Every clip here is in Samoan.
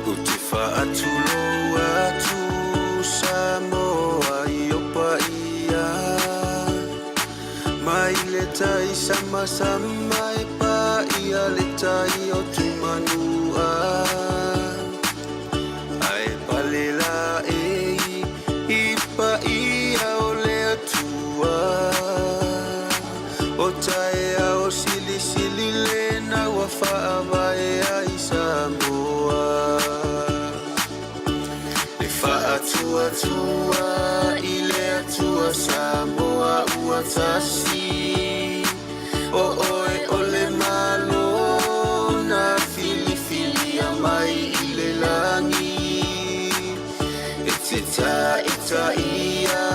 Ou te faatulou atu Samoa i o paia mai le tai samasama e paia le tai o Tumanua ae pale la e i paia o le Atua o taeao silisili lena ua faavae ai Samoa. E faatuatua i le Atua Samoa ua tasi o oe o le Malo na filifilia mai i le lagi e te taitaia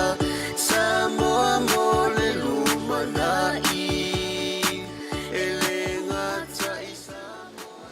Samoa mo le lumanai e le gata i Samoa.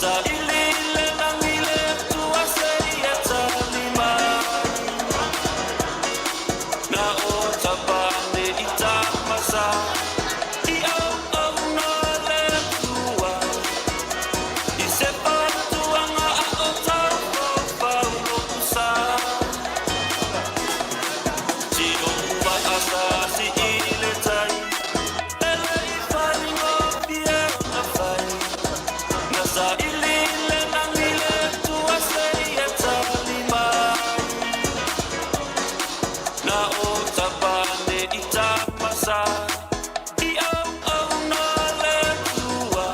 saili le lagi le Atua seia tali mai. Na o tabane i tamasa i auauna a le Atua i se fautuaga a o taufaufau lo'u sa. Si o'u vaa sa sii i le tai, e le i faigofie ona fai. Na saili le lagi le Atua seia tali mai. Na o tabane i tamasa i auauna a le Atua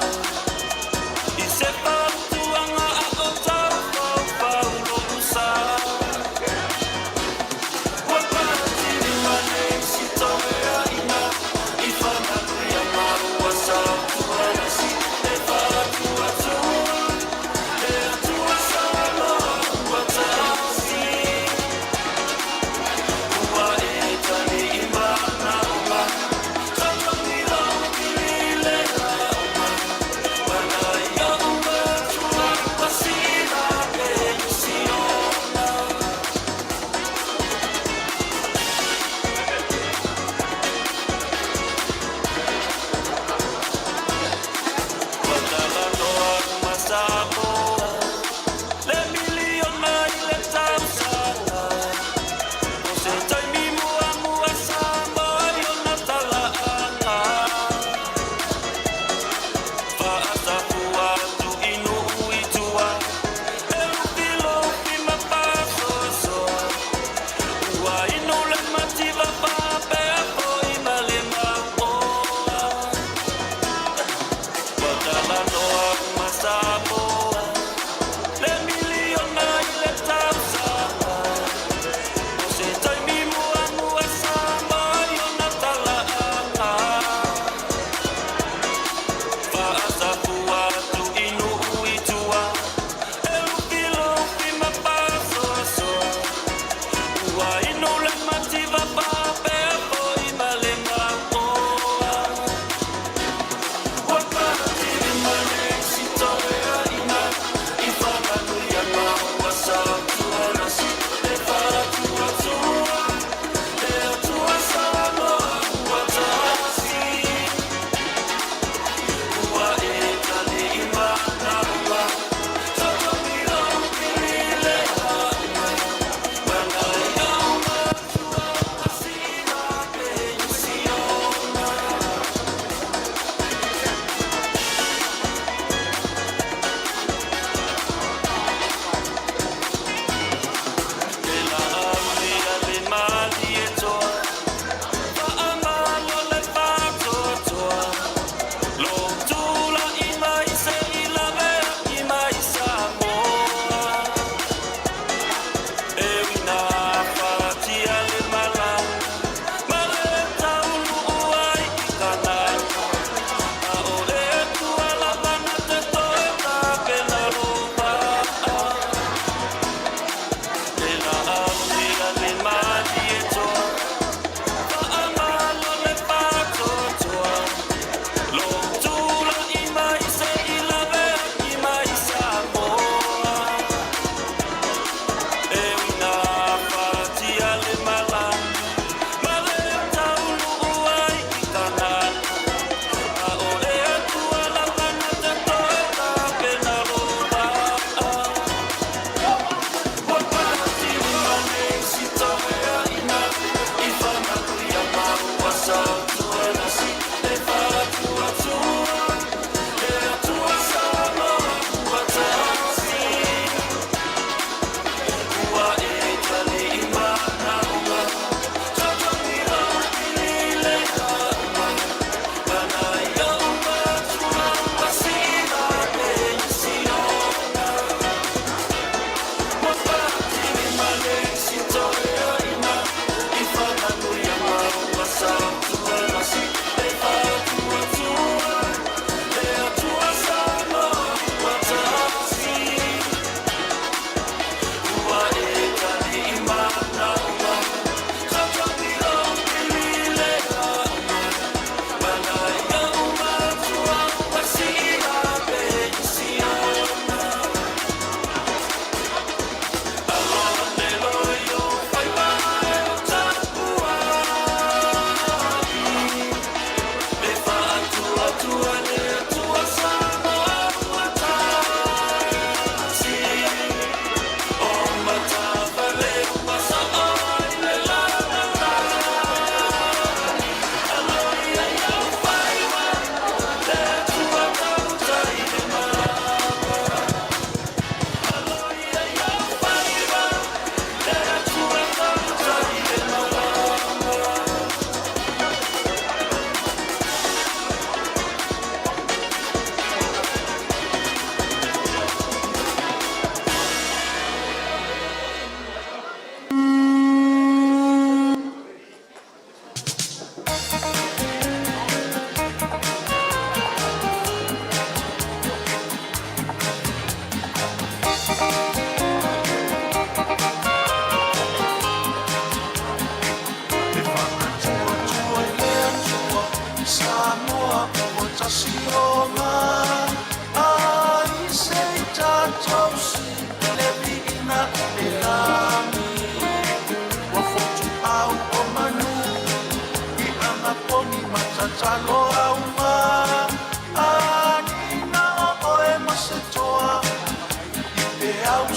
i se fautuaga a o taufaufau lo'u sa. Ua patili nei si toeaina i fananuia ma ua sautualasi e fatuatua.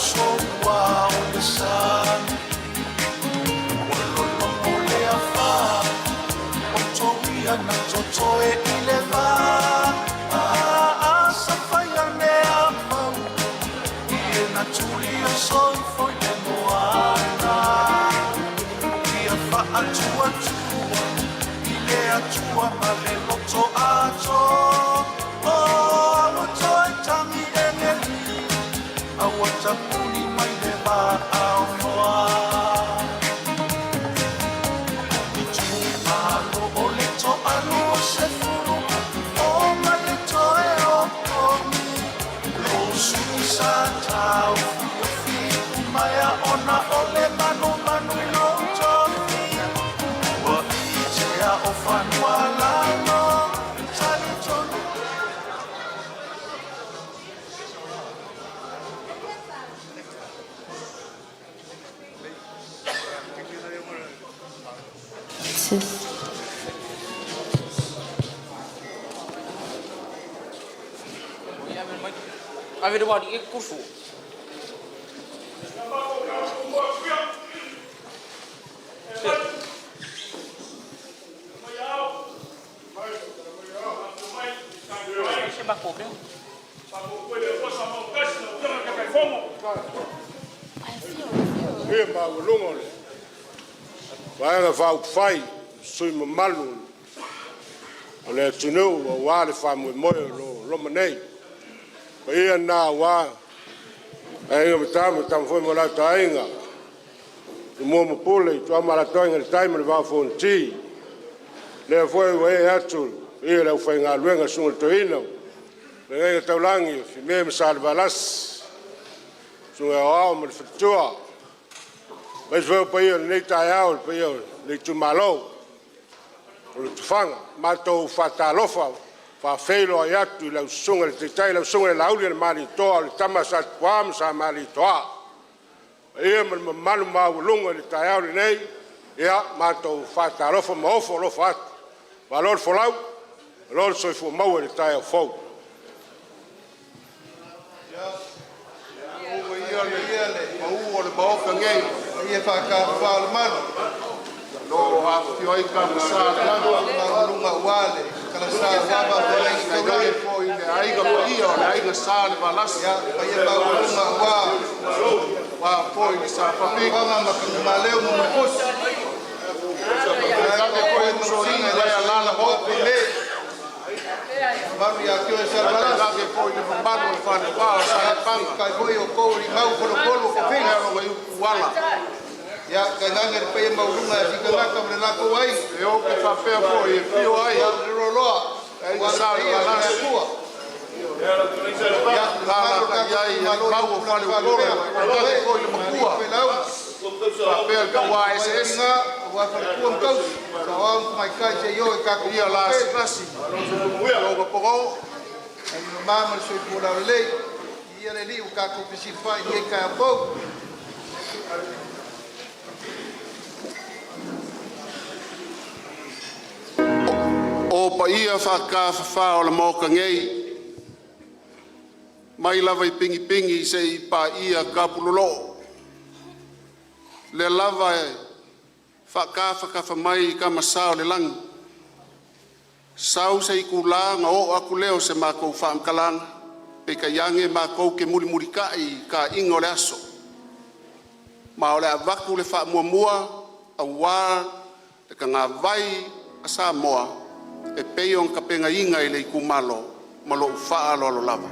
Uso ua o le sami. Ua lologo le afa o toia na totoe i le va. Safaia le apau i na tuli o soifo i le moana. Ia faatuatua i le Atua ma le loto ato. O ua toe tagi e le alii, a ua tapuni mai le vaa o Noa. Itualo o le toalu o sefulu o ma le toe o togi. Lo sui sa tau fiofi mai a ona o le manumanu i lou tofi. Ua itea o fanua lalo talitonu. Paia maualuga o le Vaega Faaupufai, sui usufono mamalu o le atunuu aua le faamoemoe o lo o loma nei. O paia lena aua Aiga ma Tama, o Tama foi ma o latou Aiga, Tumua ma Pule, Ituau ma Alataua, Aiga i le Tai ma le Vaa o Fonoti. O lea foi ua ee atu le paia o le aufaigaluega a le Susuga i le Toeaina, Feagaiga Taulagi a Fiame ma Salevalasi, Susuga ia Aoao ma le Faletua, aemaise foi o paia o lenei taeao, le paia o le itumalo o Lotofaga. Matou te faatalofa ma faafeiloai atu i lau Susuga i le Taitai, lau Susuga i le Laaulialemalietoa, o le Tama a Sa Tupua ma Sa Malietoa. Le paia ma le mamalu maualuga i le taeao lenei, ia matou faatalofa ma ofo alofa atu. Malo le folau, malo le soifua maua i le taeao fou. Ia le pau o le Maota nei, paia faatafafa o le malu, o lo o afifio ai Tama Sa i le Lagi, maualuga aua le kalasa aua faafeagaiga taulagi, foi le Aiga Paia o le Aiga Salevalasi, paia maualuga aua foi le Sapapini. Ma Tagimaleu ma Muliposi, tainane foi Usoalii ma Alalahoa, mamalu ia te oe Salevalasi, foi le mamalu o le Falefa o Salepaga, kai foi o outou o tofiga, ia tainane le paia maualuga ia Fikamata ma le latou aiga, e faapea foi e afio ai le loaloa Aiga aua le paia o le Atua. Ia, le mamalu o le tatou itumalo i upu i lana faleupolu, alii ma failauga, susuga i tina aua faletua ma tausi, saoao ma tamaitai se i oo i tatou uso i lagi e mama ma le soifua laulelei. Viia le Alii ua tatou fesilafai i lenei taeao fou. O paia faakafafa o le Maota nei, mai lava i Pigipigi seia paia Tapuloloo, lea lava e faatafatafa mai Tama Sa o le lagi, sau se itula ona oo atu lea o se matou faamatalaga, peitai ane matou te mulimulitai i taaiga o le aso, ma o le a avatu le faamuamua aua le tagavai a Samoa e pei ona tapenaina e le itumalo. Ma lou faaaloalo lava.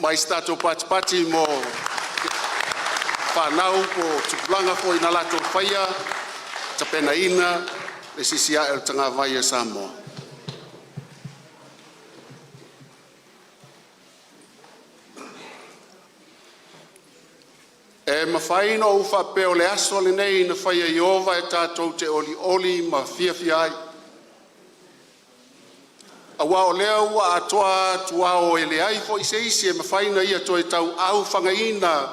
Mai se tatou patipati mo fanau po o tupulaga foi na latou faia ma tapenaina le siisiai o le tagatavai a Samoa. E mafai ona ou faapea, o le aso lenei na fai e Ieova e tatou te olioli ma fiafia ai, aua o lea ua atoa atu ao e leai foi se isi e mafai ona ia toe tauaofagaina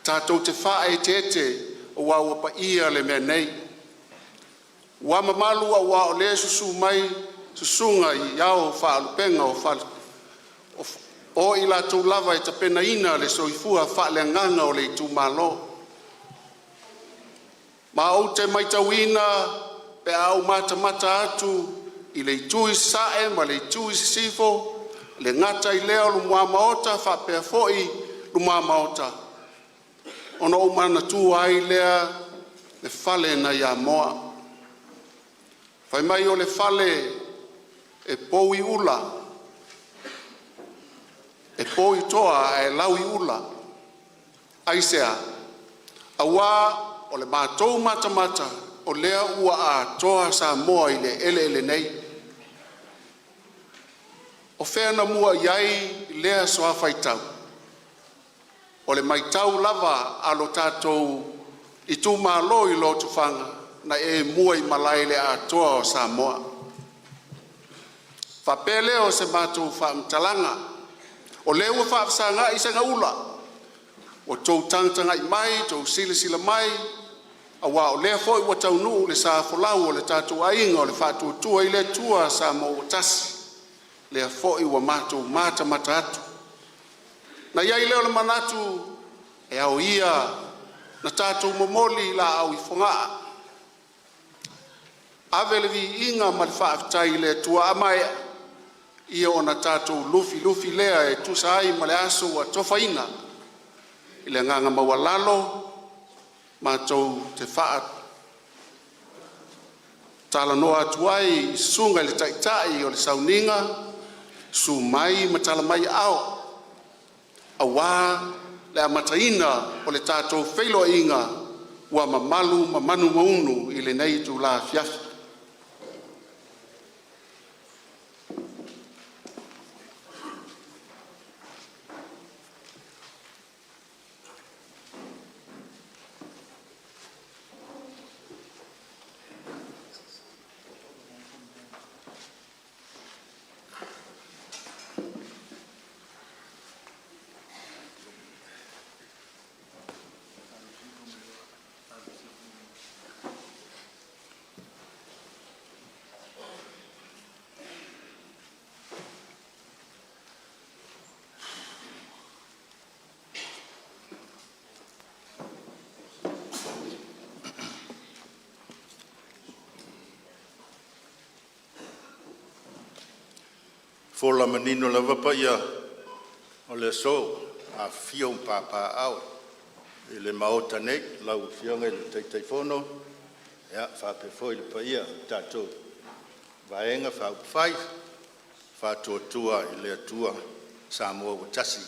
tatou te faaeteete aua ua paia le mea nei. Ua mamalu aua o lea e susu mai susuga i ao o Faalupega o i latou lava e tapenaina le soifua faaleagaga o le itumalo. Ma ou te matauina pe a ou matamata atu i le itu i sasae ma le itu i sisifo, e le gata i lea o luma Maota faapea foi luma-Maota, ona ou manatua ai lea le fale nai Amoa. Fai mai o le fale e pou i toa ae lau i ula. Aisea? Aua o le matou matamata o lea ua atoa Samoa i le eleele nei. O fea na mua i ai lea soa faitau? O le matau lava a lo tatou itumalo i Lotofaga, na e mua i malae i le atoa o Samoa. Faapea lea o se matou faamatalaga, o lea ua faafesagai segaula, ua outou tagatagai mai, outou silasila mai, aua o lea foi ua taunuu le sa folau o le tatou aiga o le Faatuatua i le Atua Samoa ua Tasi, lea foi ua matou matamata atu. Na i ai lea o le manatu, e ao ia ona tatou momoli laau i Fogaa, ave le viiga ma le faafetai i le Atua. A maea ona tatou lufilufi lea e tusa ai ma le aso ua atofaina. I le agaga maualalo, matou te faatalanoa atu ai i Susuga i le Taitai o le Sauniga, susu mai ma tala mai aao aua le amataina o le tatou feiloaiga ua mamalu ma manumaunu i lenei itula afiafi. Fola manino lava paia o le aso, afifio ma papaaao i le Maota nei, lau Afioga i le Taitaifono faapea foi le paia o le tatou Vaega Faaupufai Faatuatua i le Atua Samoa ua Tasi. Le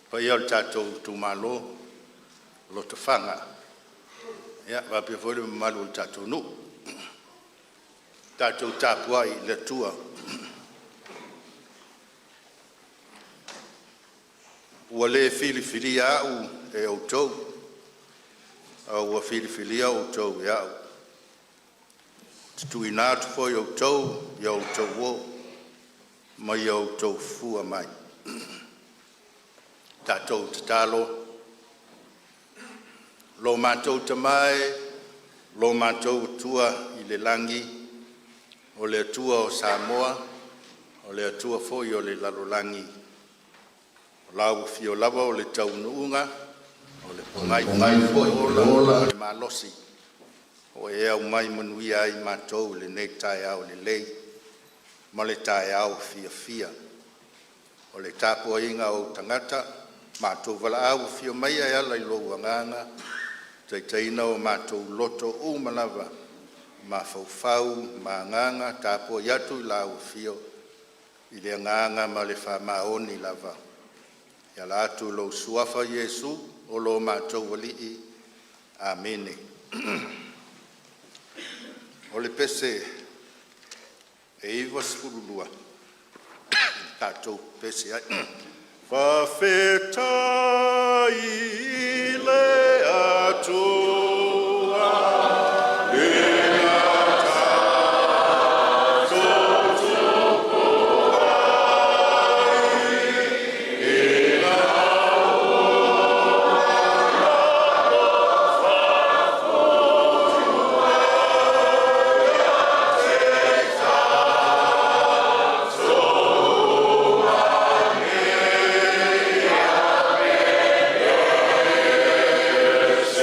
paia o le tatou itumalo Lotofaga faapea foi le mamalu o le tatou nuu. Tatou tapuai i le Atua ua le filifilia au e outou, a ua filifilia outou e a'u ou te tuuina atu foi outou i o outou uo ma ia outou fua mai. Tatou tatalo. Lo matou Tama e, lo matou Atua i le lagi, o le Atua o Samoa, o le Atua foi o le lalolagi, o lau afio lava o le taunuuga o le pogai foi o le ola ma le malosi ua e aumai manuia ai matou i lenei taeao lelei ma le taeao fiafia. O le tapuaiga a ou tagata, matou valaau, afio maia e ala i lou Agaga taitaiina o matou loto uma lava, mafaufau ma agaga. Tapuai atu i lau afio i le agaga ma le faamaoni lava. E ala atu i lou Suafa Iesu o lo matou Alii. Amene. O le pese 92 tatou pepesi ai. Faafetai i le Atua i la tatou tupuai ina ua alofa ia te tatou. Amene, Amene, se Amene, se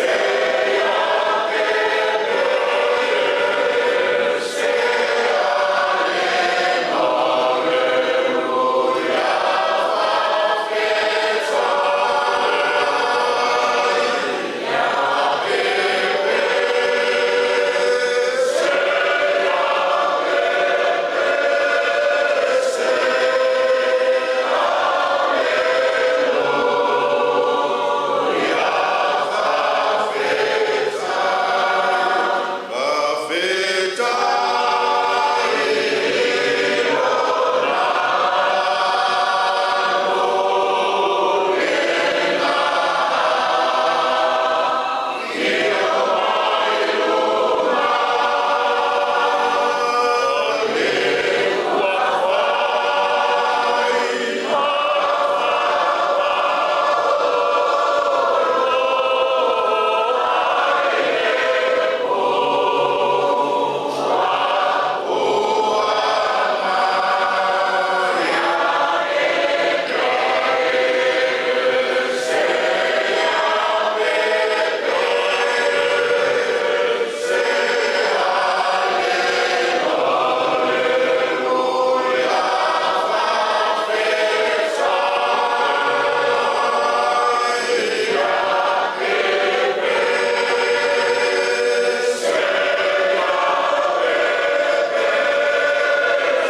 Aleluia. Faafetai ia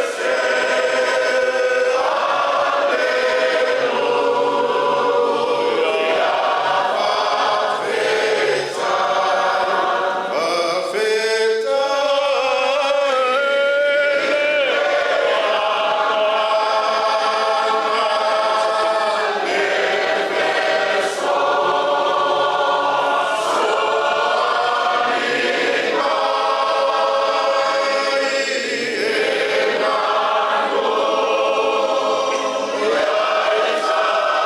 se Amene, se Aleluia. Faafetai, faafetai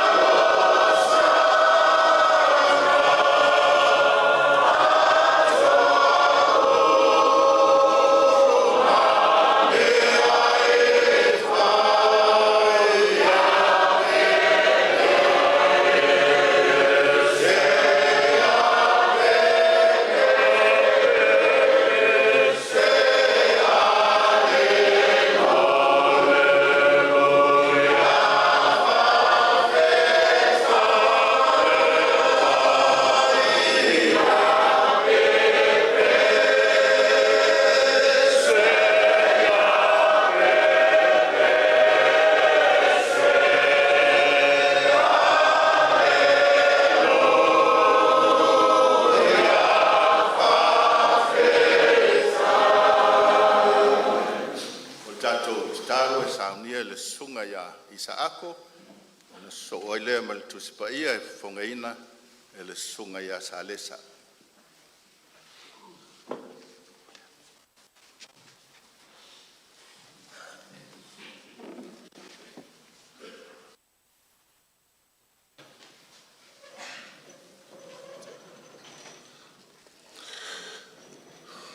i lo matou Afio mai luma le ua fai ai le Faafetai. O le tatou tatalo e saunia e le Susuga ia Isaako ona sosoo ai lea ma le Tusi Paia e fofogaina e le Susuga ia Salesa.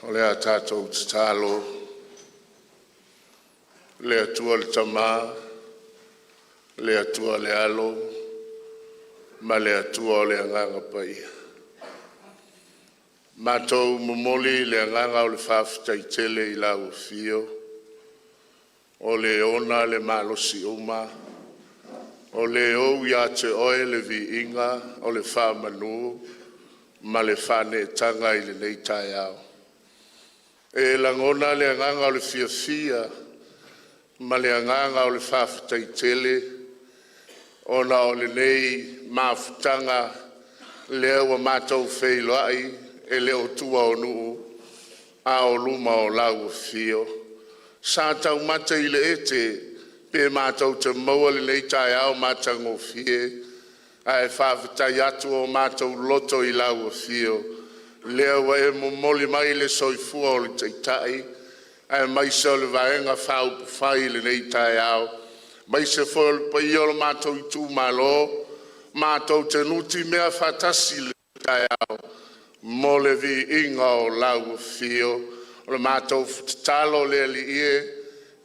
O le a tatou tatalo i le Atua le Tama, le Atua le Alo ma le Atua o le Agaga Paia, matou momoli le agaga o le faafetai tele i lau Afio o Le ona le malosi uma, o Le ou ia te Oe le viiga o le faamanu ma le faaneetaga i lenei taeao. E lagona le agaga o le fiafia ma le agaga o le faafetai tele. Ona o lenei mafutaga lea ua matou feiloai, e le o tua o nuu a o luma o lau afio. Sa taumate i le ete pe matou te maua lenei taeao matagofie, ae faafetai atu ua matou loto i lau afio, lea ua e momoli mai le soifua o le Taitai aemaise o le Vaega Faaupufai i lenei taeao, aemaise foi o le paia o le matou itumalo, matou te nutimea faatasi i lenei taeao mo le viiga o lau afio. O le matou tatalo le Alii e,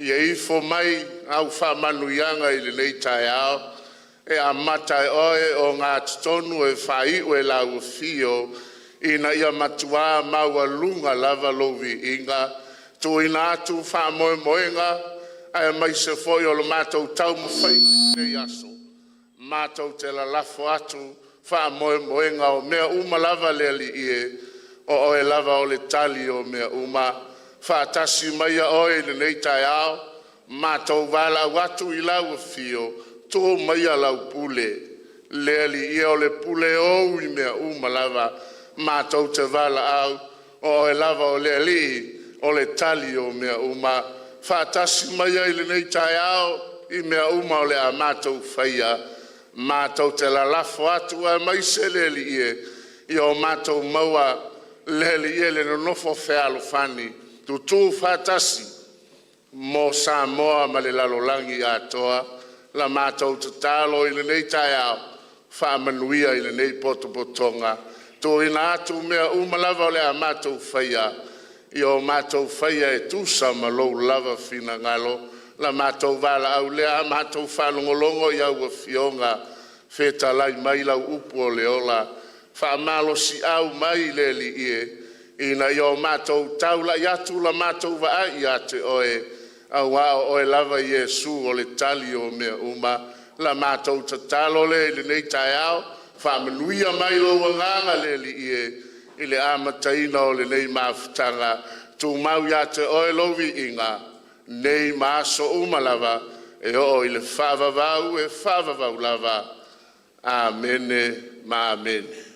ia ifo mai au faamanuiaga i lenei taeao e amata e Oe ogatotonu e faaiu e lau Afio, ina ia matua maualuga lava lou viiga. Tuuina atu faamoemoega aemaise foi o le matou taumafaiga i lenei aso, matou te lalafo atu faamoemoega o mea uma lava le Alii e, o Oe lava o le tali o mea uma. Faatasi maia Oe i lenei taeao, matou valaau atu i lau Afio, tu maia lau pule, le Alii e, o le pule e ou i mea uma lava. Matou te valaau, o Oe lava o le Alii o le tali o mea uma. Faatasi mai ai i lenei taeao i mea uma o le a matou faia, matou te lalafo atu aemaise le Alii e, ia o matou maua le Alii e, le nonofo fealofani, tutu faatasi mo Samoa ma le lalolagi atoa. La matou tatalo i lenei taeao, faamanuia i lenei potopotoga, tuuina atu mea uma lava o le a matou faia, ia o matou faia e tusa ma lou lava finagalo. La matou valaau lea, a matou faalogologo i lau Afioga, fetalai mai lau upu o le ola, faamalosiau mai le Alii e, ina ia o matou taulai atu la matou vaai ia te Oe, aua o Oe lava Iesu o le tali o mea uma. La matou tatalo lea i lenei taeao, faamanuia mai lou agaga le Alii e i le amataina o lenei mafutaga, tumau ia te Oe lou viiga, nei ma aso uma lava e oo i le faavavau, e faavavau lava. Amene ma amene.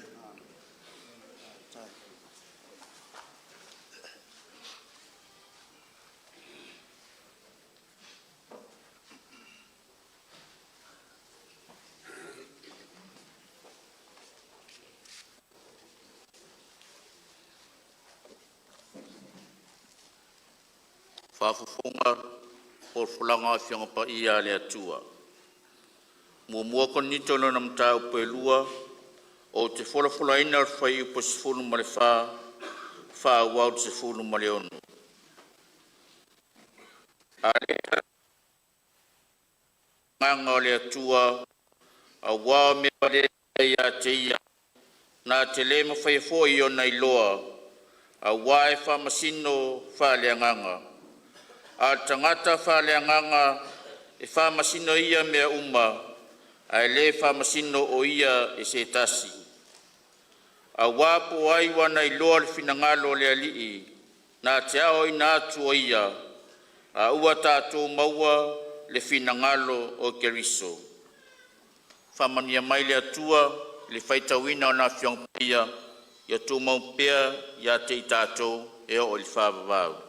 Faafofoga folafolaga a Afioga Paia a le Atua. 1. Korinito mataupu e 2, ou te folafolaina le fuaiupu 14 faaauau i le 16. A le Agaga o le Atua, auā o mea valea ia te ia na te le mafaia foi ona iloa, auā e faamasino faaleagaga. A o le tagata faaleagaga e faamasino e ia mea uma, ae le faamasino o ia e se tasi. Auā po o ai ua na iloa le finagalo o le Alii na te aoaoina atu o ia, a ua tatou maua le finagalo o Keriso. Faamanuia mai le Atua i le faitauina o Lana Afioga Paia, ia tumau pea ia te i tatou e oo i le faavavau.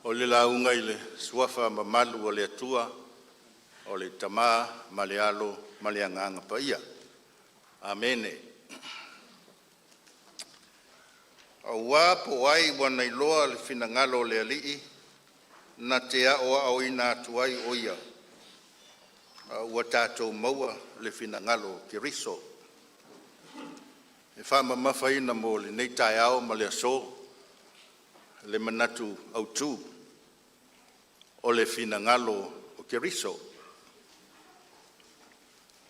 O le lauga i le Suafa mamalu o le Atua, o le Tama ma le Alo ma le Agaga Paia. Amene. Aua po o ai ua na iloa le finagalo o le Alii na te aoaoina atu ai o ia, a ua tatou maua le finagalo o Keriso. E faamamafaina mo lenei taeao ma le aso le manatu autu o le finagalo o Keriso.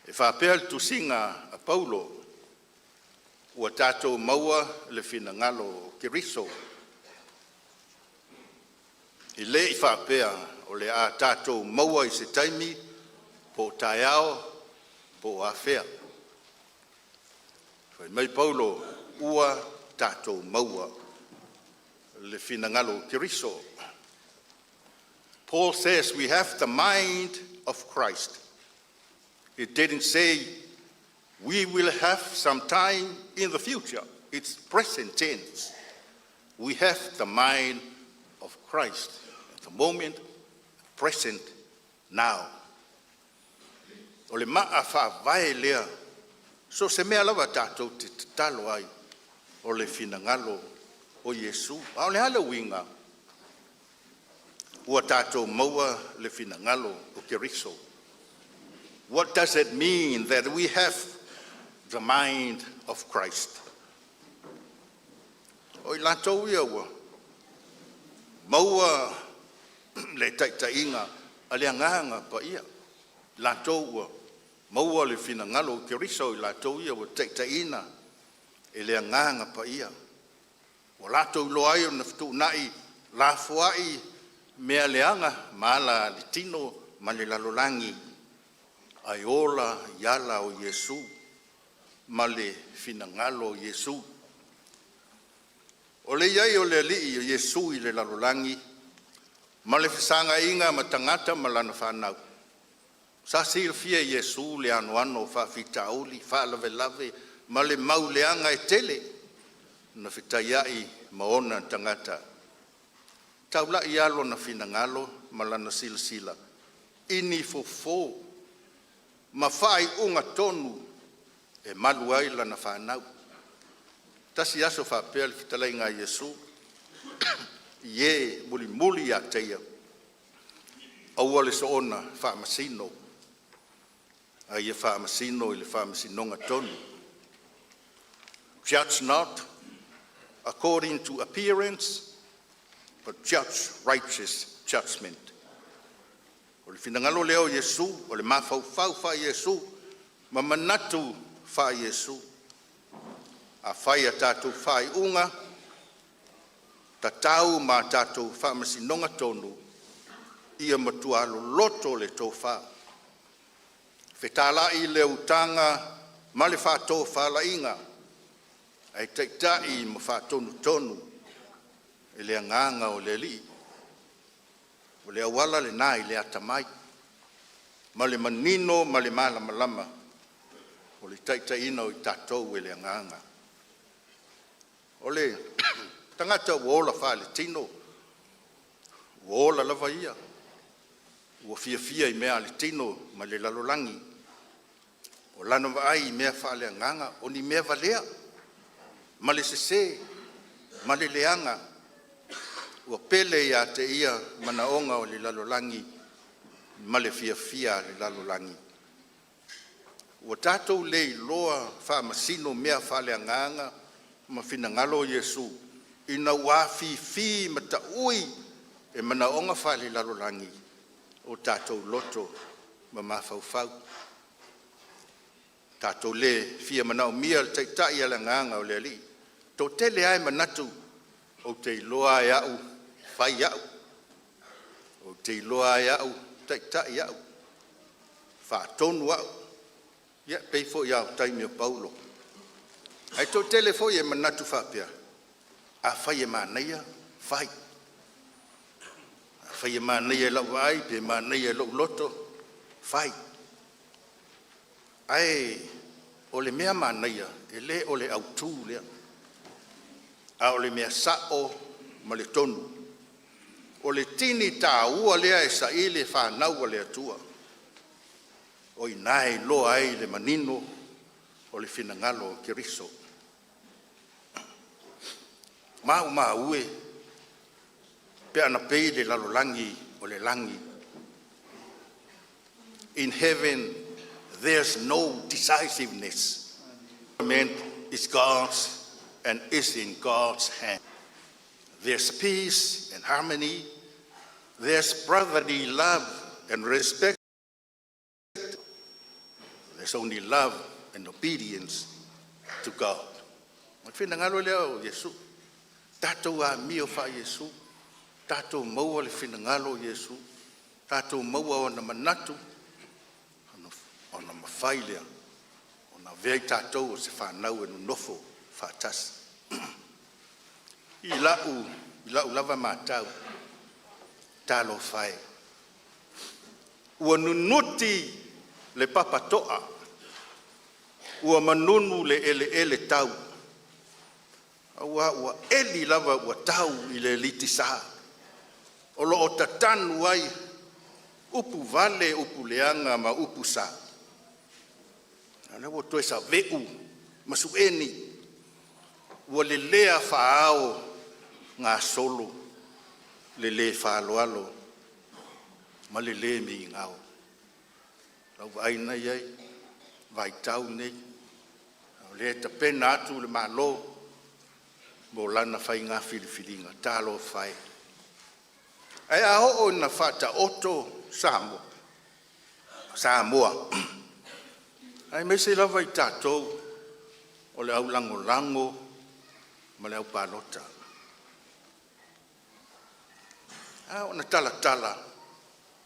E faapea le tusiga a Paulo, “Ua tatou maua le finagalo o Keriso.” E le i faapea o le a tatou maua i se taimi Po o taeao, po o afea. Fai mai Paulo, ua tatou maua le finagalo o Keriso. Paul says we have the mind of Christ. He didn't say we will have some time in the future. It's present tense. We have the mind of Christ at the moment, present, now. O le maa faavae lea, so se mea lava tatou te tatalo ai, o le finagalo o Iesu. A o le a le uiga? Ua tatou maua le finagalo o Keriso. What does it mean that we have the mind of Christ? O i latou ia ua maua le taitaiga a le Agaga Paia, latou ua maua le finagalo o Keriso, i latou ia ua taitaiina e le Agaga Paia. Ua latou iloa ai ona fetuunai lafoai mea leaga ma ala a le tino ma le lalolagi, ae ola i ala o Iesu ma le finagalo o Iesu. O le i ai o le Alii o Iesu i le lalolagi ma le fesaga'iga ma tagata ma lana fanau, sa silafia e Iesu le anoano o faafitauli, faalavelave ma le mau leaga e tele na fetaia'i ma ona tagata. Taula'i lava lona finagalo ma lana silasila i ni fofo ma faaiuga tonu e malu ai lana fanau. Tasi aso faapea le fetalaiga a Iesu i e mulimuli ia te Ia, aua le soona faamasino, a ia faamasino i le faamasinoga tonu. Judge not according to appearance, but judge righteous judgment. O le finagalo lea o Iesu, o le mafaufau faa-Iesu ma manatu faa-Iesu. Afai a tatou faaiuga tatau ma a tatou faamasinoga tonu, ia matua loloto le tofa, fetala'i le utaga ma le faatofalaiga, ae taitai ma faatonutonu e le Agaga o le Alii. O le auala lena i le atamai ma le manino ma le malamalama o le taitaiina o i tatou e le Agaga. O le tagata ua ola faaletino, ua ola lava ia, ua fiafia i mea a le tino ma le lalolagi. O lana vaai i mea faaleagaga o ni mea valea ma le sese ma le leaga. Ua pele ia te ia manaoga o le lalolagi ma le fiafia a le lalolagi. Ua tatou le iloa faamasino mea faaleagaga ma finagalo o Iesu ina ua afifi ma taui e manaoga faalelalolagi o tatou loto ma mafaufau. Tatou le fia manaomia le Taitai a le Agaga o le Alii. E toatele lava e manatu ou te iloa lava e au e fai au, ou te iloa lava e au e taitai au, faatonu au. Ia e pei foi lava o taimi o Paulo. Ae toatele foi e manatu faapea, afai e manaia, fai. Afai e manaia i lau vaai pe manaia i lou loto, fai. Ae o le mea manaia, e le o le autu lea, a o le mea sao ma le tonu. O le tini taua lea e saili e fanau a le Atua, o i ina e iloa ai le manino o le finagalo o Keriso. Maumau e pe ana pei le lalolagi o le lagi. In heaven there's no decisiveness. Is God's and is in God's hand. There's peace and harmony. There's brotherly love and respect. There's only love and obedience to God. O le finagalo lea o Iesu, tatou amio faa-Iesu, tatou maua le finagalo o Iesu, tatou maua ona manatu, mafai lea ona avea i tatou o se fanau e nonofo faatasi. I lau lava matau, talofa e, ua nunuti le papato'a, ua manunu le eleele tau aua ua eli lava ua tau i le eletisa o loo tatanu ai upu vale, upu leaga ma upu sa. A o lea ua toe saveu ma sueni ua lelea faaao gasolo le le faaaloalo ma le le migao. Lau vaai lena i ai i le vaitau lenei, a o lea e tapena atu le Malo mo lana faiga filifiliga. Talofa e! Ae a oo ina faataoto Samoa, aemaise lava i tatou o le au lagolago ma le aupalota, e ao ona talatala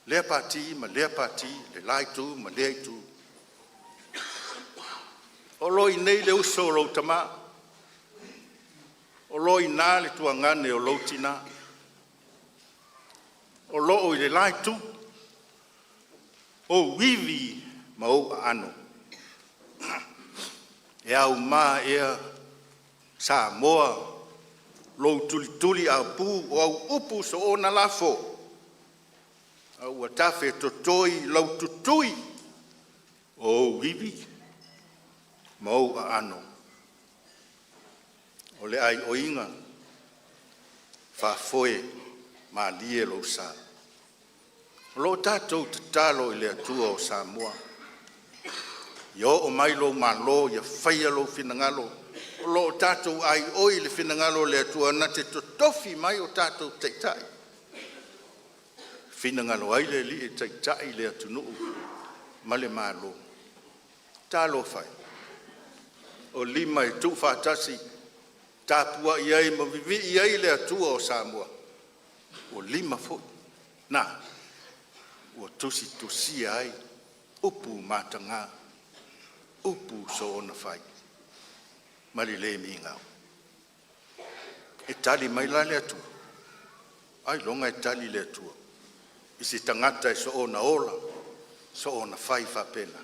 lea Pati ma lea Pati, le la Itu ma lea Itu. O lo o i inei le uso o lou tama, o lo o i ina le tuagane o lou tina, o lo o i le la itu ou ivi ma ou aano. E auma ea Samoa lou tulituliaupu, o au upu soona lafo, a ua tafetotoi lau tutui o ou ivi ma ou aano? O le aioiga faafoe malie lou sa. O lo o tatou tatalo i le Atua o Samoa, ia oo mai lou malo ia faia lou finagalo. O lo o tatou aioi i le finagalo o le Atua na te totofi mai o tatou taitai, e finagalo ai le Alii e taitai le atunuu ma le Malo. Talofa e, o lima e tuufaatasi e tapuai ai ma vivii ai le Atua o Samoa, ua lima foi na ua tusitusia ai upu mataga, upu soonafai ma le le migao. E tali mai la le Atua? Ailoga e tali le Atua i se tagata e soona ola, soona fai faapena?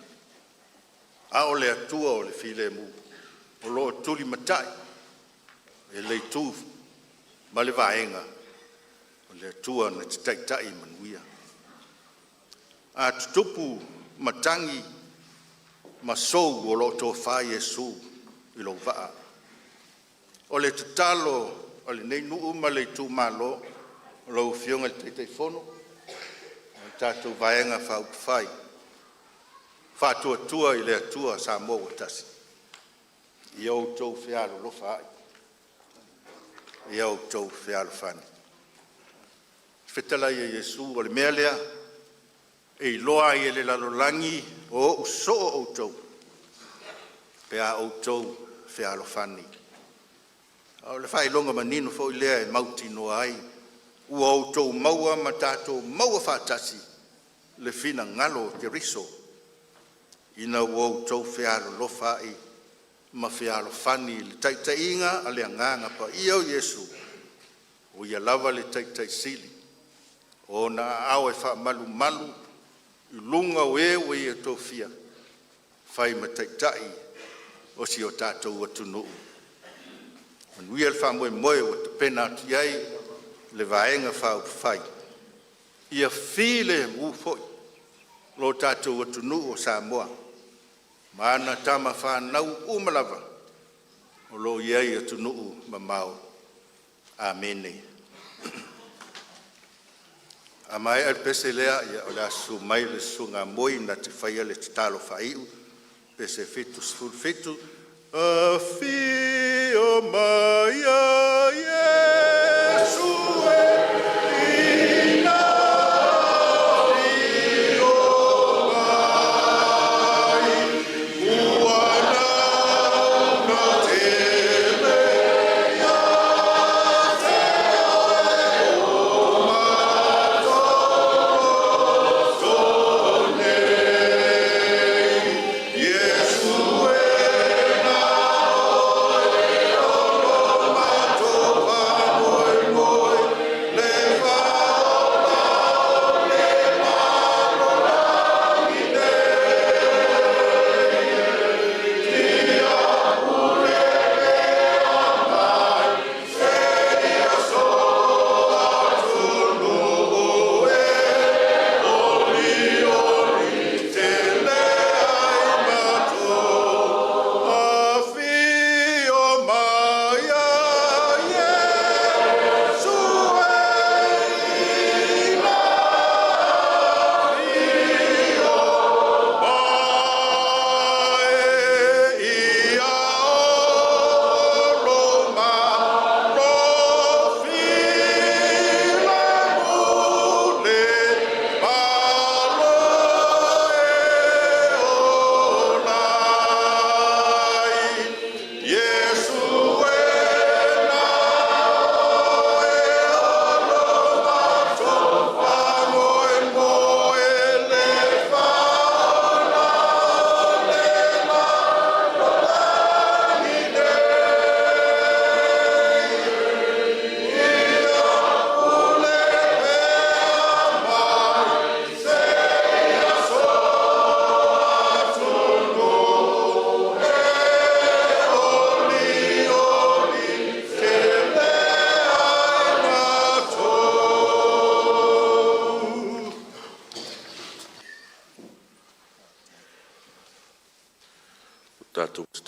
A o le Atua o le filemu o lo o tulimatai e le itu ma le vaega o le Atua na te taitai manuia. A tutupu matagi ma sou o lo o tofa Iesu i lou vaa. O le tatalo a lenei nuu ma le itumalo, lau Afioga i le Taitaifono o le tatou Vaega Faaupufai, Faatuatua i le Atua Samoa ua Tasi, ia outou fealolofa ai, ia outou fealofani. Le fetalai a Iesu, o le mea lea e iloa ai e le lalolagi o o'u soo outou pe a outou fealofani. O le faailoga manino foi lea e mautinoa ai ua outou maua ma tatou maua faatasi le finagalo o Keriso ina ua outou fealolofa ai ma fealofani i le taitaiga a le Agaga Paia o Iesu, o Ia lava le Taitai Sili. O Ona aao e faamalumalu i luga o e ua Ia tofia e fai ma taitai o si o tatou atunuu. Manuia le faamoemoe ua tapena atu i ai le Vaega Faaupufai, ia filemu foi lo tatou atunuu o Samoa ma ana tama fanau uma lava o lo o i ai i atunuu mamao. Amene. A maea le pese lea, o le a susu mai le Susuga a Moi na te faia le tatalo faaiu, pese 77. Afio mai Iesu e ina afio mai, ua nauna tele ia te oe o matou loto nei.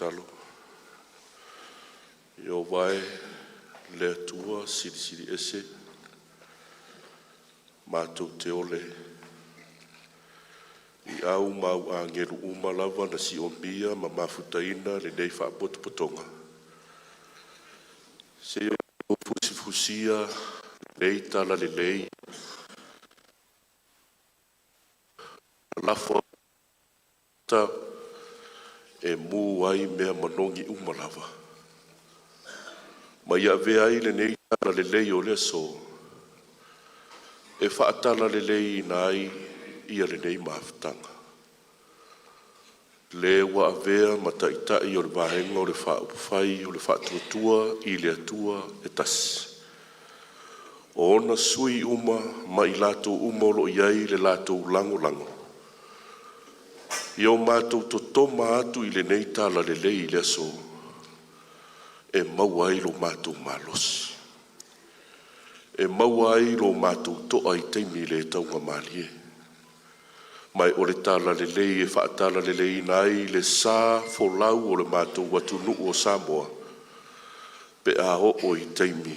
tatalo. Ieova e, le Atua Silisili Ese, matou te ole i au ma au agelu uma lava na siomia ma mafutaina lenei faapotopotoga seia fusifusia nei Talalelei ma lafo e mu ai mea manogi uma lava, ma ia avea ai lenei Talalelei o le aso e faatalaleleiina ai ia lenei mafutaga. Le ua avea ma Taitai o le Vaega o le Faaupufai o le Faatuatua i le Atua e Tasi, o ona sui uma ma i latou uma o lo o i ai le latou lagolago, ia o matou totoma atu i lenei Talalelei i le aso, e maua ai lo matou malosi, e maua ai lo matou toa i taimi le taugamalie, ma o le Talalelei e faatalaleleiina ai le sa folau o le matou atunuu o Samoa pe a oo i taimi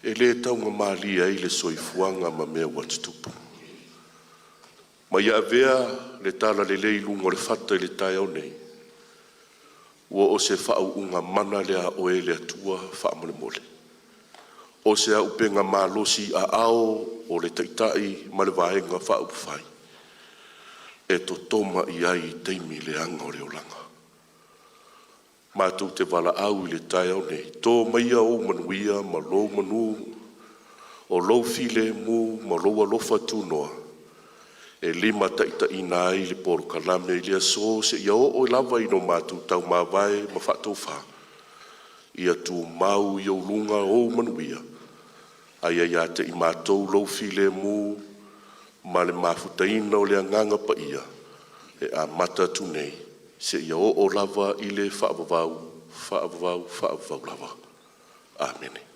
e le taugamalie ai le soifuaga ma mea ua tutupu. Ma ia avea le Talalelei i luga o le fata i le taeao nei, ua o se faauuga mana lea a Oe le Atua faamolemole. O se auupega malosi i aao o le Taitai ma le Vaega Faaupufai e totoma i ai i taimi leaga o le olaga. Matou te valaau i le taeao nei, to maia ou manuia ma lou manu, o lou filemu ma lou alofa tunoa e limataitaiina ai le polokalame i le aso seia oo lava ina matou taumavae ma faatofa. Ia tumau i ou luga ou manuia, ae ia ia te i matou lou filemu ma le mafutaina o le Agaga Paia e amata atu nei seia oo lava i le faavavau, faavavau, faavavau lava. Amene.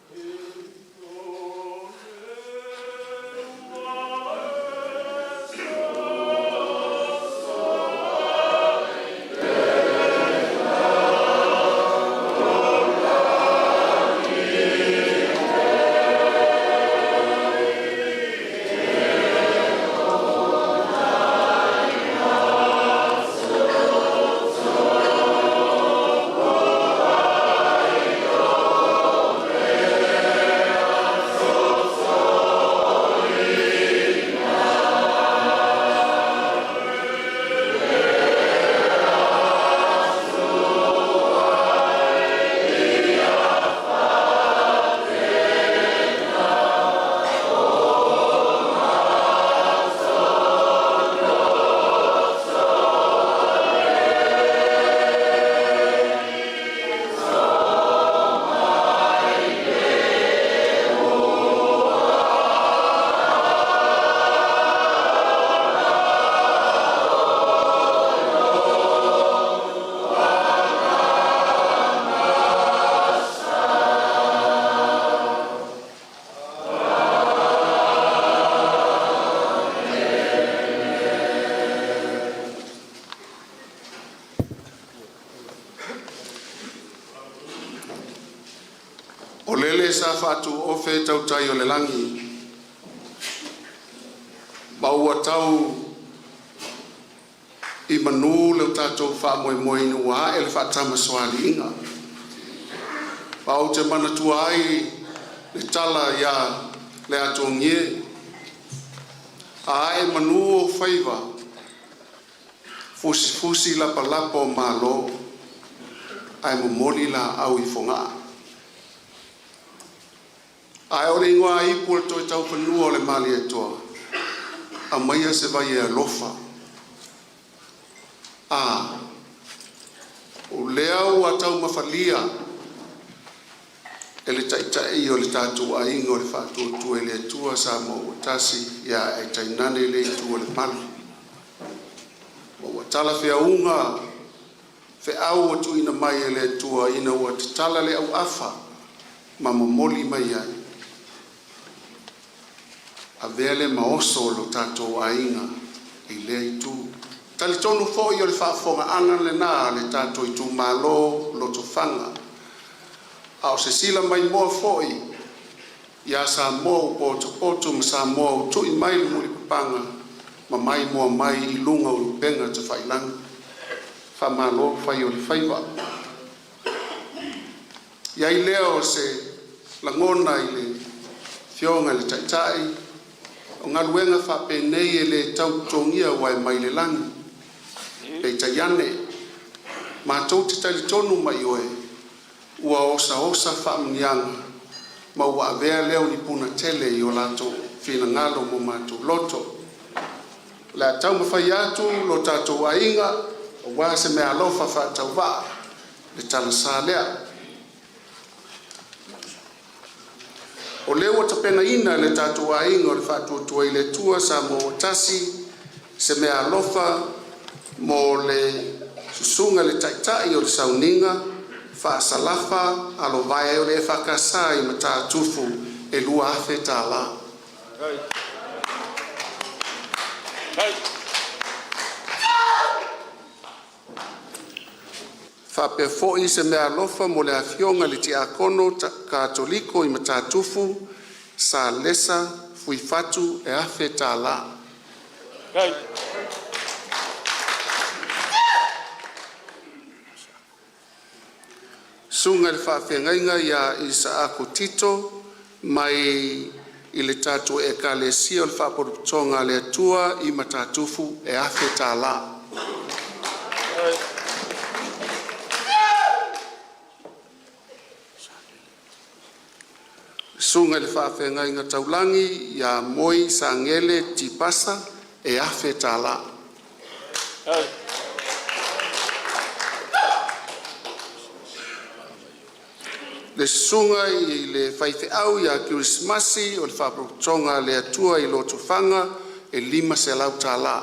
O lele sa faatuofe tautai o le lagi ma ua tau i manu lo tatou faamoemoe ina ua ae le faatamasoaliiga. Ma ou te manatua ai le tala ia Leatogie, a ae manu ou faiva, fusifusi lapalapa o Malo ae momoli laau i Fogaa. Ae o le igoa ipu o le Toetaufanua a le Malietoa, aumaia se vai e alofa. A, o lea ua taumafalia e le Taitai o le tatou aiga o le Faatuatua i le Atua Samoa ua Tasi ae tainane lea itu o le malu. Ma ua talafeauga feau ua tuuina mai e le Atua ina ua tatala le auafa ma momoli mai ai, avea lea ma oso o lo tatou aiga i lea itu. Talitonu foi o le faafofogaaga lena a le tatou itumalo o Lotofaga, a o se sila maimoa foi ia Samoa ua potopoto ma Samoa ua tui mai le mulipapaga ma maimoa mai i luga o upega tafailagi. Faamalo le fai o le faiva. I ai lea o se lagona i le Afioga i le Taitai, o galuega faapenei e le tau totogia aua e mai le lagi, peitai ane, matou te talitonu ma ioe, ua osaosa faamanuiaga ma ua avea lea o ni puna tele i o latou finagalo ma o matou loto. O le a taumafai atu lo tatou aiga aua se meaalofa faatauvaa i le talasa lea. O lea ua tapenaina e le tatou aiga o le Faatuatua i le Atua Samoa ua Tasi se meaalofa mo le Susuga i le Taitai o le Sauniga Faa-Salafa Alovae o le EFKS i Mata-tufu e $2,000. Faapea foi se meaalofa mo le Afioga i le Tiakono Katoliko i Matatufu Salesa Fuifatu e $1,000. Susuga i le Faafeagaiga ia Isaako Tito mai le tatou Ekalesia o le Faapotopotoga a le Atua i Matatufu e $1,000. Susuga i le Faafeagaiga Taulagi ia Moi Sagele Tipasa e $1,000. Le Susuga i le Faifeau ia Kerisimasi o le Faalapotopotoga a le Atua i Lotofaga e $500.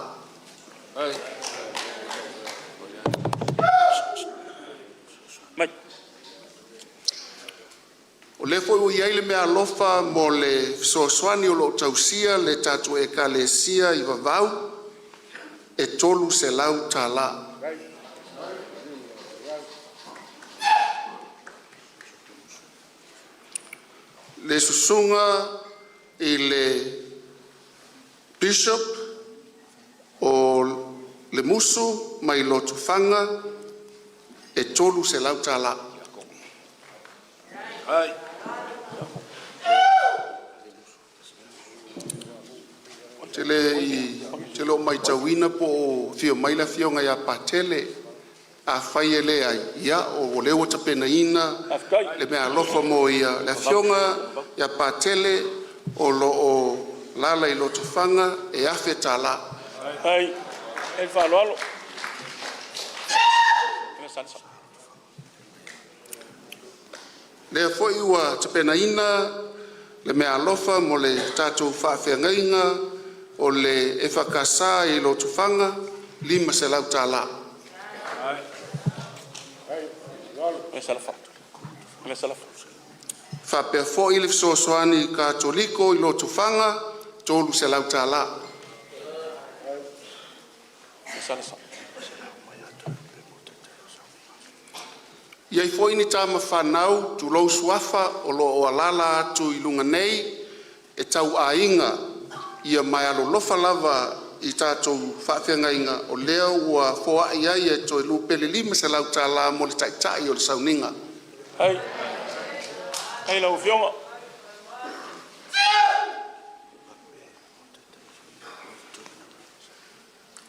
O lea foi ua i ai le meaalofa mo le fesoasoani o lo o tausia le tatou Ekalesia i Vavau e $300. Le Susuga i le Bishop o Lemusu mai Lotofaga e $300. Ou te le o matauina po o afio mai le afioga ia Patele. Afai e leai, ia o lea ua tapenaina le meaalofa mo ia. Le afioga ia Patele o lo o alaala i Lotofaga e $1,000. Faafetai le faaaloalo. Lea foi ua tapenaina le meaalofa mo le tatou faafeagaiga o le EFKS i Lotofaga, e $500. Faapea foi le fesoasoani Katoliko i Lotofaga, e $300. E i ai foi ni tama fanau, tulou suafa o lo o alaala atu i luga nei e tauaiga, ia alolofa lava i tatou faafeagaiga, o lea ua foai ai e Toelupe le $500 mo le Taitai o le Sauniga. Faafetai i lau Afioga.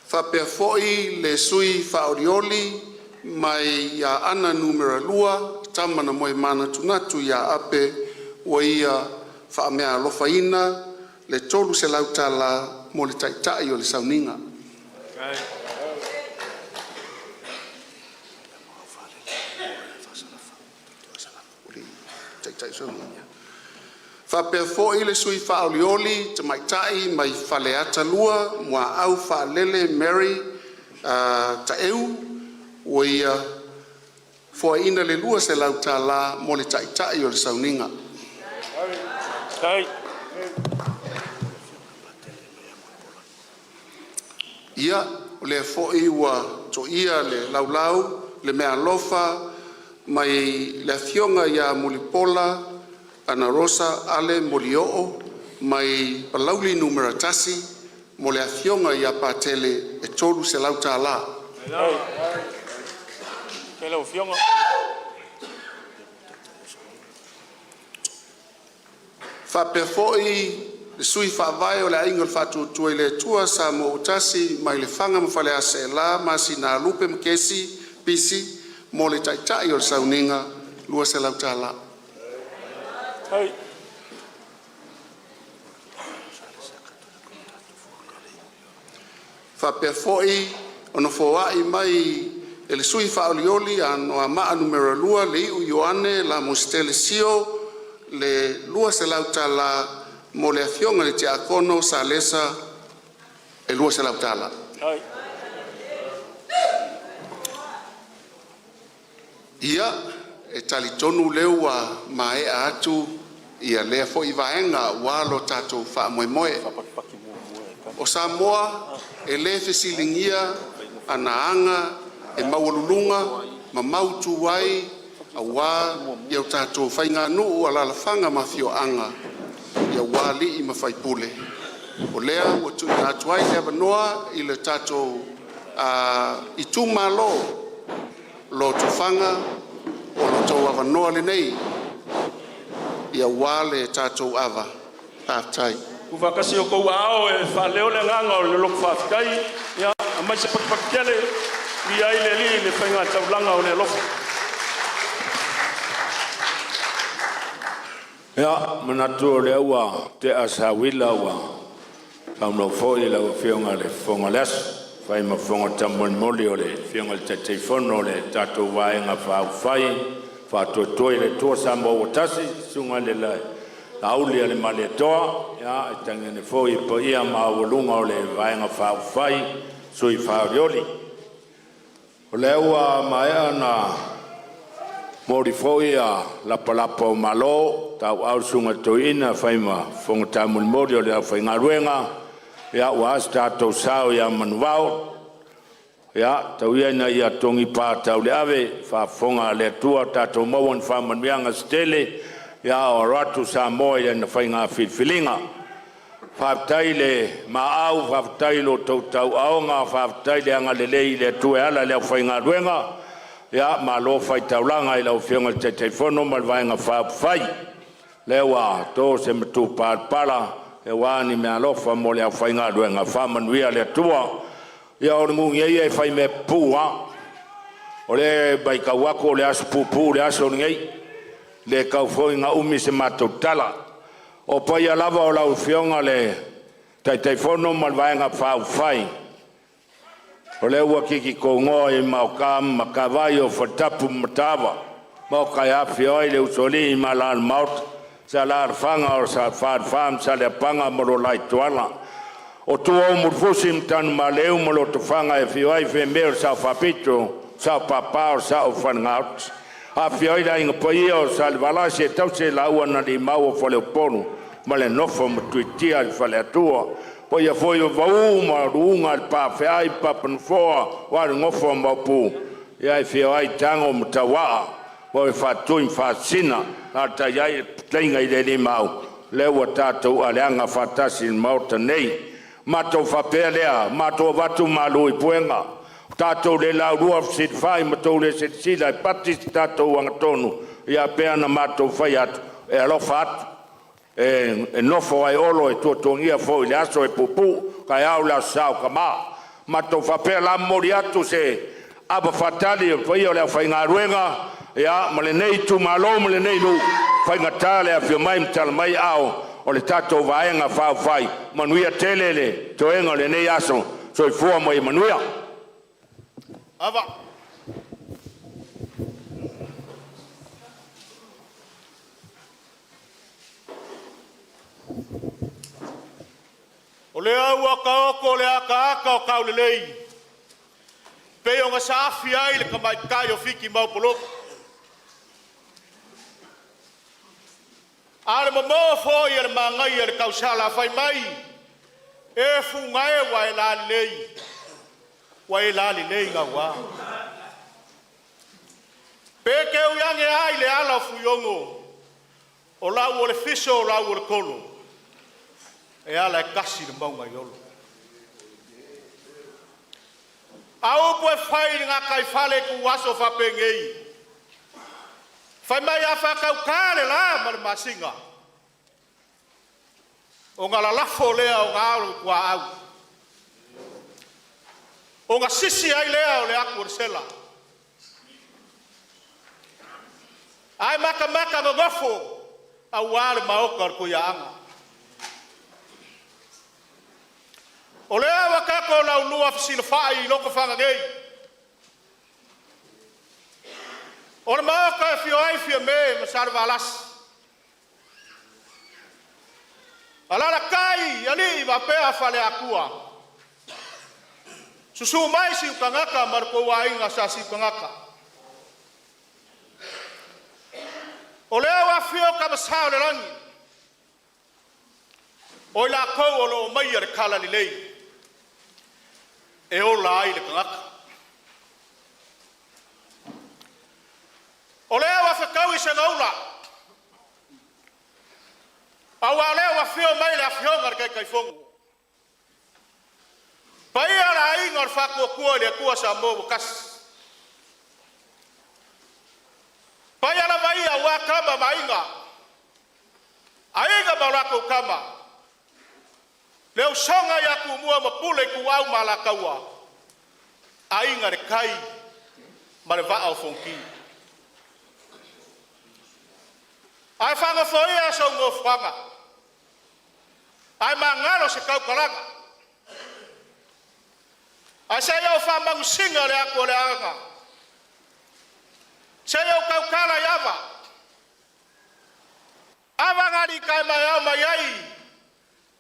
Faapea foi le sui faaolioli mai Aana Alofi 2, tama na moemanatunatu ia Ape, ua ia faameaalofaina le $300 mo le Taitai o le Sauniga. Faapea foi le sui faaolioli tamaitai mai Faleata 2 Muaau Faalele Mary Taeu, ua ia foaiina le $200 mo le Taitai o le Sauniga. Ia, o lea foi ua toia le laulau i le meaalofa mai le Afioga ia Mulipola Anarosa Ale Molioo mai Palauli 1 mo le Afioga ia Patele e $300. E faapea foi le sui faavae o le Aiga o le Faatuatua i le Atua Samoa ua Tasi mai Lefaga ma Faleaseela masina Lupe ma Kesi Pisi mo le Taitai o le Sauniga $200. E faapea foi ona foai mai e le sui faaolioli a Anoamaa 2 Lei'u Ioane Lamositele Sio le $200 mo le Afioga i le Tiakono o Salesa e $200. Ia, e talitonu o lea ua maea atu ia lea foi vaega aua lo tatou faamoemoe. O Samoa e le fesiligia ana aga e maualuluga ma mautu ai aua o tatou faiganuu, alaalafaga ma afioaga aua alii ma faipule. O lea ua tuuina atu ai le avanoa i le tatou itumalo o Lotofaga, o lo outou avanoa lenei aua le tatou ava. Faafetai. Tuufaatasi o outou aao e faaleo le agaga o le loto faafetai, ia aumai se patupatu tele e viia ai le Alii i le faigataulaga o le alofa. Ia, manatu o lea ua tea sauila ua saunoa foi lau Afioga i le Fofoga o le Aso e fai ma fofoga taumolimoli o le Afioga i le Taitaifono o le tatou Vaega Faaupufai Faatuatua i le Atua Samoa ua Tasi, Susuga i le Laaulialemalietoa, ae tainane foi le paia maualuga o le Vaega Faaupufai Sui Faaolioli. O lea ua maea ona moli foi a lapalapa o malo, tauau le susuga i le toeaina e fai ma fofoga taumolimoli o le aufaigaluega, aua se tatou sao ia manuvao. Ia tau ia ina ia togipa tauleave i le faafofoga a le Atua tatou maua ni faamanuiaga se tele a o alo atu Samoa i lana faiga filifiliga. Faafetai le maau, faafetai i lo outou tauaoga, faafetai le agalelei i le Atua e ala i le aufaigaluega. Ia malo fai taulaga i lau Afioga i le Taitaifono ma le Vaega Faaupufai, lea ua to se matupalapala aua ni meaalofa mo le aufaigaluega, faamanuia le Atua. Ia o le gugu ia e faimea pupuu lava. O lea e matau atu o le aso puupuu le aso lenei, e le tau foi ina umi se matou tala. O paia lava o lau Afioga i le Taitaifono ma le Vaega Faaupufai, o lea ua titi togoa i maota ma matavai o Faletapu ma Mataava, maota e afifio ai le Usoalii ma Alalamaota, alaalafaga o Sa Falefa ma Saleapaga ma lo la Ituala. O tua o Mulifusi ma Tanumaleu ma Lotofaga e afio ai Fiame o le Sao Faapito, Sao Papa, o Sao o Falenaoti. Afifio ai le Aiga Paia o Salevalasi e tausi e laua na a Faleupolu ma le nofo a Matuitia i le Faleatua. O paia foi o Mauu ma Uluga i le Pafeai ma Papanofoa aua le nofo a Maopu e afio ai Tago ma Tauaa ma oe Faatui ma Faasisina. Alaalatai ai le fetalaiga i le Alii Maau, lea ua tatou aleaga faatasi i le Maota nei. Matou faapea lea, matou avatu malu i puega, ua tatou le laulua fesilafai ma tou le silasila e pati se tatou agatonu, ia pei ona matou fai atu, e alofa atu, e nofo lava Olo e tuatuagia foi i le aso e puupuu, taeao le aso sa o tama. Matou faapea o le a momoli atu se ava faatali i le paia o le aufaigaluega ia ma lenei itumalo ma lenei nuu, e faigata le afio mai ma tala mai aao o le tatou Vaega Faaupufai. Manuia tele le toega o lenei aso. Soifua ma ia manuia. O lea ua taoto le ataata o taulelei e pei ona saafi ai le tamaitai o Fiti ma Opolotu. A o le momo'o foi a le manaia i le tausala fai mai, e fugaewa e lalelei. Ua e lalelei gaua. Pe e te ui ane lava i le ala o fuiono, o lau o le fiso o lau o le tolo, e ala e tasi le mauga i Olo. A o upu e fai i le gataifale i ituaso faapenei, fai mai a faatauta le la ma le masina, ona lalafo lea o galutuaau, ona sisi ai lea o le atu a le sela. Ae matamata nonofo aua le maota o le Tuiaana. O lea ua tatou laulua fesilafai i Lotofaga nei, o le Maota e afio ai Fiame ma Salevalasi, alaalatai alii faapea faleatua, susu mai Siutagata ma lo outou aiga Sa Siutagata. O lea ua afio Tama Sa o le Lagi, o i latou o lo o aumaia le talalelei e ola ai le tagata. O lea ua fetaui segaula, aua o lea ua afio mai le Afioga i le Taitaifono, paia o le aiga o le Faatuatua i le Atua Samoa ua Tasi, o paia lava ia aua Tama ma Aiga, Aiga ma latou Tama, le usoga ia Tumua ma Pule, Ituau ma Alataua, Aiga i le Tai ma le Vaa o Fonoti. Ae faanofoia sou nofoaga ae magalo se tautalaga, ae se i ou faamanusina le atu a le Aana, se i ou tautala i ava, ava na alii taemaeao mai ai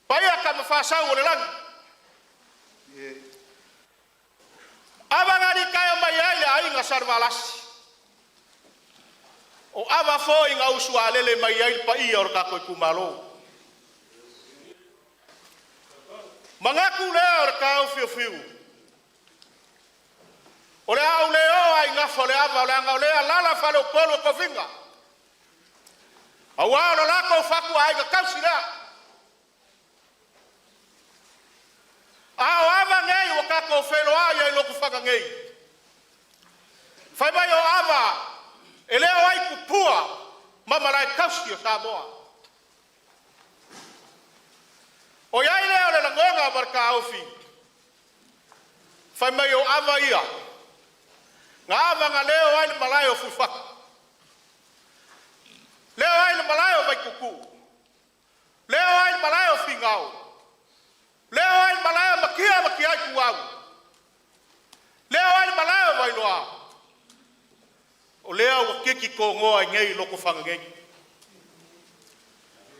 paia Tamafasau o le lagi, ava na alitaea mai ai le aiga Salevalasi, o ava foi na usualele mai ai le paia o le tatou itumalo. Manatu lea o le taofiofiu, o le a ou le oo lava i gafa o le ava, leaga o lea e alaala faleupolu o tofiga, aua o le latou fatuaiga tausi lea. A o ava nei ua tatou feiloai ai i Lotofaga nei, fai mai o ava e leo ai tupua ma malae tausi o Samoa. O i ai lea o le lagona ma le taofi, fai mai o ava ia, na ava na leo ai le malae o Fuifatu, leo ai le malae o Vaituutuu, leo ai le malae o Finao, leo ai le malae o Matia ma Matia Ituau, leo ai le malae o Vailoa. O lea ua tiki tonoa i inei i Lotofaga nei,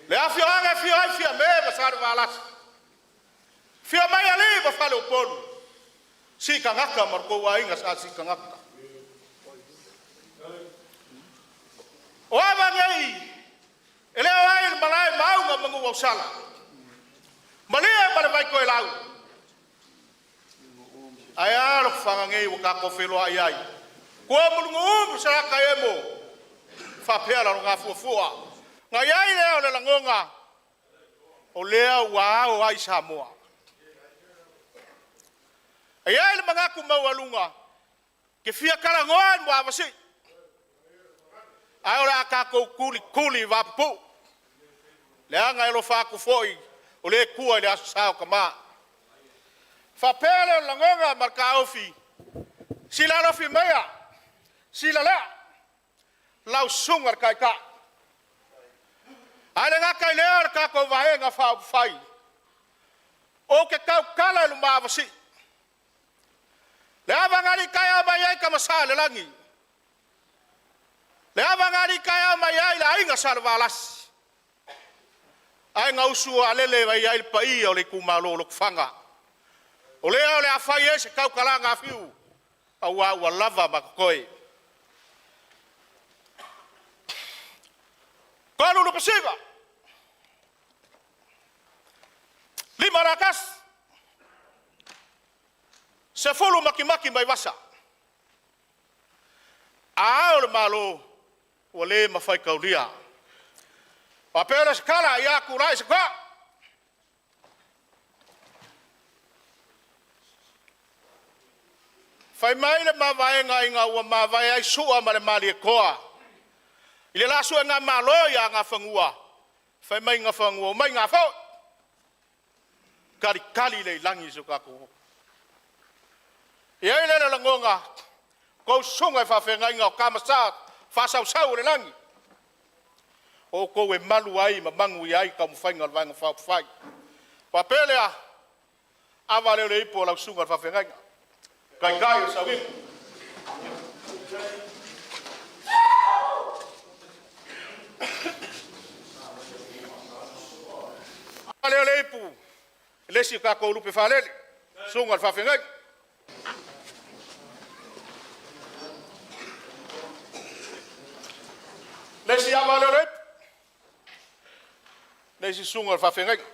le afioaga e afio ai Fiame ma Salevalasi, afio mai alii ma faleupolu, Siitagata ma lo outou aiga Sa Siitagata. O ava nei e leo ai le malae o Maauga ma Nuuausala, Malie ma le Vaitoelau, ae a Lotofaga nei ua tatou feiloai ai? Ua Muluguu ma Salataemo faapea Lalogafuafua. Ona i ai lea o le lagona, o lea ua ao ai Samoa. E i ai le manatu maualuga, ou te fia talanoa i le Muavasii, ae o le a tatou tulituli i vapupuu, leaga e alofa atu foi o lea e tua i le aso sa o tama. Faapea lea o le lagona ma le taofi, sila alofi maia, sila lea, lau Susuga i le Taitai. Ae le gata i lea o le tatou Vaega Faaupufai, ou te tautala i le muavasii, le ava na alitaea mai ai Tama Sa i le lagi, le ava na alitaea mai ai le aiga Salevalasi, ae na usu alele mai ai le paia o le itumalo o Lotofaga. O lea o le a fai ai se tautalaga a Fiu, aua ua lava ma totoe. Tolu Lupesina, 5 Latasi, 10 makimaki mai Vasa. A ao le Malo ua le mafai kaulia. Faapea le sikala ia tulai se toa. Fai mai le mavaega ina ua mavae ai Sua ma le Malietoa i le la suega malo ia Nafanua, fai mai Nafanua, omai nafo'i, talitali lea i lagi si o tatou. E i ai lea o le lagona, outou susuga i faafeagaiga o Tama Sa Faasausau o le lagi, o outou e malu ai ma manuia ai taumafaiga o le Vaega Faaupufai. Faapea lea, ava lea o le ipu a lau susuga i le faafeagaiga, taitai o le sauniga. Ava lea o le ipu i le isi o tatou lupe faalele, susuga i le faafeagaiga. Le isi ava lea o le ipu, le isi susuga i le faafeagaiga.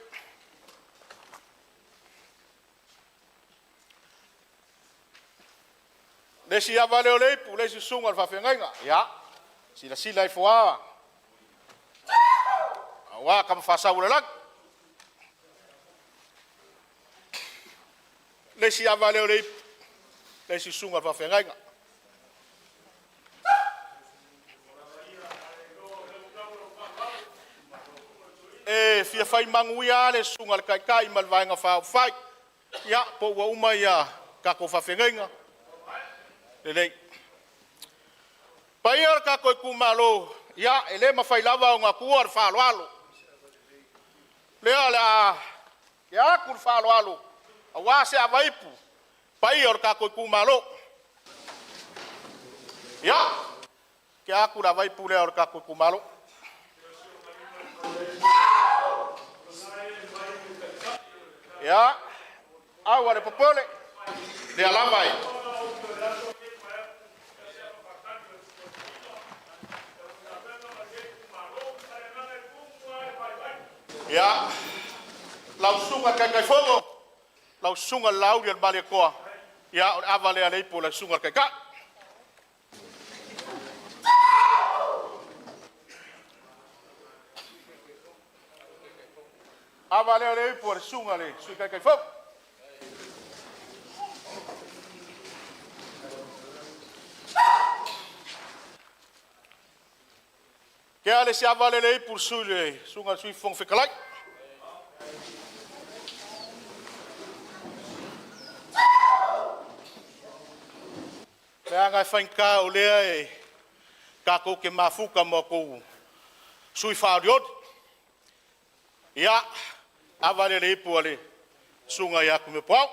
Le isi ava lea o le ipu, le isi susuga i le faafeagaiga. Ia, silasila ifo lava aua Tama Faasau o le lagi. Le isi ava lea o le ipu, le isi susuga i le faafeagaiga. E fia fai manuia lava le susuga i le Taitai ma le Vaega Faaupufai. Ia, po ua uma ia tatou faafeagaiga. Lelei. Paia o le tatou itumalo, ia e le mafai lava ona tuua le faaaloalo. Lea o le a tea atu le faaaloalo aua se avaipu paia o le tatou itumalo. Ia, tea atu le avaipu lea o le tatou itumalo. Ia, aua le popole, lea lava e Ia, lau susuga i le Taitaifono, lau susuga i le Laauli o le Malietoa, ia o le ava lea a le ipu a lau susuga i le Taitai. Ava lea o le ipu a le susuga i le Sui Taitaifono. Tea le isi ava lea o le ipu i le susuga i le Sui Fofoga Fetalai. Leaga e faigata o lea e tatou te mafuta ma outou sui faaolioli. Ia, ava lea o le ipu a le susuga ia Tuimepuao.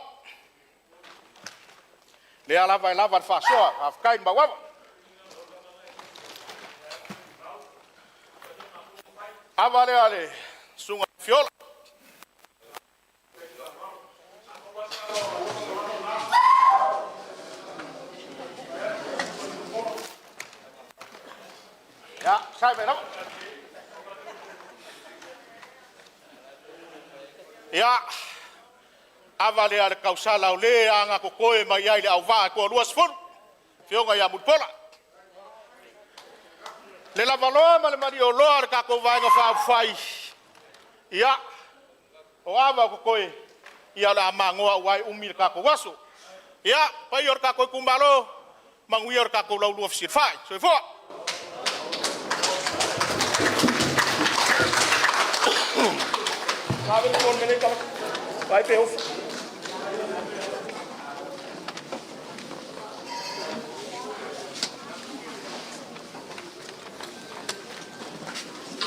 Lea lava e lava le faasoa, faafetai le mauava. Ava lea a le susuga ia Fiola. Ia, sai mai lava. Ia, ava lea a le tausala o le agatotoe mai ai le auvaa e toa 20, afioga ia Mulipola. Le lavaloa ma le malioloa o le tatou Vaega Faaupufai, ia, o ava o totoe, ia o le a magoa aua e umi le tatou aso. Ia, paia o le tatou itumalo, manuia le tatou laulua fesilafai. Soifua.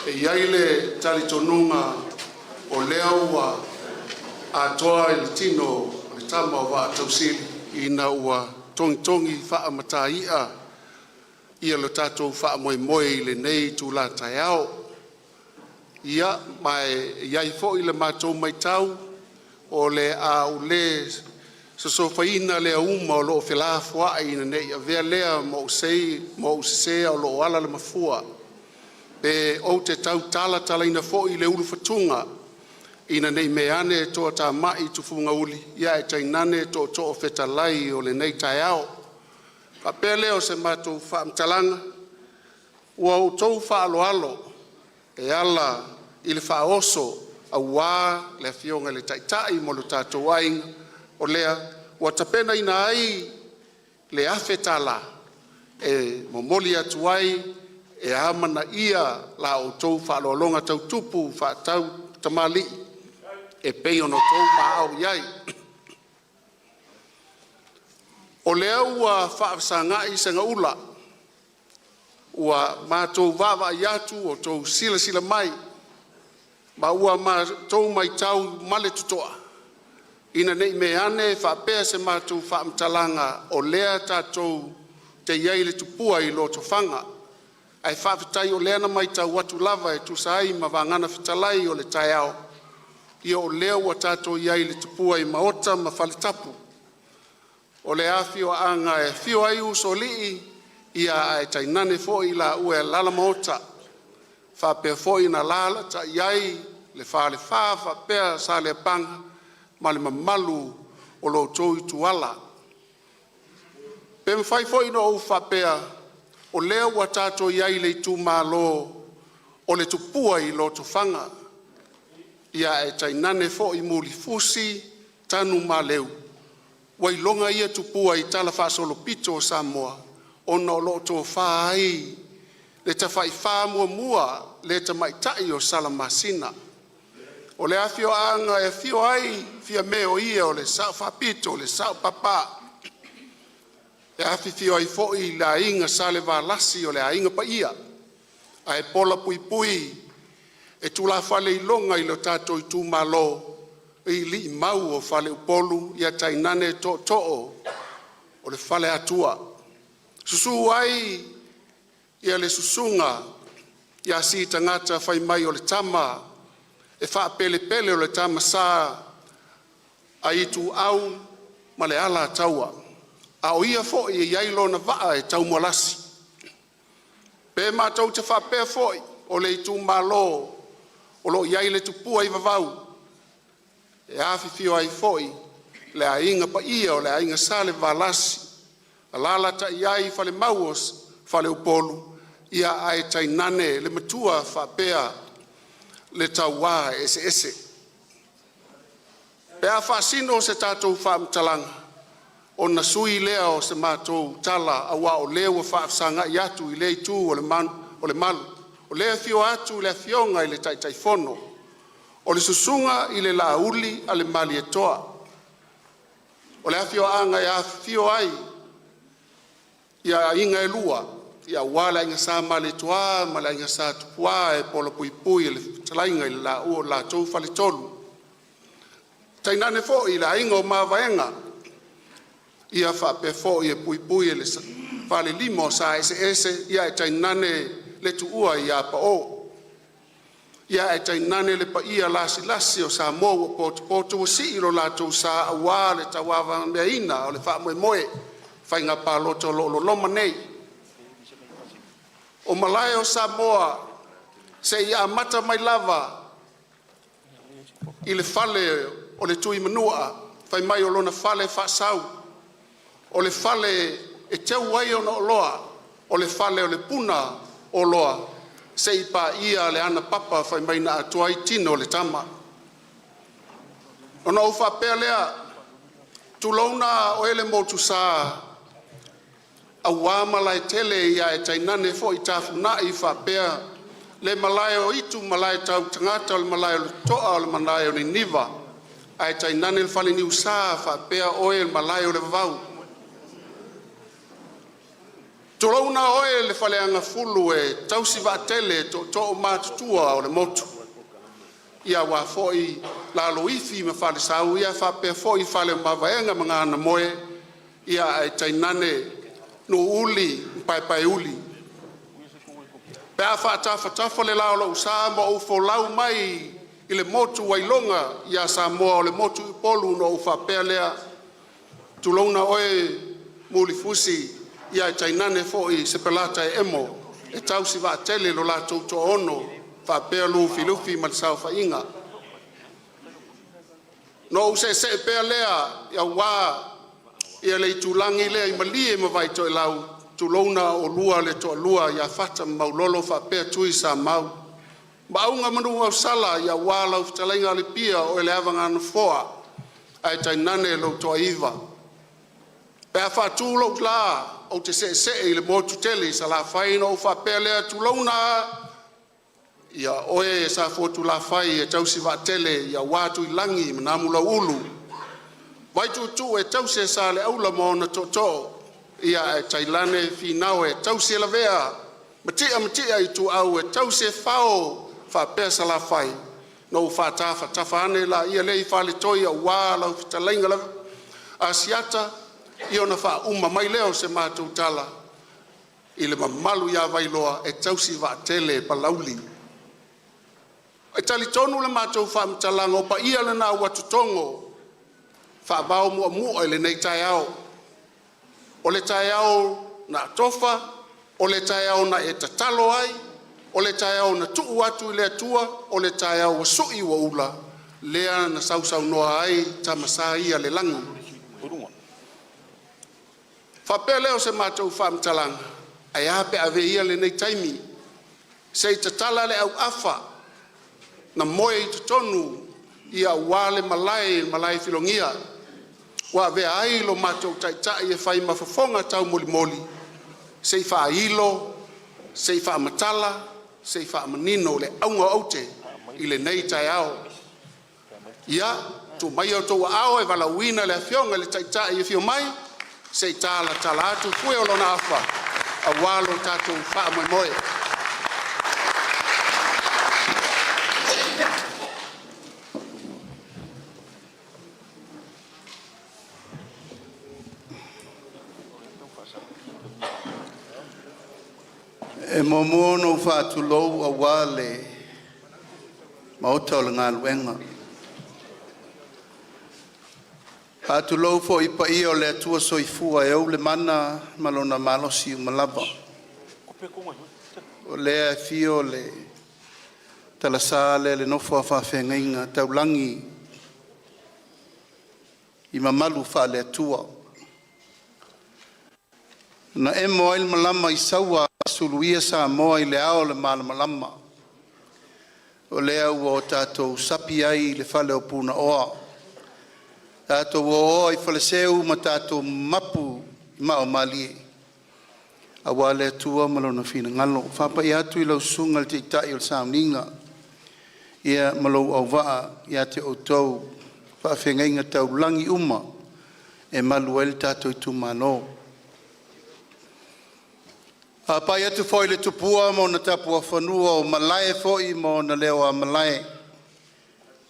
E i ai le talitonuga o lea ua atoa i le tino o le tama o Vaatausili ina ua togitogi faamataia ia lo tatou faamoemoe i lenei itula taeao. Ia, ma e i ai foi le matou matau, o le a ou le sosofaina le auma o lo o felafoai ina nei avea lea ma ou sese a o lo o ala le mafua, pe ou te tau talatalaina foi le ulufatuga Ina nei mea ane toatamai tufugauli, ae tainane tootoo fetalai o lenei taeao. Faapea lea o se matou faamatalaga, ua outou faaaloalo e ala i le faaoso aua le Afioga i le Taitai ma lo tatou aiga, o lea ua tapenaina ai le $1000 e momoli atu ai e amanaia la outou faaaloalo tau tupu faatautamalii e pei ona outou muaau i ai. O lea ua faafesagai segaula ua matou vaavaai atu ua outou silasila mai ma ua matou matau ma le totoa, ina nei meaane e faapea se matou faamatalaga o lea tatou te i ai i le tupua i lotofaga, ae faafetai o lea na matau atu lava e tusa ai ma vagana fetalai o le taeao, ia o lea ua tatou i ai i le tupua i maota ma fale tapu. O le afioaga e afio ai Usoalii, ae tainane foi laua e alaala Maota, faapea foi ona alaalatai ai le Falefa faapea Saleapaga ma le mamalu o lo outou ituala. Pe mafai foi ona ou faapea, o lea ua tatou i ai i le itumalo o le Tupua i Lotofaga, ia ae tainane foi Mulifusi Tanumaleu, ua iloga ia tupua i talafaasolopito o Samoa ona o lo o tofa ai le Tafaifa muamua le tamaitai o Salamasina. O le afioaga e afio ai Fiame o ia o le Sao Faapito, le Sao Papa, e afifio ai foi le Aiga Salevalasi o le Aiga Paia, ae pola puipui e tulafale iloga i lo tatou itumalo i alii mau o faleupolu, ia tainane tootoo o le Faleatua. Susu ai ia le susuga ia Sitagata fai mai o le tama e faapelepele o le tama sa Ituau ma le Alataua, a o ia foi e i ai lona vaa e taumualasi. Pe matou te faapea foi o le itumalo o lo o i ai le tupua i Vavau, e afifio ai foi le aiga paia o le aiga Salevalasi, alaalatai ai Falemau o Faleupolu, ia ae tainane le matua faapea le tauā eseese. Pe a faasino se tatou faamatalaga, ona sui lea o se matou tala aua o lea ua faafesagai atu i lea itu o le malu. O lea e afio atu le Afioga i le Taitaifono, o le Susuga i le Laauli a le Malietoa, o le afioaga e afifio ai ia aiga e lua, aua le aiga Sa Malietoa ma le aiga Sa Tupua, e pola puipui e le fetalaiga i le laua Faletolu. Tainane foi le aiga o Mavaega, ia faapea foi e puipui e le falelima o Sa Eseese, ae tainane le tuua ia Pao. Ia ae tainane le paia lasilasi o Samoa ua potopoto ua sii lo latou sa aua le tauavameaina o le faamoemoe faiga palota o lo o loloma nei. O malae o Samoa seia amata mai lava i le fale o le Tuimanua fai mai o lona fale faasau, o le fale e teu ai ona oloa, o le fale o le puna oloa seia paia le Anapapa fai mai na atoa ai tino o le tama. Ona ou faapea lea, tulouna oe le Motusa aua Malaetele, ae tainane foi Tafunai faapea le malae o Itu, malae tautagata, o le malae o le Toa, o le malae o Niniva, ae tainane le Faleniusa faapea oe le malae o le Vavau. Tulouna oe le Faleagafulu e tausi vaatele e tootoo matutua o le motu, aua foi Laloifi ma Falesau, ia faapea foi Fale o Mavaega ma Gaganamoe, ae tainane Nuuuli ma Paepaeuli. Pe a faatafatafa le la o lou sa ma ou folau mai i le motu ua iloga ia Samoa o le motu i Upolu ona ou faapea lea, tulouna oe Mulifusi ae tainane foi Sepelata e Emo e tausi vaatele e lo latou toaono faapea Lufilufi ma le saofaiga. Na ou seesee pea lea aua le itulagi lea i Malie ma Vaitoelau, tulouna oulua le toalua ia Fata ma Maulolo faapea Tuisamau, Maauga ma Nuuausala aua lau fetalaiga Alepia o oe le ava na nofoa ae tainane lou toaiva. Pe a faatu lou la, ou te seesee i le motu tele i Salafai ona ou faapea lea, tulouna a oe Safotulafai e tausi vaatele aua Tuilagi ma Namulauulu, Vaituutuu e tausi e Saleaula ma ona Tootoo, ae tainane Finao e tausi e Lavea, Matia ma Matia Ituau e tausi e Fao faapea Salafai. Ona ou faatafatafa ane lea i faletoi aua lau fetalaiga Asiata ona faauma mai lea o se matou tala i le mamalu ia Vailoa e tausi vaatele e Palauli. E talitonu la matou faamatalaga, o paia lena ua totogo faavao muamua i lenei taeao. O le taeao na tofa, o le taeao na e tatalo ai, o le taeao na tuu atu i le Atua, o le taeao ua sui ua ula, lea na sausaunoa ai tama sa ia i le lagi. Ona faapea lea o se matou faamatalaga, ae a pe a avea ia lenei taimi se i tatala le auafa na moe i totonu aua le malae, le malae filogia ua avea ai lo matou taitai e fai ma fofoga taumolimoli se i faailo, se i faamatala, se i faamanino le auga o aute i lenei taeao. Ia, tuu maia o outou aao e valaauina le Afioga i le Taitai e afio mai se i talatala atu fue o lona afa aua lo tatou faamoemoe. E muamua ona ou faatulou aua le maota o le galuega. E faatulou foi i paia o le Atua Soifua e ou le mana ma Lona malosi uma lava. O lea e afio le talasa lea le nofo a faafeagaiga taulagi i mamalu faale-Atua. Na emo ai le malama i Saua suluia Samoa i le ao o le malamalama. O lea ua o tatou sapi ai i le fale o Punaoa, tatou oaoa i faleseu ma tatou mapu i maaomalie aua le Atua ma Lona finagalo. E faapai atu i lau Susuga i le Taitai o le Sauniga ma lou auvaa ia te outou faafeagaiga taulagi uma e malu ai le tatou itumalo. E faapai atu foi i le tupua ma ona tapuafanua, o malae foi ma ona leoamalae, le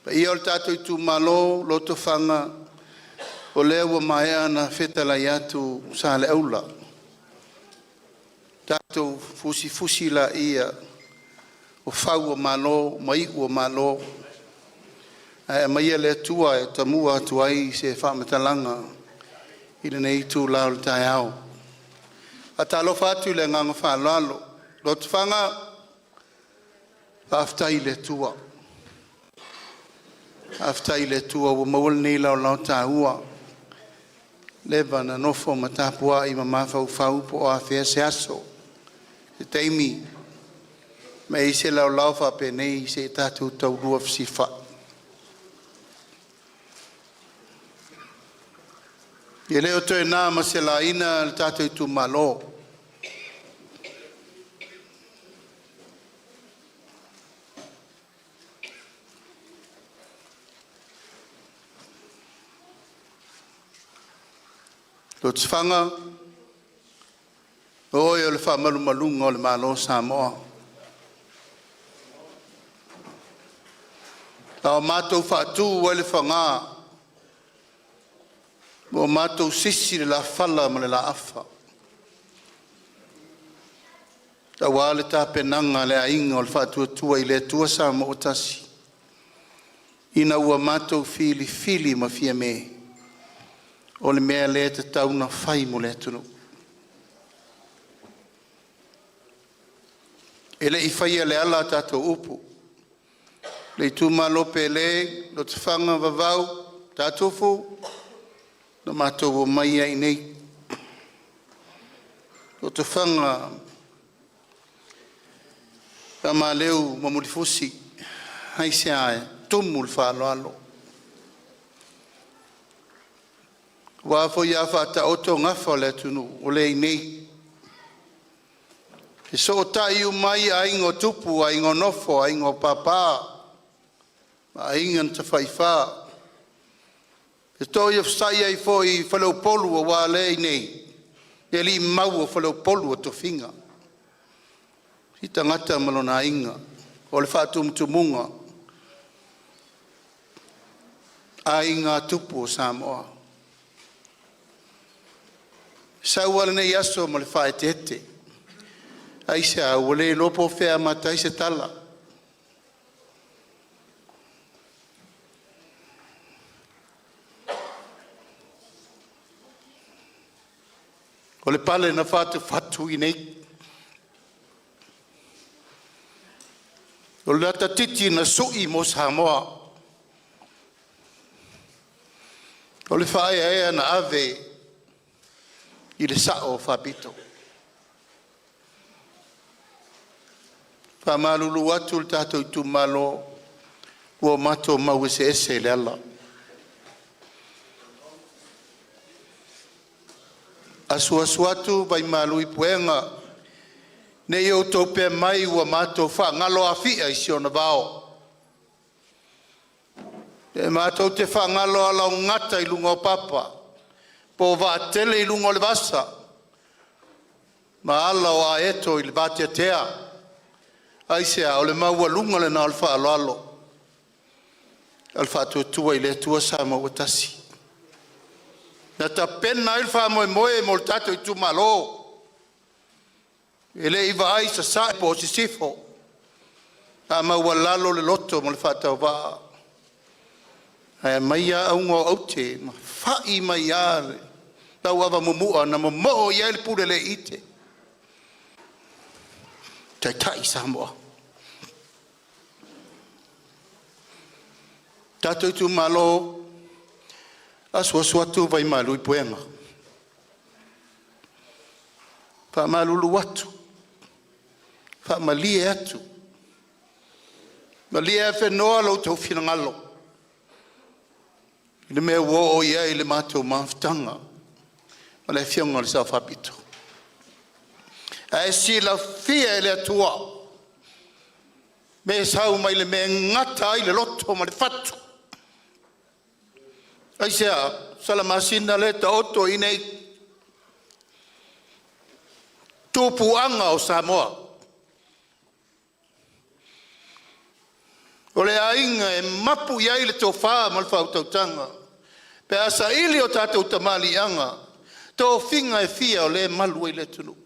paia o le tatou itumalo, Lotofaga, o lea ua maea ona fetalai atu Saleaula, tatou fusifusi laia o fau o malo ma iu o malo, ae aumaia le Atua e tamua atu ai se faamatalaga i lenei itula o le taeao. E faatalofa atu i le agaga faaaloalo. Lotofaga, faafetai i le Atua, faafetai i le Atua ua maua lenei laolao taua. Ua leva ona nofo ma tapuai ma mafaufau po o afea se aso, se taimi ma i ai se laolao faapenei se i tatou taulua fesilafai. E le o toe na ma se laina le tatou itumalo. Lotofaga, o oe o le faamalumaluga o le Malo o Samoa. A o matou faatu ai le faga, ua matou sisi le lafala ma le laafa aua le tapenaga a le Aiga o le Faatuatua i le Atua Samoa ua Tasi ina ua matou filifili ma fiame o le mea lea e tatau ona fai mo le atunuu. E le i faia e Leala a tatou upu, le itumalo pele Lotofaga, Vavau, Tatufu na matou omai ai iinei, Lotofaga Famaleu ma Mulifusi, aisea e tumu le faaaloalo. Aua foi a faataoto gafa o le atunuu, o lea e i inei e fesootai uma ai aiga o tupu, aiga o nofo, aiga o papa ma aiga na tafaifa, e toafsa'i ai foi faleupolu aua o lea e i inei le alii mau o faleupolu o tofiga, i tagata ma lona aiga, o le faatumutumuga aiga tupu o Samoa. Sau lava lenei aso ma le faaeteete, aisea? Ua le iloa po o fea e amata ai se tala. O le pale na fatufatu i inei, o le ata titi na sui mo Samoa, o le faaeaea na ave i le sao faapito. E faamalulu atu i le tatou itumalo, ua matou mau eseese i le ala. Asuasu atu vaimalu i puega ne i outou pea mai ua matou faagalo Afia i si ona vao. E matou te faagalo alaogata i luga o papa po o vaatele i luga o le vasa ma ala o aeto i le vateatea. Aisea? O le maualuga lena o le faaaloalo a le Faatuatua i le Atua Samoa ua Tasi na tapena ai le faamoemoe mo le tatou itumalo, e le i vaai i sasae po o sisifo, a maualalo le loto ma le faatauvaa ae aumai lava auga o aute ma fai mai lava le lauava mumua na momoo i ai le Puleleiite, taitai Samoa. Tatou itumalo, asuasu atu vaimalu i puega, faamalulu atu, faamalie atu, malie afenoa lo outou finagalo i le mea ua oo i ai le matou mafutaga ma le Afioga i le Sao Faapito. Ae silafia e le Atua mea e sau mai le mea e gata ai le loto ma le fatu. Aisea? Salamasina lea e taoto i inei, tupuaga o Samoa. O le aiga e mapu i ai le tofa ma le faautautaga pe a saili o tatou tamaliiaga, tofiga e fia o lea e malu ai le atunuu.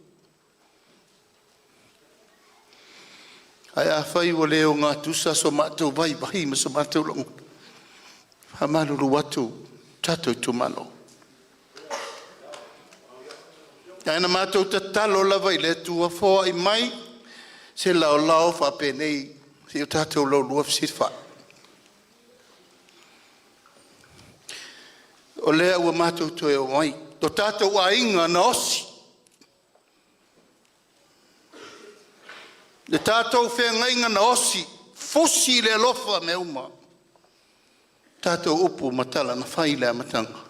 Ae afai ua le ogatusa so matou vaivai ma so matou lagona, e faamalulu atu tatou itumalo. Ae na matou tatalo lava i le Atua, foai mai se laolao faapenei seia o tatou laulua fesilafai. O lea ua matou toe omai, o tatou aiga na osi, le tatou feagaiga na osi, fusi i le alofa mea uma, tatou upu ma tala na fai i le amataga,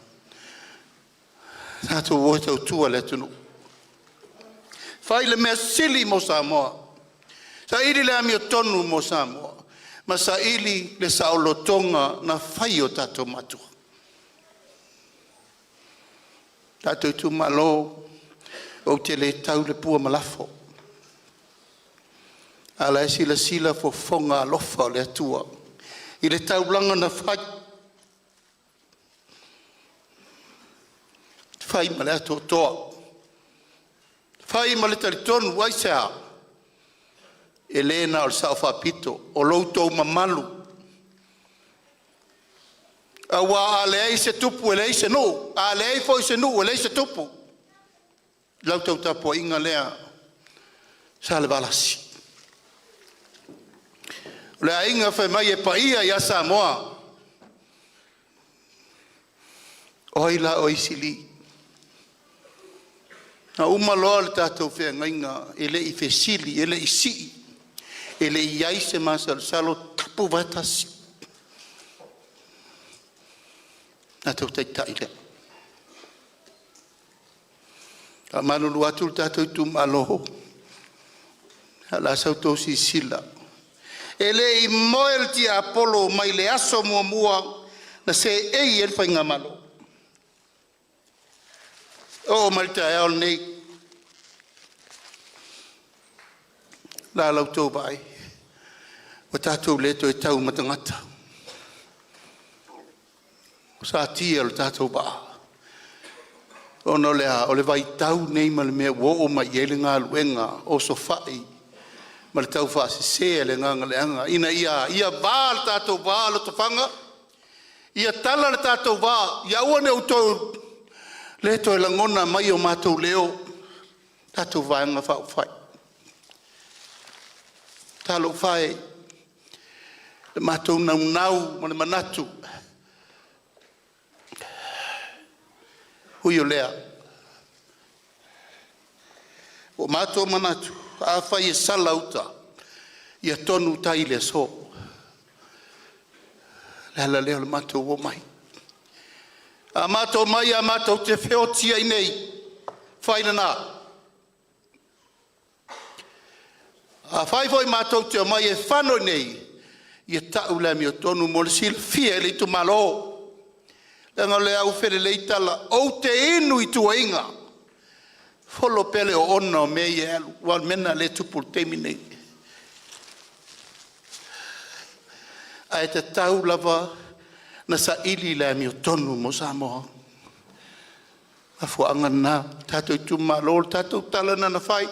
tatou o e tautua le atunuu, fai le mea sili mo Samoa, saili le amiotonu mo Samoa ma saili le saolotoga na fai e o tatou matua. Tatou itumalo, ou te le tau le pua ma lafo, a o la e silasila fofoga alofa o le Atua i le taulaga na fai, fai ma le atoatoa, fai ma le talitonu. Aisea? E le na o le Sao Faapito, o lo outou mamalu, aua a leai se tupu e leai se nuu, a leai foi se nuu e leai se tupu. I lau tau tapuaiga lea Salevalasi, o le aiga fai mai e paia ia Samoa. O ai la oe Sili? Na uma loa le tatou feagaiga, e le i fesili, e le i sii, e le i i ai se masalosalo, tapu faatasi tatou taitai lea. E faamalulu atu le tatou itumalo, o le a sa outou silasila, e le i moe le tiapolo mai le aso muamua na seei ai le faigamalo e oo mai i le taeao lenei. O le a la outou vaai? Ua tatou le toe tau ma tagata, ua satia lo tatou vaa. Ona o le a? O le vaitau lenei ma le mea ua oo mai i ai le galuega osofai ma le taufaasese a le agaga leaga ina ia va le tatou va o Lotofaga, ia tala le tatou va, ia aua ne i outou le toe lagona mai o matou leo, tatou Vaega Faaupufai. Talofa e i le matou naunau ma le manatu, ui o lea, ua matou manatu, afai e sala uta, ia tonu tai i le aso. O le ala lea o le matou omai. A matou omai lava matou te feoti ai nei, fai lena. Afai foi matou te omai e fano i inei, ia tau le amiotonu mo le silafia e le itumalo, leaga o lea lava ua felelei tala, ou te inu i tuuaiga, folo pea le oona o mea ia e alu, aua o le mea lena o lea e tupu i le taimi lenei. Ae tatau lava ona saili le amiotonu mo Samoa. O le mafuaaga lena le tatou itumalo, o le tatou tala lena na fai,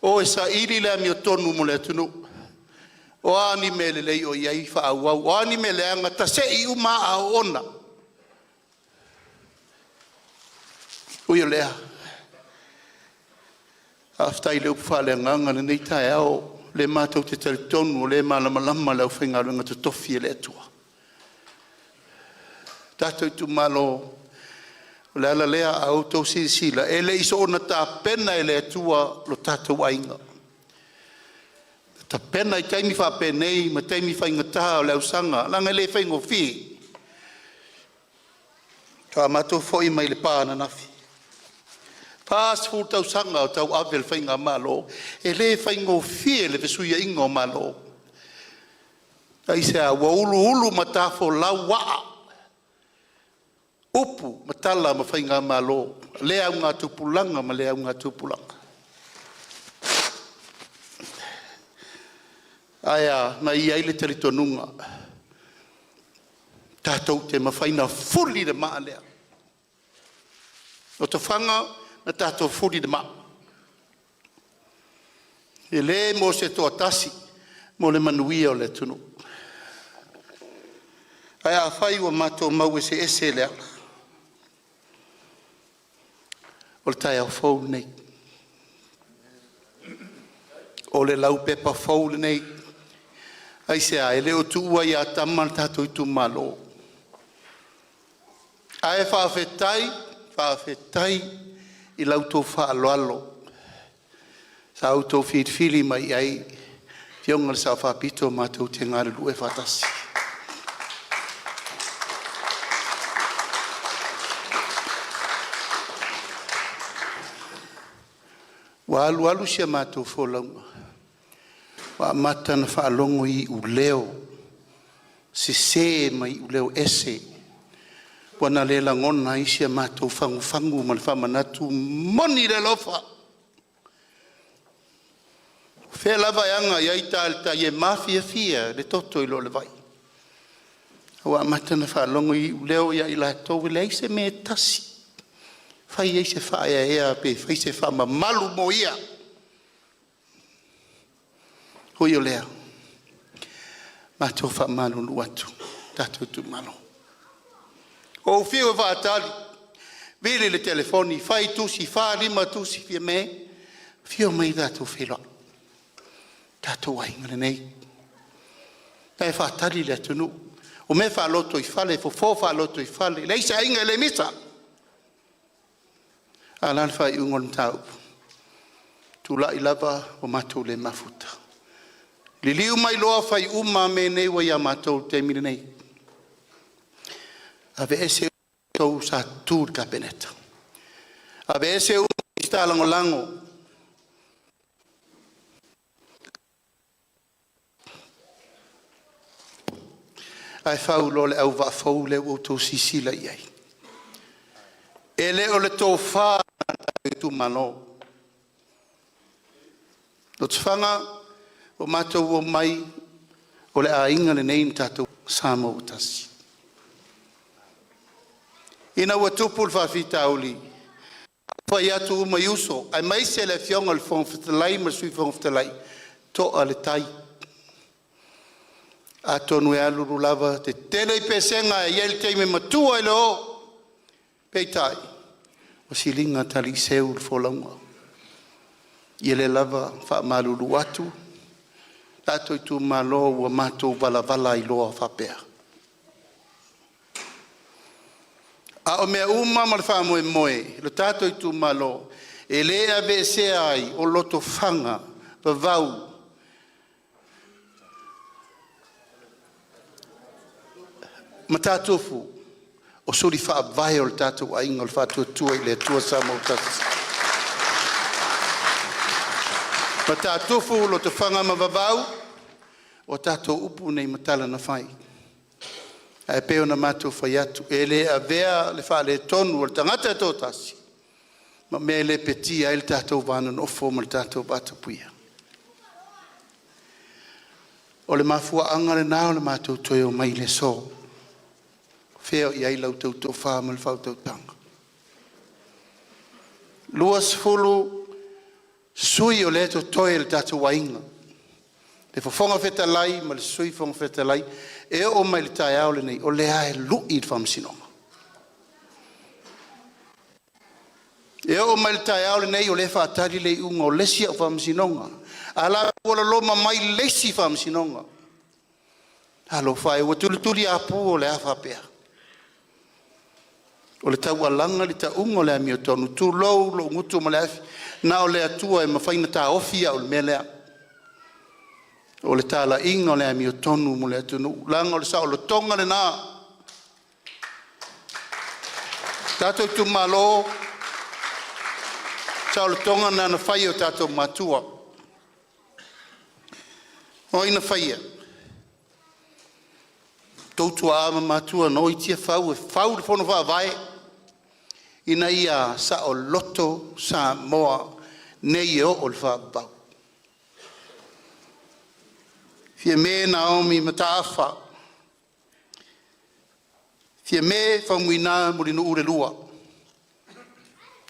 o e saili le amiotonu mo le atunuu. O a ni mea lelei o i ai faaauau, o a ni mea leaga tasei uma aa o oona. Ui o lea, faafetai i le upu faaleagaga i lenei taeao, o lea matou te talitonu o lea e malamalama le aufaigaluega totofi a le Atua. Tatou itumalo, o le ala lea, a outou silasila, e le i soona tapena e le Atua lo tatou aiga, na tapena i taimi faapenei ma taimi faigata o le ausaga, leaga e le faigofie. Faatoa matou foi mai Lepa ananafi, 40 tausaga o tauave le faigamalo. E le faigofie le fesuiaiga o Malo. Aisea? Ua uluulu matafolau aa, upu ma tala ma faigamalo a lea augatupulaga ma lea augatupulaga. Ae a? Na i ai le talitonuga tatou te mafai ona fuli le maa lea. Lotofaga, na tatou fuli le maa, e le mo se toatasi, mo le manuia o le atunuu. Ae afai ua matou mau eseese i le ala, o le taeao fou lenei. O le laupepa fou lenei. Aisea? E le o tuua ia Tama le tatou itumalo. Ae faafetai, faafetai i la outou faaaloalo sa outou filifili mai ai le Afioga i le Sao Faapito matou te galulue faatasi. Ua alu alu si a matou folauga ua amata ona faalogo i iuleo sese ma iuleo ese ua na le lagona ai si a matou fagufagu ma le faamanatu momoni le alofa. O fea lava e aga i ai ta i le tai, e mafiafia le toto i lo le vai. Ua amata ona faalogo i iuleo ia i latou e leai se mea e tasi e fai ai se faaeaea pe fai se faamamalu mo ia. Ui o lea, matou te faamalulu atu le tatou itumalo. Ua ou fiu e faatali, vili le telefoni, fai tusi, 4, 5 tusi, Fiame, afio mai tatou feiloai, tatou aiga lenei. O la e faatali le atunuu. O mea faalotoifale, e fofo faalotoifale, e leai se aiga e le misa. A o le a le faaiuga o le mataupu? Tulai lava ua matou le mafuta. Liliu mai loa fai uma mea nei ua ia matou i le taimi lenei. Aveese outou sa tutu i le Kapeneta, aveese uma Minisita Lagolago, ae fau loa le auvaa fou lea ua outou silasila i ai. E le o le tofa a itumalo. Lotofaga, ua matou omai o le aiga lenei na tatou Samoa ua tasi. Ina ua tupu le faafitauli, fai atu uma i uso aemaise le Afioga i le Fofoga Fetalai ma le Sui Fofoga Fetalai, toa le tai. Atonu e alu alu lava tetele i pesega e i ai le taimi e matua ai le oo. Peitai, ua siliga taliiseu le folauga. Ia lea lava e faamalulu atu, tatou itumalo ua matou valavala ai loa faapea. A o mea uma ma le faamoemoe, lo tatou itumalo e le aveesea ai o Lotofaga, Vavau ma Mataitufu, o suli faavae o le tatou aiga o le Faatuatua i le Atua Samoa ua Tasi. Matatufu Lotofaga ma Vavau, o tatou upu nei ma tala na fai. Ae pei ona matou fai atu, e le avea le faaletonu o le tagata e toatasi ma mea e lepetia ai le tatou va nonofo ma le tatou vatapuia. O le mafuaaga lena o le matou toe omai i le aso. O fea o i ai la outou tofa ma le faautautaga? E 20 sui o lea e totoe o le tatou aiga, le Fofoga Fetalai ma le Sui Fofoga Fetalai, e oo mai i le taeao lenei, o lea lava e lui le Faamasinoga. E oo mai i le taeao lenei o lea e faatali le iuga o le isi au faamasinoga, a o la ua loloma mai le isi faamasinoga. Talofa e, ua tulituliapu o le a faapea? O le taualaga le tauga o le amiotonu, tulou lou gutu ma le afi, na o le Atua e mafai ona taofi au i le mea lea, o le talaiga o le amiotonu mo le atunuu, leaga o le saolotoga lena. Tatou itumalo, o le saolotoga lena na fai e o tatou matua. O ai na faia? O outou tuaa ma matua na o i Tiafau e fau le fono faavae ina ia saoloto Samoa nei e oo i le faavavau. Fiame Naomi Mataafa, Fiame Faumuina Mulinuu II,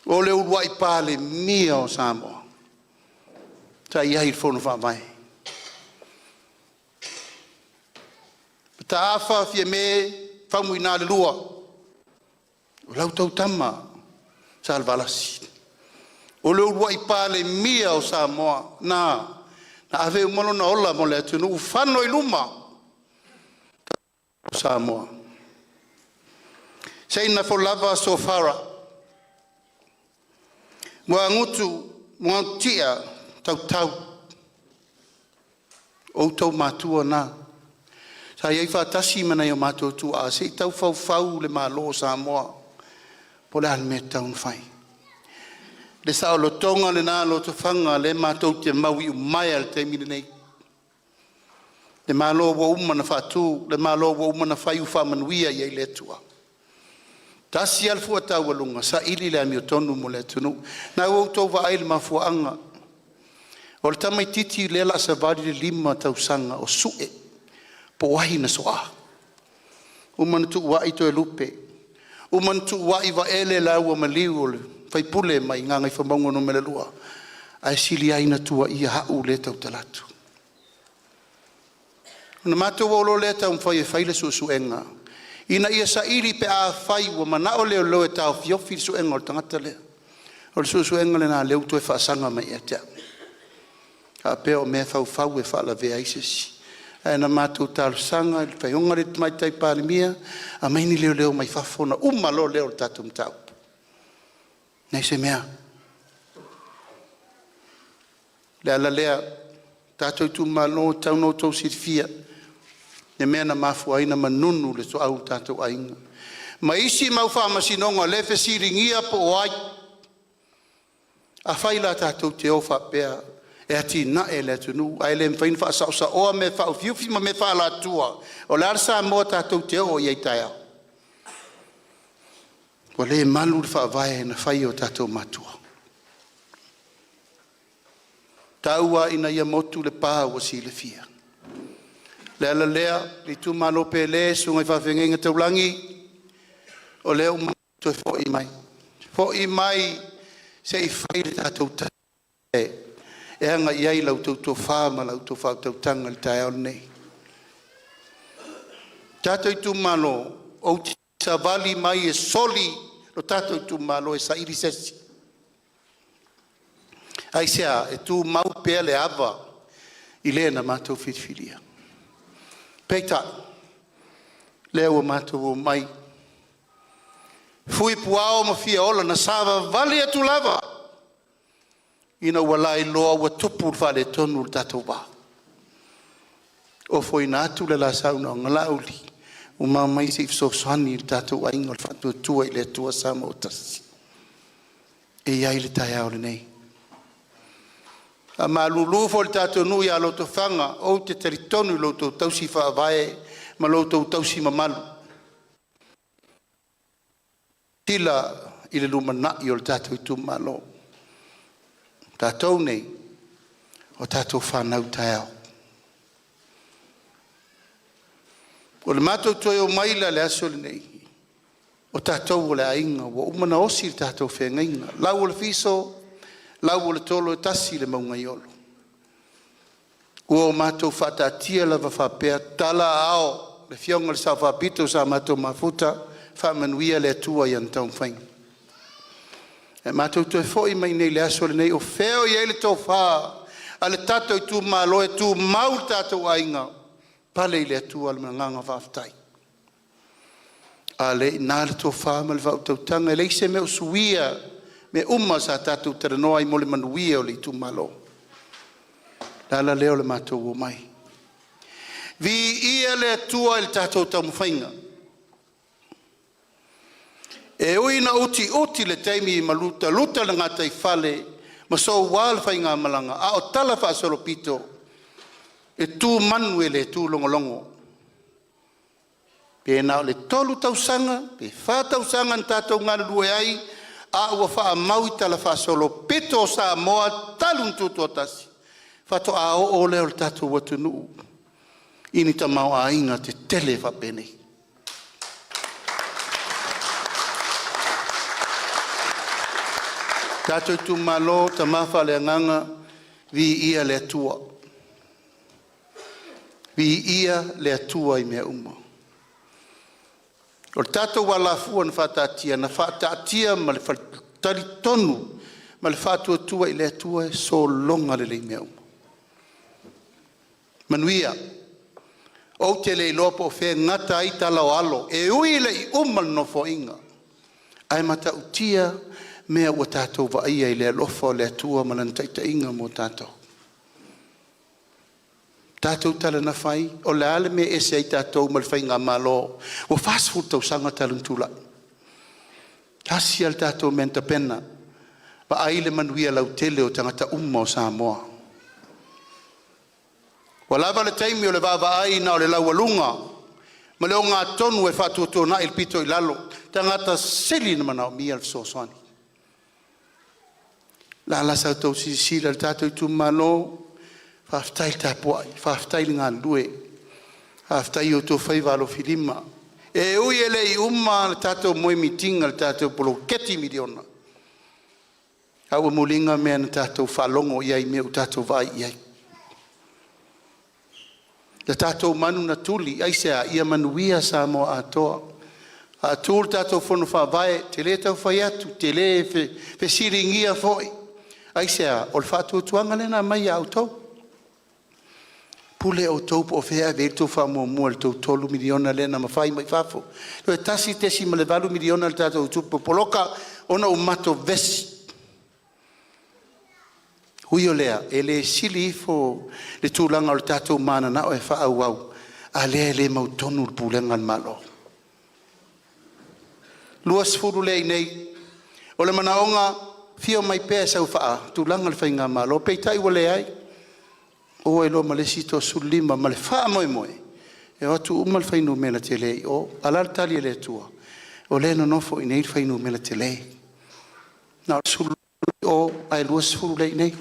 o le uluai Palemia o Samoa sa i ai i le Fono Faavae. Mataafa Fiame Faumuina II, o la outou tama Salevalasi o le uluai Palemia o Samoa na ave uma lona ola mo le atunuu, fano i luma Samoa. Seila lava Sofara, Muagutu Muagututia Tautau, o outou matua na sa i ai faatasi ma nai o matou tuaa se i tau faufau le Malo o Samoa po o le a le mea e tatau ona fai. Le saolotoga lena Lotofaga lea matou te mauiumaea i le taimi lenei, le Malo ua uma ona faatu, le Malo ua uma ona fai ua faamanuia i ai le Atua. Tasi lava le fua taualuga, saili le amiotonu mo le atunuu. Lena ua outou vaai i le mafuaaga o le tamaitiiti lea o le a savali le 5 tausaga o sue po o ai na soa. Ua uma ona tuuai Toelupe, uma ona tuuai Vaele laua ma Liliu o le sui usufono mai Gagaifomauga 2, ae sili ai ona tuuaia au lea e tautala atu. Ona matou o loa lea taumafai e fai le suesuega ina ia saili pe afai ua manao leoleo e taofiofi le suega o le tagata lea. O le suesuega lena o lea ua toe faasaga mai ia te au, faapea o mea e faufau e faalavea ai se isi. Ae na matou talosaga i le Afioga i le Tamaitai Palemia, aumai ni leoleo mai fafo ona uma loa lea o le tatou mataupu. E leai se mea. O le ala lea, tatou itumalo, e tatau ona outou silafia le mea na mafua ai ona manunu le suauu o le tatou aiga, ma isi mau faamasinoga o lea e fesiligia po o ai. Afai la tatou te o faapea e atinae le atunuu ae le mafai ona faasaosaoa mea faaufiufi ma mea faaalatua, o le a le Samoa tatou te oo i ai taeao? Ua le malu le faavae na fai e o tatou matua. Tau lava ina ia motu le pa ua silafia. O le ala lea le itumalo pele, susuga i faafeagaiga taulagi, o lea ua toe foi mai, foi mai se i fai le tatou taua e aga i ai la outou tofa ma la outou faautautaga i le taeao lenei. Tatou itumalo, ou te savali mai e soli lo tatou itumalo e saili se isi. Aisea? E tumau pea le ava i le na matou filifilia. Peitai, lea ua matou omai, fui puao ma fia ola, na savavali atu lava ina ua lailoa ua tupu le faaletonu o le tatou va. Ofoina atu le la saunoaga, Laauli, uma omai se i fesoasoani i le tatou aiga o le Faatuatua i le Atua Samoa ua Tasi e i ai le taeao lenei. E faamalulu foi i le tatou nuu ia Lotofaga, ou te talitonu i lo outou tausi faavae ma lo outou tausi mamalu, silasila i le lumanai o le tatou itumalo. O tatou nei, o tatou fanau taeao. O le matou toe omai la i le aso lenei, o tatou o le aiga ua uma ona osi le tatou feagaiga, lau o le fiso, lau o le tolo, e tasi le mauga i Olo. Ua matou faataatia lava faapea, tala aao le afioga i le Sao Faapito sa matou mafuta, faamanuia le Atua i ana taumafaiga. Ae matou toe foi mai nei i le aso lenei, o fea o i ai le tofa a le tatou itumalo e tumau le tatou aiga, pale i le Atua le agaga faafetai. A o lea e i ina le tofa ma le faautautaga, e leai se mea o suia i mea uma sa tatou talanoa ai mo le manuia o le itumalo. O le ala lea o le matou omai. Viia le Atua i le tatou taumafaiga. E ui ina utiuti le taimi ma lutaluta le gataifale ma soua le faigamalaga, a o tala faasolopito, e tu manu e le tu logologo. Pe na o le 3 tausaga pe 4 tausaga na tatou galulue ai, a ua faamau i talafaasolopito o Samoa talu ona tutoatasi, faatoa oo lea o le tatou atunuu i ni tamaoaiga tetele faapenei. Tatou itumalo, tama faaleagaga, viia le Atua, viia le Atua i mea uma. O le tatou alafua na faataatia, na faataatia ma le talitonu ma le faatuatua i le Atua e sologa lelei mea uma. Manuia. Ou te le iloa po o fea e gata ai tala o Alo, e ui ina le i uma le Nofoaiga, ae matautia mea ua tatou vaaia i le alofa o le Atua ma Lana taitaiga mo tatou. Tatou tala na fai, o le a le mea e ese ai tatou ma le faigamalo ua 40 tausaga talu ona tulai? Tasi lava le tatou mea na tapena, vaai le manuia lautele o tagata uma o Samoa. Ua lava le taimi o le vaavaai na o le laualuga ma le ogatotonu e faatuatuanai le pito i lalo, tagata e sili ona manaomia le fesoasoani. O le a la sa outou silasila le tatou itumalo? Faafetai le tapuai, faafetai le galulue, faafetai i outou faiva alofilima. E ui e le i uma le tatou moemitiga i le tatou poloketi miliona, a ua muliga mea na tatou faalogo i ai i mea ua tatou vaai i ai. Le tatou manu na tuli, aisea? Ia manuia Samoa atoa. A tu le tatou Fono Faavae, ou te le tau fai atu, ou te le fesiligia foi. Aisea? O le faatuatuaga lea na aumai ia outou. Pule outou po o fea e ave i ai le tou faamuamua i le tou $3 miliona lea na mafai mai fafo. Toe $1.8 miliona le tatou tupe poloka ona ua matou vevesi. Ui o lea, e le sili ifo le tulaga o le tatou mananao e faaauau, a o lea e le mautonu le pulega a le Malo. 20 lea i inei, o le manaoga, afio mai pea e sau e faatulaga le faigamalo, peitai ua leai, ua o ai loa ma le isi 35 ma le faamoemoe e o atu uma le fuainumera tele i o. A o le a le tali a le Atua? O lea e nonofo i inei le fuainumera tele, na o le 15 i o ae 20 lea e i inei.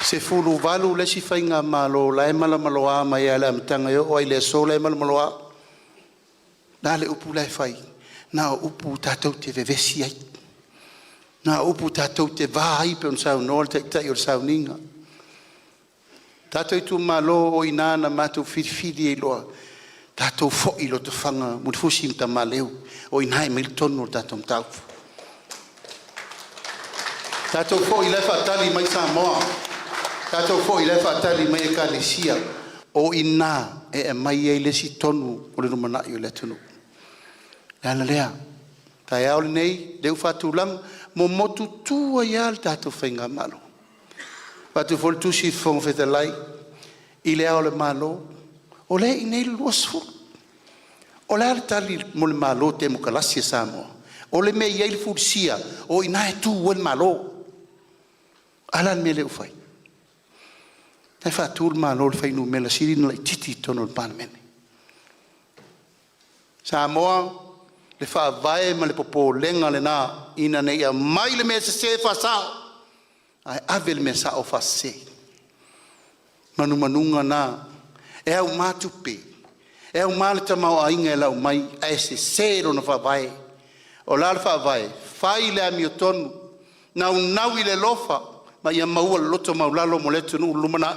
18 le isi faigamalo la e malamaloa mai lava i le amataga e oo lava i le aso la e malamaloa. O le a le upu la e fai? Na o upu tatou te vevesi ai, na o upu tatou te va ai pei ona saunoa le Taitai o le sauniga. Tatou itumalo, o i ina na matou filifili ai loa tatou foi i Lotofaga, Mulifusi na Tamaleu, o i ina e aumai ai le tonu o le tatou mataupu. Tatou foi o la e faatali mai Samoa, tatou foi o la e faatali mai Ekalesia, o i ina e aumai ai le isi tonu o le lumanai o le atunuu. O le ala lea, o le taeao lenei o lea ua faatulaga, momotu tu ai lava le tatou faigamalo. E avatu foi le tusi a le Fofoga Fetalai i Le Ao o le Malo, o lea e i inei le 20. O le a le tali mo le Malo Temokarasi a Samoa? O le mea e i ai le fulisia, o i ina e tu ai le Malo. A o le a le mea lea ua fai? O la e faatu le Malo i le fuainumera sili ona laitiiti i totonu o le Palemene. Samoa, le faavae ma le popolega lena ina ne i aumai le mea sese faasao, ae ave le mea sao faasese. Manumanuga lena, e auma tupe, e auma le tamaoaiga e lau mai, ae sese lona faavae. O le a le faavae? Fai le amiotonu, naunau i le alofa ma ia maua le loto maualalo mo le atunuu i le lumanai.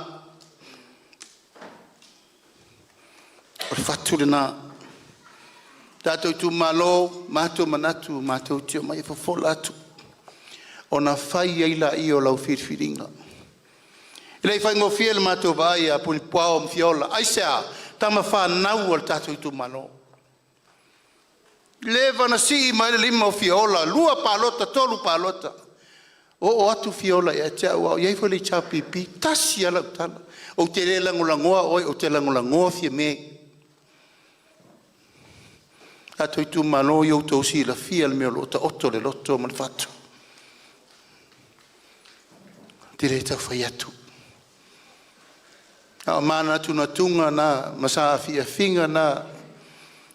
O le fatu lena. Tatou itumalo, matou manatu matou te omai e fofola atu, ona fai ai lea o lau filifiliga. E le i faigofie le matou vaai ia Pulepuao ma Fiola. Aisea? Tama fanau a le tatou itumalo. Leva ona sii mai le lima o Fiola, 2 palota, 3 palota, oo atu Fiola ia te au a o i ai foi le HRPP. Tasi lava lau tala, ou te le lagolagoa oe, ou te lagolagoa Fiame. Tatou itumalo ia outou silafia le mea o lo o taoto i le loto ma le fatu. Ou te le tau fai atu. A o manatunatuga na ma saafiafiga na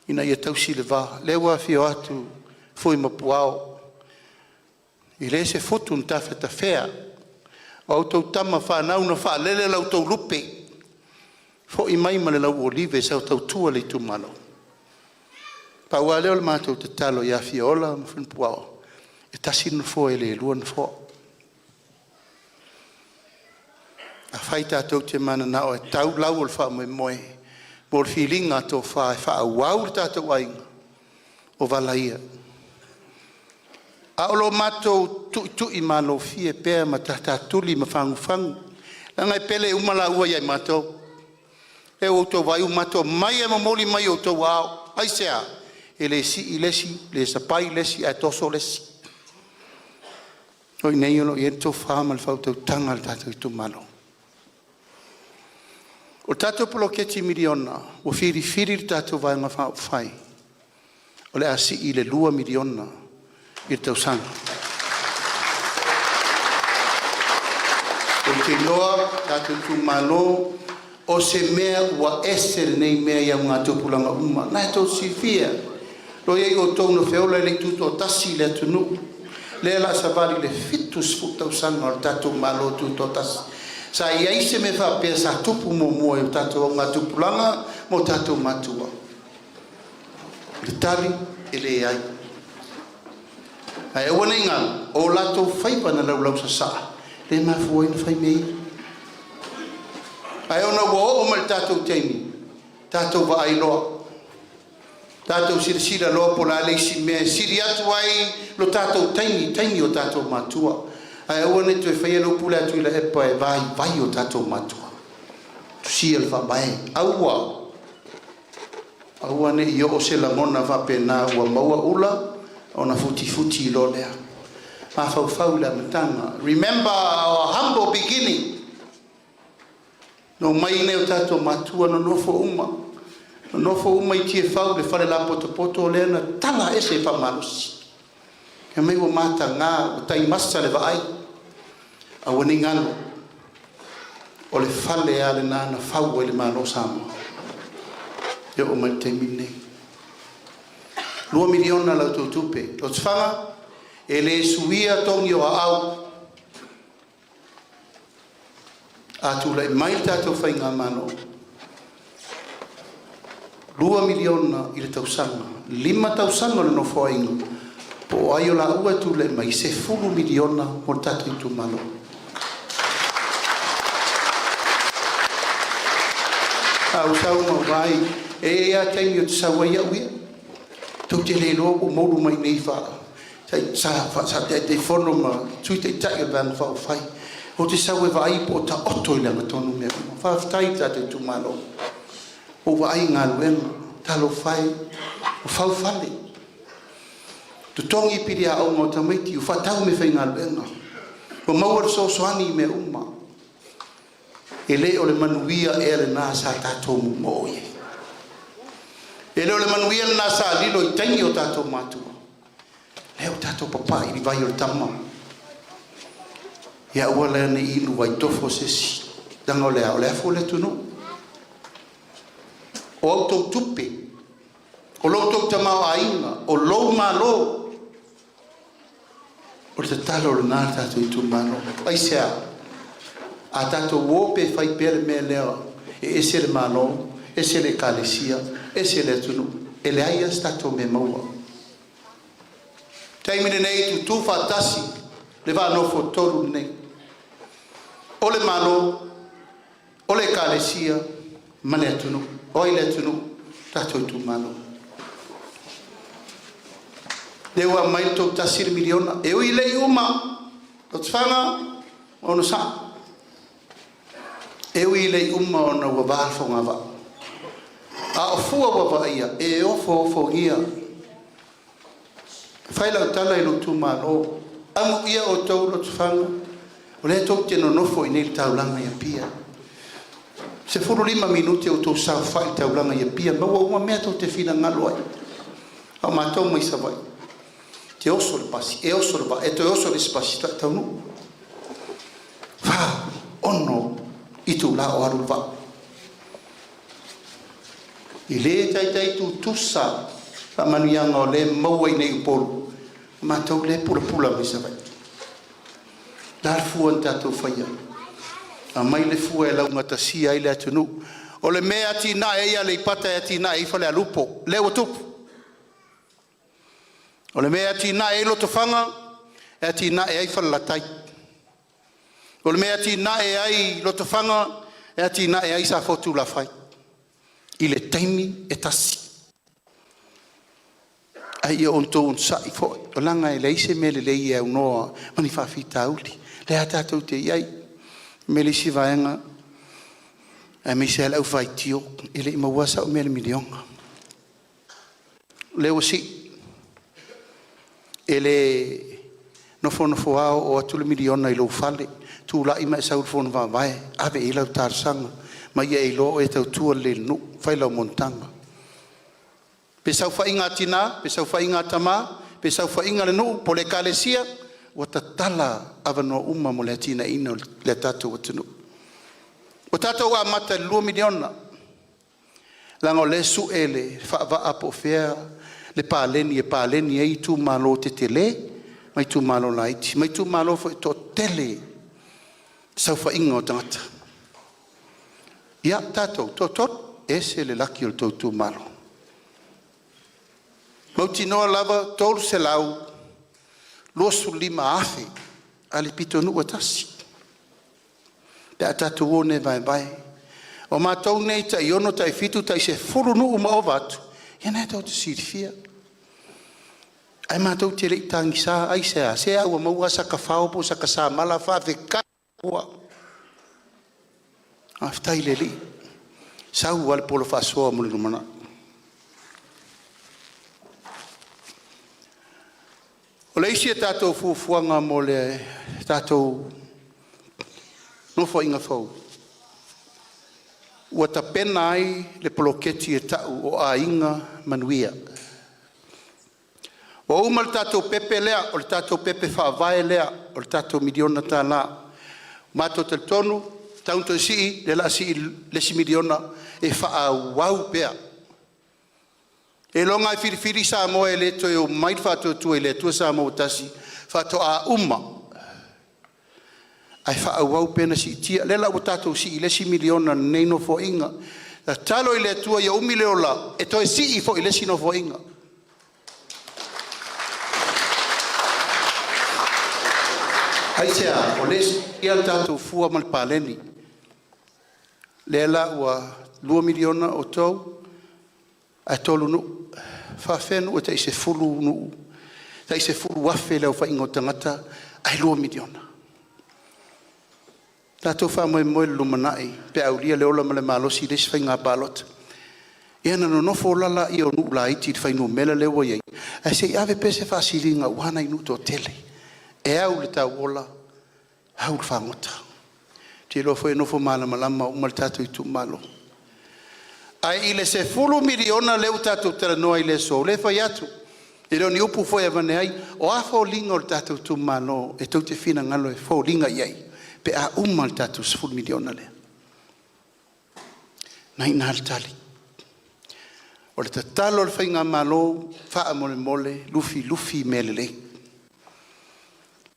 ina ia tausi le va. O lea ua afio atu Fui ma Puao, e le se fotu na tafetafea, o a outou tama fanau na faalele la outou lupe, foi mai ma le lauolive e tautua le itumalo. Pau lava lea o le matou tatalo ia Fiola ma Fuipuao, e tasi le nofoa e le 2 nofoa. Afai tatou te mananao e tau lau o le faamoemoe mo le filiga tofa e faaauau le tatou aiga, o vala ia. A o lo matou tuitui malofie pea ma tatatuli ma fagufagu, leaga e pele uma laua ia i matou. O lea ua outou vaai ua matou omai lava e momoli mai i outou aao. Aisea? E le sii le isi, le sapai le isi ae toso le isi. O i inei o lo o i ai le tofa ma le faautautaga a le tatou itumalo. O le tatou poloketi miliona, ua filifili le tatou Vaega Faaupufai o le a sii i le $2 miliona i le tausaga. Ou te iloa tatou itumalo, o se mea ua ese lenei mea i augatupulaga uma. O lena tou te silafia, o lo o i ai outou na feola e le i tutoatasi le atunuu, lea o le a savali i le 70 tausaga o le tatou Malo Tutoatasi. Sa i ai se mea faapea sa tupu muamua i o tatou augatupulaga ma o tatou matua? O le tali, e leai. Ae aua ne i galo, o latou faiva na laulausasaa lea e mafua ai ona fai mea ia. Ae ona ua oo mai i le tatou taimi, tatou vaai loa, tatou silasila loa po o le a le isi mea e sili atu ai lo tatou taimi i taimi o tatou matua. Ae aua ne i toe faia le upu lea a Tuilaepa e vaivai o tatou matua. Tusia i le Faavae, aua, aua ne i oo se lagona faapena ua maua ula ona futifuti loa lea. Mafaufau i le amataga. Remember our humble beginning. Na omai nei o tatou matua nonofo uma, nonofo uma i Tiafau i le fale lapotopoto lea na tala ese faamalosi. Fai mai ua mataga, ua taimasa le vaai, aua ne i galo, o le fale lava lena na fau ai le Malo o Samoa e oo mai i le taimi lenei. $2 miliona la outou tupe. Lotofaga, e le suia togi o aau. A tulai mai le tatou Faigamalo, $2 miliona i le tausaga, 5 tausaga o le Nofoaiga, po o ai o laua e tulai mai, e $10 miliona mo le tatou itumalo. A ou sau ma ou vaai, e i ai lava taimi ou te sau ai au ia, tou te le iloa ua ou moulu mai i inei Taitaifono ma Sui Taitai o le Vaega Faaupufai. Ou te sau e vaai po o taoto i le amiotonu mea uma. Faafetai i le tatou itumalo, ua ou vaai i galuega, talofa e, ua fau fale, totogi pili aoga o tamaiti, ua faatau meafaigaluega, ua maua le fesoasoani i mea uma. E le o le manuia ea lena sa tatou momoo i ai? E le o le manuia lena sa lilo i taimi o tatou matua? Lea ua tatou papai i le vai o le tama. Ia aua la ne i inu vaitofo se isi, leaga o le a? O le afu o le atunuu. O a outou tupe, o lo outou tamaoaiga, o lou malo, o le tatalo lena a le tatou itumalo. Aisea? A tatou o pe fai pea le mea lea e ese le Malo, ese le Ekalesia, ese le atunuu, e leai lava se tatou mea e maua. Taimi lenei, tutu faatasi le vaa nofo tolu lenei, o le Malo, o le Ekalesia ma le atunuu. O ai le atunuu? Tatou itumalo. Lea ua aumai le tou $1 miliona, e ui le i uma, Lotofaga, onosai, e ui le i uma ona ua va le fogavaa, a o fua ua vaaia e ofoofogia. Fai lau tala i lou itumalo, amuia outou Lotofaga, o lea tou te nonofo i inei i le taulaga i Apia. 15 minute o outou saofai i le taulaga i Apia, maua uma mea tou te finagalo ai. A o matou mai Savaii, e te oso i le pasi, e oso le vaa, e toe oso i le isi pasi, faatoa e taunuu. 4, 6 itula o alu le vaa. E le taitai tutusa faamanuiaga o lea e maua i nei Upolu, matou lea e pulapula mai Savaii. Le a le fua na tatou faia? Aumai le fua e laugatasia ai le atunuu. O le mea e atinae ai Aleipata e atinae ai Falealupo, lea ua tupu. O le mea e atinae ai Lotofaga, e atinae ai Falelatai. O le mea e atinae ai Lotofaga, e atinae ai Safotulafai i le taimi e tasi. A ia outou onosai foi, leaga e leai se mea lelei e aunoa ma ni faafitauli. O lea tatou te i ai. Fai mai le isi vaega aemaise lava le au faitio, e le i maua lava sau mea i le miliona. O lea ua sii, e le nofonofo lava oo atu le miliona i lou fale, tulai ma e sau i le fono faavae, ave i ai lau talosaga ma ia e iloa o oe e tautua lelei i le nuu, fai lau monotaga. Pe saofaiga a tina pe saofaiga a tama pe saofaiga a le nuu po o le ekalesia, ua tatala avanoa uma mo le atinaeina o le tatou atunuu. Ua tatou amata i le $2 miliona, leaga o lea e sue le faavaa po o fea le paleni e paleni ai itumalo tetele ma itumalo laiti, ma itumalo foi e toatele saofaiga o tagata. Ia tatou toatolu, e ese le laki o le tou itumalo. E mautinoa lava 325 afe a le pitonuu e tasi pe a tatou o nei e vaevae. O matou nei e tai 6, tai 7, tai 10 nuu ma ova atu, ia lena tou te silafia. Ae matou te le i tagisa. Aisea? Se a ua maua sata fao po o sata samala, faafetai i le Atua, faafetai i le Alii, sau lava le pola faasoa mo le lumanai. O le isi a tatou fuafuaga mo le tatou Nofoaiga fou, ua tapena ai le poloketi e tau o Aiga Manuia. Ua uma le tatou pepe lea, o le tatou pepe faavae lea o le tatou $1 miliona. Matou te talitonu e tatau ona toe sii, o lea o le a sii le isi $1 miliona e faaauau pea. Seiloga lava e filifili Samoa e le toe omai le Faatuatua i le Atua Samoa ua Tasi faatoa uma ae faaauau pea ona siitia. O lea la ua tatou sii i le isi $1 miliona i lenei Nofoaiga. Tatalo i le Atua ia umi le ola e toe sii foi i le isi Nofoaiga. Aisea? O lea e siitia le tatou fua ma le paleni. O lea la ua $2 miliona outou ae 3 nuu. E faafefea nuu e tai 10 nuu, tai 10,000 le aofaiga o tagata ae $2 miliona? Tatou faamoemoe i le lumanai pe a aulia le ola ma le malosi i le isi faiga palota, ia ona nonofo loa lea o nuu laiti i le fuainumera lea ua i ai, ae se i ave pea se faasiliga aua nai nuu toatele. E au i le tauola, au i le fagota. Ou te iloa foi e nofo malamalama uma le tatou itumalo. Ae i le $10 miliona lea ua tatou talanoa ai i le aso, lea e fai atu, e le o ni upu foi e avane ai, o a foliga o le tatou itumalo e tou te finagalo e foliga i ai pe a uma le tatou $10 miliona lea? O lena e i ina le tali. O le tatalo a le faigamalo, faamolemole lufilufi mea lelei,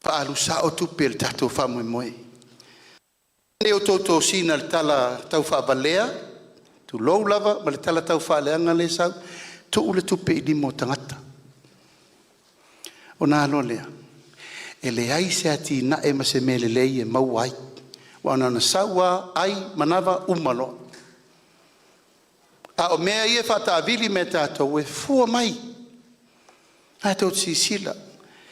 faaalu sao tupe i le tatou faamoemoe. O a nei a outou tosina i le tala taufaavalea, tulou lava, ma le tala taufaaleaga lea e sau, tuu le tupe i lima o tagata. Ona a loa lea, e leai se atinae ma se mea lelei e maua ai, aua na ona sau lava ai, manava, uma loa. A o mea ia e faataavili ma e tatou, e fua mai. O lena tou te silasila,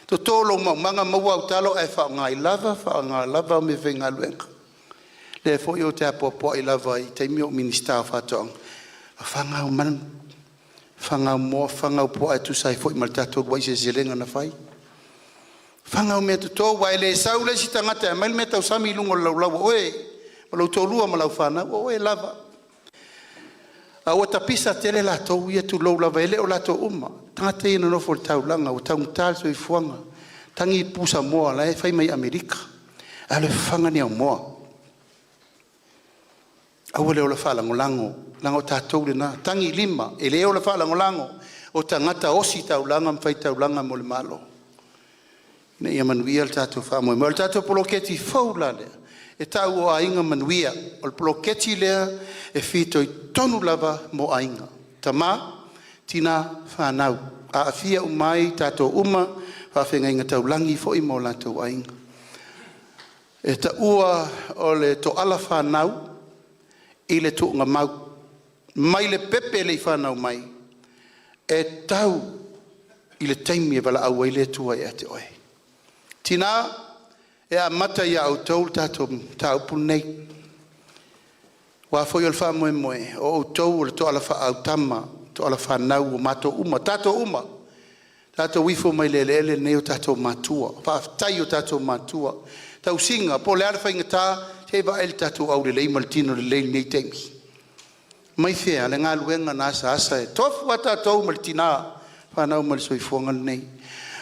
toto lou maumaga maua au talo ae faaaoga ai lava, faaaoga lava au meafaigaluega. O lea foi ou te apoapoai lava i taimi a o ou Minisita o Faatoaga, fafaga au manu, fafaga au moa, fafaga au puaa e tusa ai foi ma le tatou uluai seleselega na fai. Fafaga au meatoto aua e le sau le isi tagata e aumai le meatausami i luga o le laulau a oe ma lou toalua ma lau fanau, o oe lava. A ua tapisa tele latou ia, tulou lava, e le o latou uma, tagata ia e nonofo i le taulaga ua taugata le soifuaga, tagi le pusamoa o la e fai mai Amerika, ae alu e fafaga ni au moa. Aua le ola faalagolago, leaga o tatou lena, tagilima e le ola faalagolago o tagata osi taulaga ma faitaulaga mo le Malo ina ia manuia le tatou faamoemoe. O le tatou poloketi fou la lea e tau o Aiga Manuia, o le poloketi lea e fitoitonu lava mo aiga, tama, tina, fanau, aafia uma ai tatou uma, faafeagaiga taulagi foi ma o latou aiga. E taua o le toala fanau i le tuugamau, mai le pepe e le i fanau mai e tau i le taimi e valaau ai le Atua ia te oe. Tina, e amata ia outou le tatou mataupu lenei, aua foi o le faamoemoe, o outou o le toala faaautama, toala fanau o matou uma, tatou uma. Tatou ifo mai le eleele lenei o tatou matua. Faafetai i o tatou matua, tausiga po o le a le faigata, se vaai i le tatou aulelei ma le tino lelei i lenei taimi. Mai fea? O le galuega na asaasa e tofu a tatou ma le tina, fanau mai le soifuaga lenei.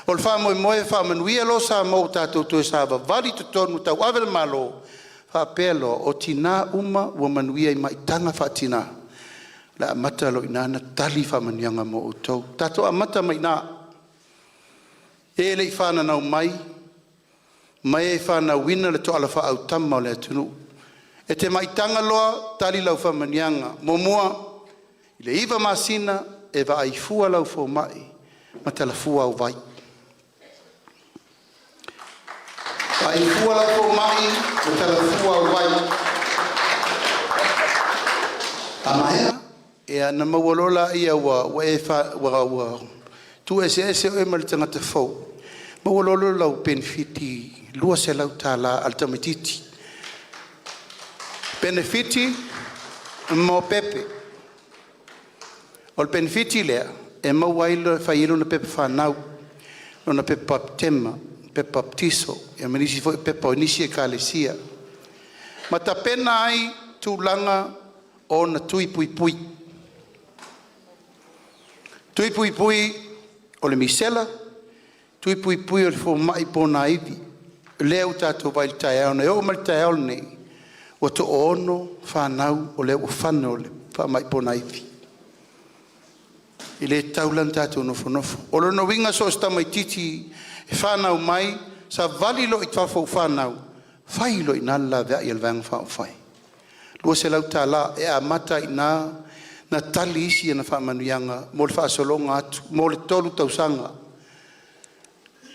O le faamoemoe e faamanuia loa Samoa ua tatou toe savavali i totonu e tauave le Malo, faapea loa, o tina uma ua manuia i maitaga faatina, o le a amata loa i ina ona tali faamanuiaga mo outou. Tatou amata mai i ina, e le i fananau mai ma e fanauina le toala faaautama o le atunuu. E te maitaga loa tali lau faamanuiaga. Muamua, i le 9 masina e vaai fua lau fomai ma tala fua au vai. Vaai fua lau fomai ma tala fua au vai. A maea ona maua loa lea ua Tuueseese oe ma le tagata fou, maua loa lea o lau penefiti $200 a le tamaitiiti. Penefiti mo pepe. O le penefiti lea e maua ai le fai ai lona pepa fanau, lona pepa patema, pepa papatiso ma nisi foi pepa o nisi ekalesia, ma tapena ai tulaga o ona tui puipui. Tui puipui o le misela, tui puipui o le fomai ponaivi, lea ua tatou vaai i le taeao nei. E oo mai i le taeao lenei ua toaono fanau o lea ua fano i le faamai ponaivi. E le tatau la ona tatou nofonofo. O lona uiga so o se tamaititi e fanau mai, savali loa i fafo ua fanau, fai loa i ina le laveai a le Vaega Faaupufai. $200 e amata ai i ina ona tali isi ana faamanuiaga mo le faasologa atu mo le 3 tausaga.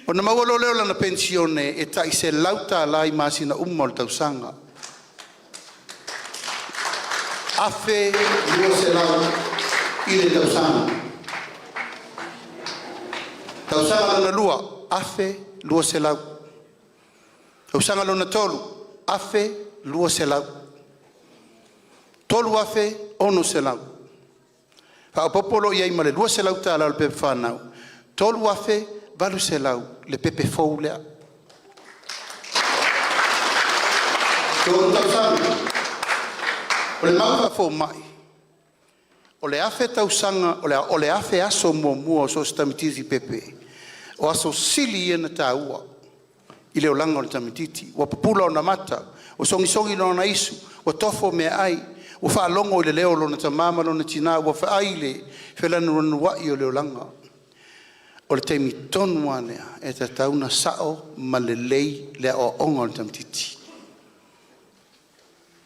Ona maua loa lea o lana penisione e tai $100 i masina uma o le tausaga. $1,200 i le tausaga. Tausaga lona lua, $1,200. Tausaga lona tolu, $1,200. $3,600. Faaopoopo loa i ai ma le $200 o le pepa fanau, $3,800 le pepe fou lea. 3 tausaga. O le mau faafomai, o le 1,000 aso muamua o so o se tamaititi pepe, o aso sili ia ona taua i le olaga o le tamaititi. Ua pupula ona mata, ua sogisongi lona isu, ua tofo meaai, ua faalogo i le leo o lona tama ma lona tina, ua vaai i le fealualuai o le olaga. O le taimi tonu lava lea e tatau ona sao ma lelei le aoaoga o le tamaititi.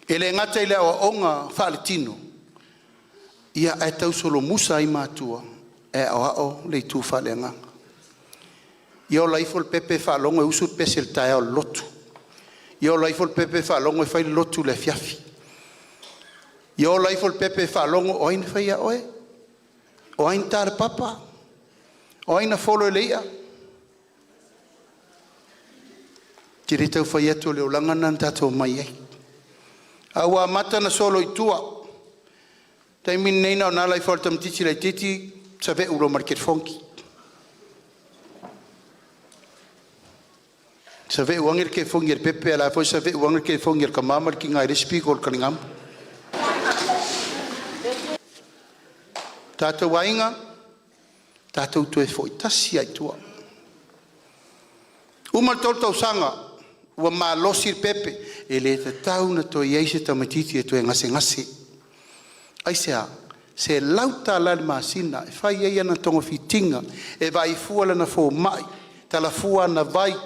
E le gata i le aoaoga faaletino, ae tausolomusa ai matua e aoao le itu faaleagaga. Ia ola ifo le pepe faalogo e usu le pese i le taeao i le lotu. Ia ola ifo le pepe faalogo e fai le lotu i le afiafi. Ia ola ifo le pepe faalogo o ai na faia oe? O ai na ta le papa? O ai na folo e le i'a? Ou te le tau fai atu o le olaga lena na tatou omai ai, ae ua amata ona solo i tua. O le taimi lenei na ona ala ifo lava o le tamaitiiti laitiiti saveu loa ma le telefoni, saveu ane le telefoni a le pepe a o la e foi e saveu ane le telefoni a le tama ma le tina i le isi pito o le taligalu. Tatou aiga, tatou toe foi tasi lava i tua. Uma le 3 tausaga ua malosi le pepe, e le tatau ona toe i ai se tamaititi e toe gasegase. Aisea? $100 i le masina e fai ai ana togafitiga, e vaai fua lana fomai, tala fua ana vai,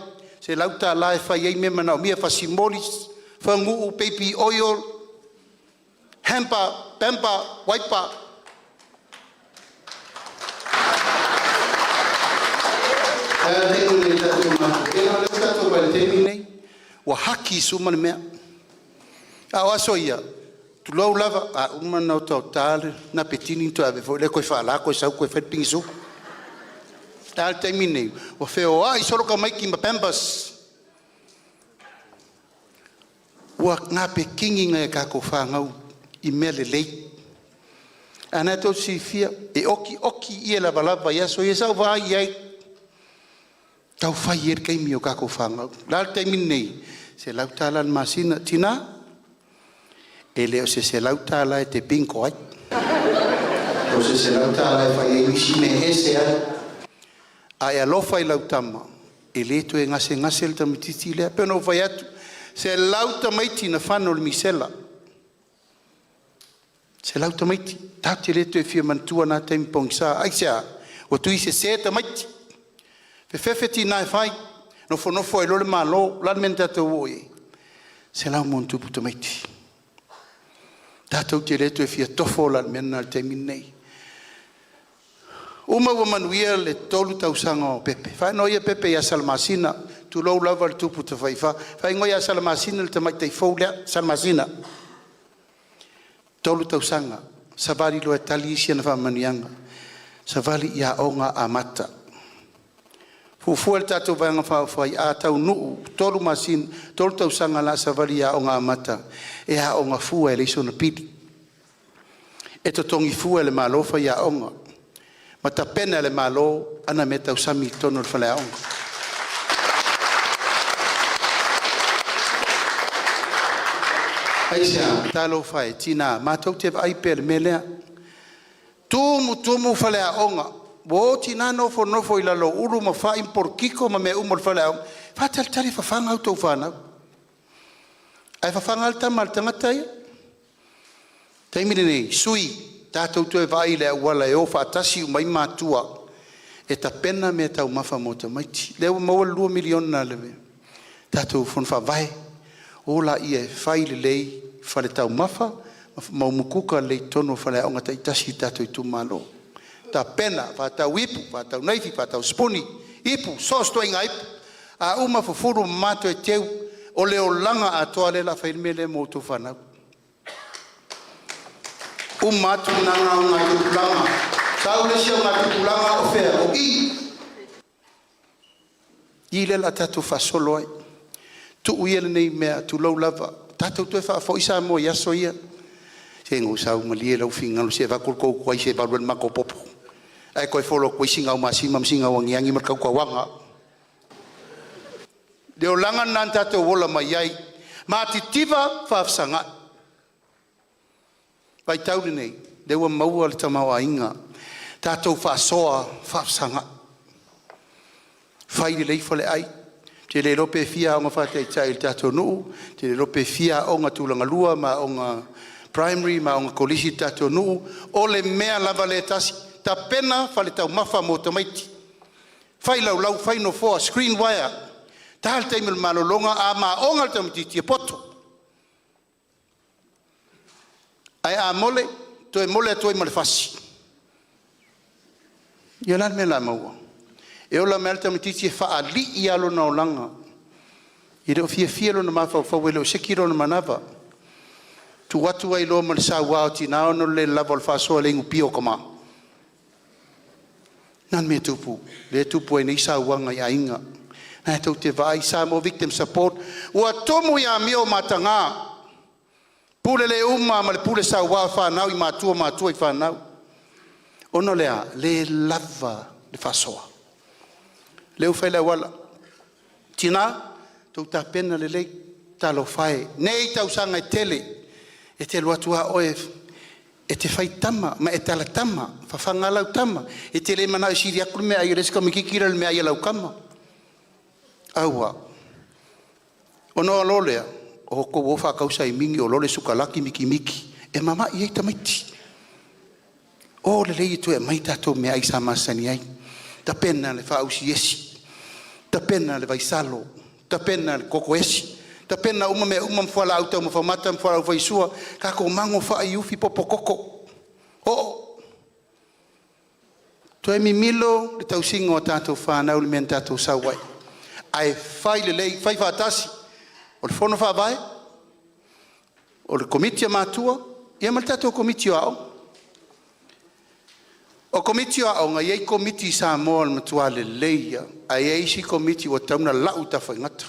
$100 e fai ai mea manaomia, fasimoli, faguu, paipi oil, hamper, pamper, wiper. Ua hakis uma le mea. A o aso ia, tulou lava, a uma ona otaota le napekini ona toe ave foi lea toe faala toe sau toe fai le pigisupu. Ae a le taimi lenei? Ua feoai solo tamaiti ma pampers. Ua napekini nai a tatou fanau i mea lelei. A o lena tou te silafia, e oti oti ie lavalava i aso ia, sa ou vaai i ai, tau fai ai le taimi o tatou fanau. O le a le taimi lenei? $100 i le masina. Tina, e le o se $100 e te bingo ai, o se $100 e fai ai isi mea e ese ai. A e alofa i lau tama, e le toe gasegase le tamaititi lea. E pei ona ou fai atu, 100 tamaiti na fano i le misela, 100 tamaiti. Tatou te le toe fia manatua na taimi pogisa. Aisea? Ua tuisese tamaiti, fefefe tina e fai, nofonofo ai loa le Malo. O le a le mea na tatou oo i ai? 100+ tamaiti. Tatou te le toe fia tofo la i le mea lena i le taimi lenei. Uma ua manuia le 3 tausaga o Pepe, faaigoa ia Pepe ia Salamasina, tulou lava le tupu tafaifa, faaigoa ia Salamasina le tamaitai fou lea, Salamasina. 3 tausaga, savali loa e tali isi ana faamanuiaga. Savali i Aoga Amata. Fuafua e le tatou Vaega Faaupufai, a taunuu 3 masina, 3 tausaga o le a savali i Aoga Amata, e aoga fua e leai sona pili. E totogi fua e le Malo faiaoga ma tapena e le Malo ana meatausami i totonu o le faleaoga. Aisea? Talofa e, tina matou te vaai pea i le mea lea, tumu tumu faleaoga, ua o tina nofonofo i lalo o ulu ma fai ma polikiko ma mea uma o le faleaoga, faatalitali e fafaga a outou fanau. Ae fafaga lava le tama a le tagata ia. O le taimi lenei, sui usufono, tatou toe vaai i le auala e o faatasi uma ai matua e tapena meataumafa mo tamaiti. O lea ua maua le $2 miliona a le tatou Fono Faavae, o laia e fai lelei faletaumafa ma umukuka lelei i totonu o faleaoga taitasi i tatou itumalo. Tapena, faatau ipu, faatau naifi, faatau sipuni, ipu, so o se ituaiga ipu. A uma fufulu mama toe teu, o le olaga atoa lea o le a fai ai le mea lea mo a outou fanau. Uma atu lena augatupulaga, sau le isi augatupulaga o fea? O i. I lea o le a tatou faasolo ai. Tuu ia lenei mea, tulou lava, tatou toe faafoi Samoa i aso ia, se ina ou sau malie lou finagalo se i avatu le tou tuai se i valu ai le matou popo ae toe follow atu ai Sinaomasima ma Sinauagiagi ma le Tautauaga. Le olaga lena na tatou ola mai ai, matitiva, faafesagai. O le vaitau lenei, o lea ua maua le tamaoaiga, tatou faasoa faafesagai, fai lelei faleai. Ou te le iloa pe fia aoga faataitai a le tatou nuu, ou te le iloa pe fia aoga tulagalua ma aoga primary ma aoga kolisi a le tatou nuu. O le mea lava lea e tasi, tapena faletaumafa mo tamaiti, fai laulau, fai nofoa, screen wire, ta le taimi o le malologa a ma aoga le tamaitiiti e poto. Ae a mole, toe mole atu ai ma le fasi. Ia o le a le mea o le a maua? E ola mai lava le tamaitiiti e faalii lava lona olaga, e le o fiafia lona mafaufau e le o seki lona manava, tuu atu ai loa ma le saua o tina ona o le le lava o le faasoa i le inupia o tama. O le a le mea e tupu? Lea e tupu ai nei sauaga i aiga. O lena tou te vaai, Samoa Victim Support ua tumu i amio mataga, pule le uma ma le pule saua a fanau i matua ma matua i fanau. Ona o le a? Le lava le faasoa. Lea ua fai le auala, tina outou tapena lelei, talofa e, nei tausaga e tele e te alu atu a oe e te faitama ma e talatama, fafaga lava lau tama, e te le manao e sili atu le meaai a le isi tamaititi le meaai a lau tama. Aua. Ona o loa lea o outou o faatau saimini o lole sikalati mikimiki e mama'i ai tamaiti. O lelei e toe aumai tatou meaai sa masani ai, tapena le faausi esi, tapena le vaisalo, tapena le koko esi, tapena uma mea uma ma fualaau taumafa mata ma fualaau faisua, tatou mago fai ufi popo toto, oo. Toe mimilo le tausiga o a tatou fanau i le mea na tatou sau ai, ae fai lelei, fai faatasi. O le Fono Faavae, o le Komiti a Matua ma le tatou Komiti o Aoga. O Komiti o Aoga, e i ai Komiti i Samoa o le matua lelei lava, ae i ai isi Komiti ua tatau ona lau i tafaigata.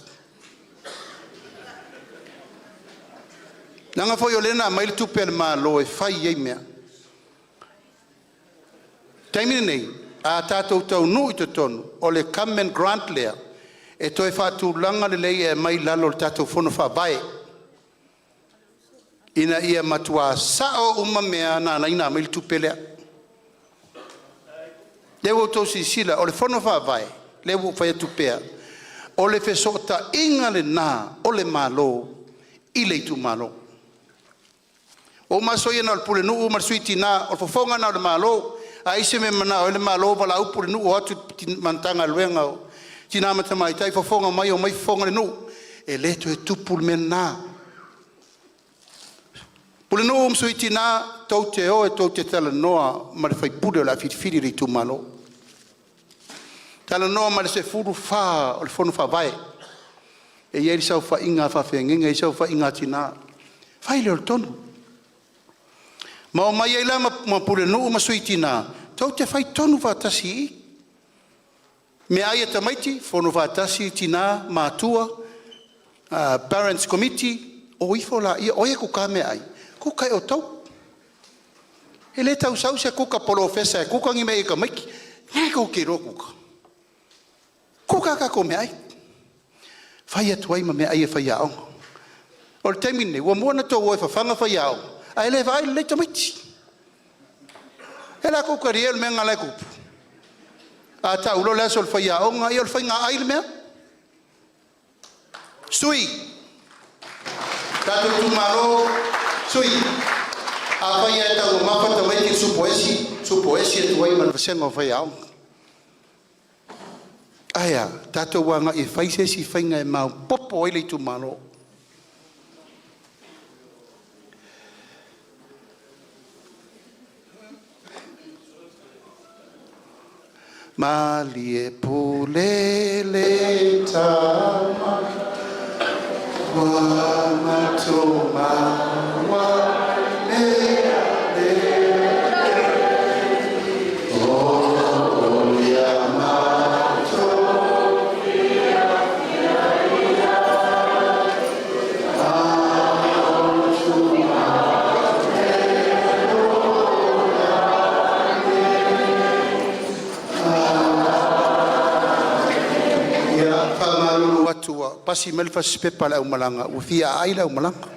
Leaga foi o lea na aumai le tupe a le Malo e fai ai mea. O le taimi lenei, a tatou taunuu i totonu o le government grant lea, e toe faatulaga lelei e aumai i lalo o le tatou Fono Faavae, ina ia matua sao uma mea na ala ai ona aumai le tupe lea. O lea ua outou silasila, o le Fono Faavae, lea ua ou fai atu pea, o le fesootaiga lena o le Malo i le itumalo. Ua uma aso ia na o le pulenuu ma le sui tina, o le fofoga lena o le Malo. A i ai se mea e manao ai le Malo, valaau pulenuu o atu i le Matagaluega o Tina ma Tamaitai fofoga mai, omai fofoga le nuu. E le toe tupu le mea lena. Pulenuu ma sui tina, tou te o tou te talanoa ma le faipule o le a filifili e le itumalo. Talanoa ma le 14 o le fono faavae, e i ai le saofaiga a faafeagaiga, e i ai le saofaiga a tina, fai lea o le tonu. Ma omai ai la ma pulenuu ma sui tina tou te faitonu faatasi i i. Meaai a tamaiti, fono faatasi tina ma matua, parents committee, o ifo laia o ai e kuka meaai? E kuka e outou. E le tau sau se kuka polofesa e kuka ni mea i tamaiti. O lena tou te iloa kuka. Kuka a tatou meaai, fai atu ai ma meaai a faiaoga. O le taimi lenei, ua uma ona outou o e fafaga faiaoga, ae le vaai lelei tamaiti. Ia o le a tou talia le mea lena e tupu? A tau loa le aso o le faiaoga, ia o le faiga ai le mea. Sui usufono, tatou itumalo, sui, afai lava e taumamafa tamaiti i le supo esi, supo esi atu ai ma le vasega o faiaoga. Ae a? Tatou agai e fai se isi faiga e maopoopo ai le itumalo. Malie pule le tama ua matou maua le O ia matou Ia faamalulu atu ua pasi mai le fasipepa a le aumalaga ua fia aai le aumalaga.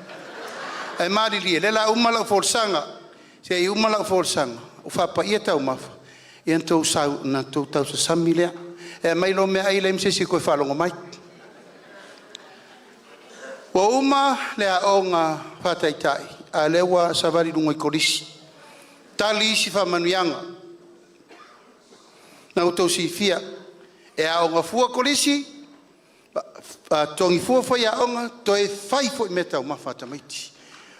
Ae malilie o lea o le a uma lau folasaga. Se i uma lau folasaga ua faapaia taumafa ia ona outou tausasami lea. E aumai loa meaai e leai ma se isi e toe faalogo mai. Ua uma le aoga faataitai a o lea ua savali i luga i Kolisi, tali isi faamanuiaga. Na outou silafia e aoga fua Kolisi, totogi fua faiaoga, toe fai foi meataumafa a tamaiti.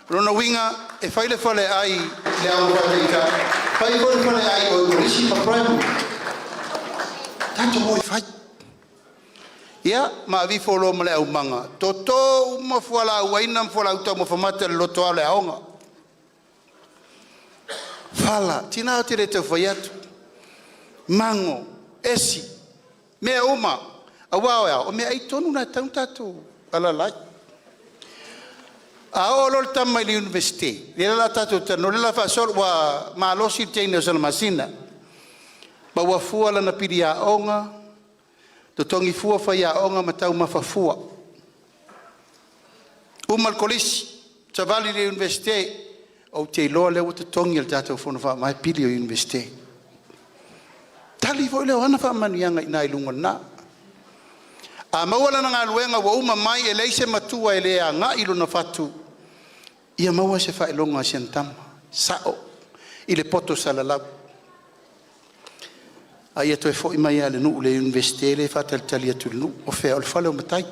O lona uiga e fai le faleai i le aoga faataitai, fai foi le faleai i o i Kolisi ma Primary. Tatou o e fai. Ia ma aveifo loa ma le aumaga, toto uma fualaau aina ma fualaau taumafa mata i le lotoa o le aoga. Fala, tina ou te le tau fai atu, mago, esi, mea uma. Aua o le a? O meaai tonu na e tatau ona tatou alaala ai. A oo loa le tama i le Iunivesite, lea o le a tatou talanoa, lea o le a faasolo, ua malosi le teine o Salamasina ma ua fua lana pili aoga, totogi fua faiaoga ma taumafa fua. Uma le Kolisi, savali i le Iunivesite, ou te iloa o lea ua totogi e le tatou Fono Faavae pili o le Iunivesite. Tali foi lea o ana faamanuiaga i ina i luga i ina. A maua lana galuega ua uma mai, e leai se matua e le agai lona fatu ia maua se faailoga o si ana tama, e sao i le poto salalau. A ia toe foi mai lava i le nuu i le Iunivesite lea e faatalitali atu i le nuu. O fea? O le fale o matai.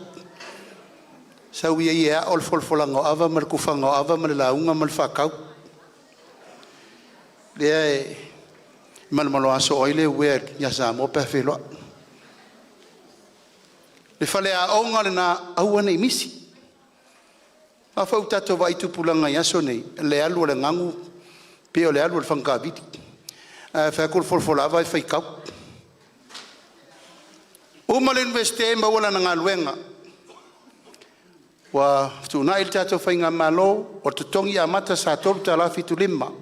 Sau ia e ao le folafolaga o Ava ma le tufaga o Ava ma le lauga ma le faatau. Lea e malomaloa soo ai le uea ia Samoa pe a feiloai. Le faleaoga lena, aua ne i misi. Aua foi ua tatou vaai i tupulaga i aso nei, o le alu a le gagu pei o le alu a le faga taavili. Ae fai atu le folafola ava e faitau. Uma le Iunivesite maua lana galuega. Ua fetuunai le tatou faigamalo, o le totogi amata sa $3.75,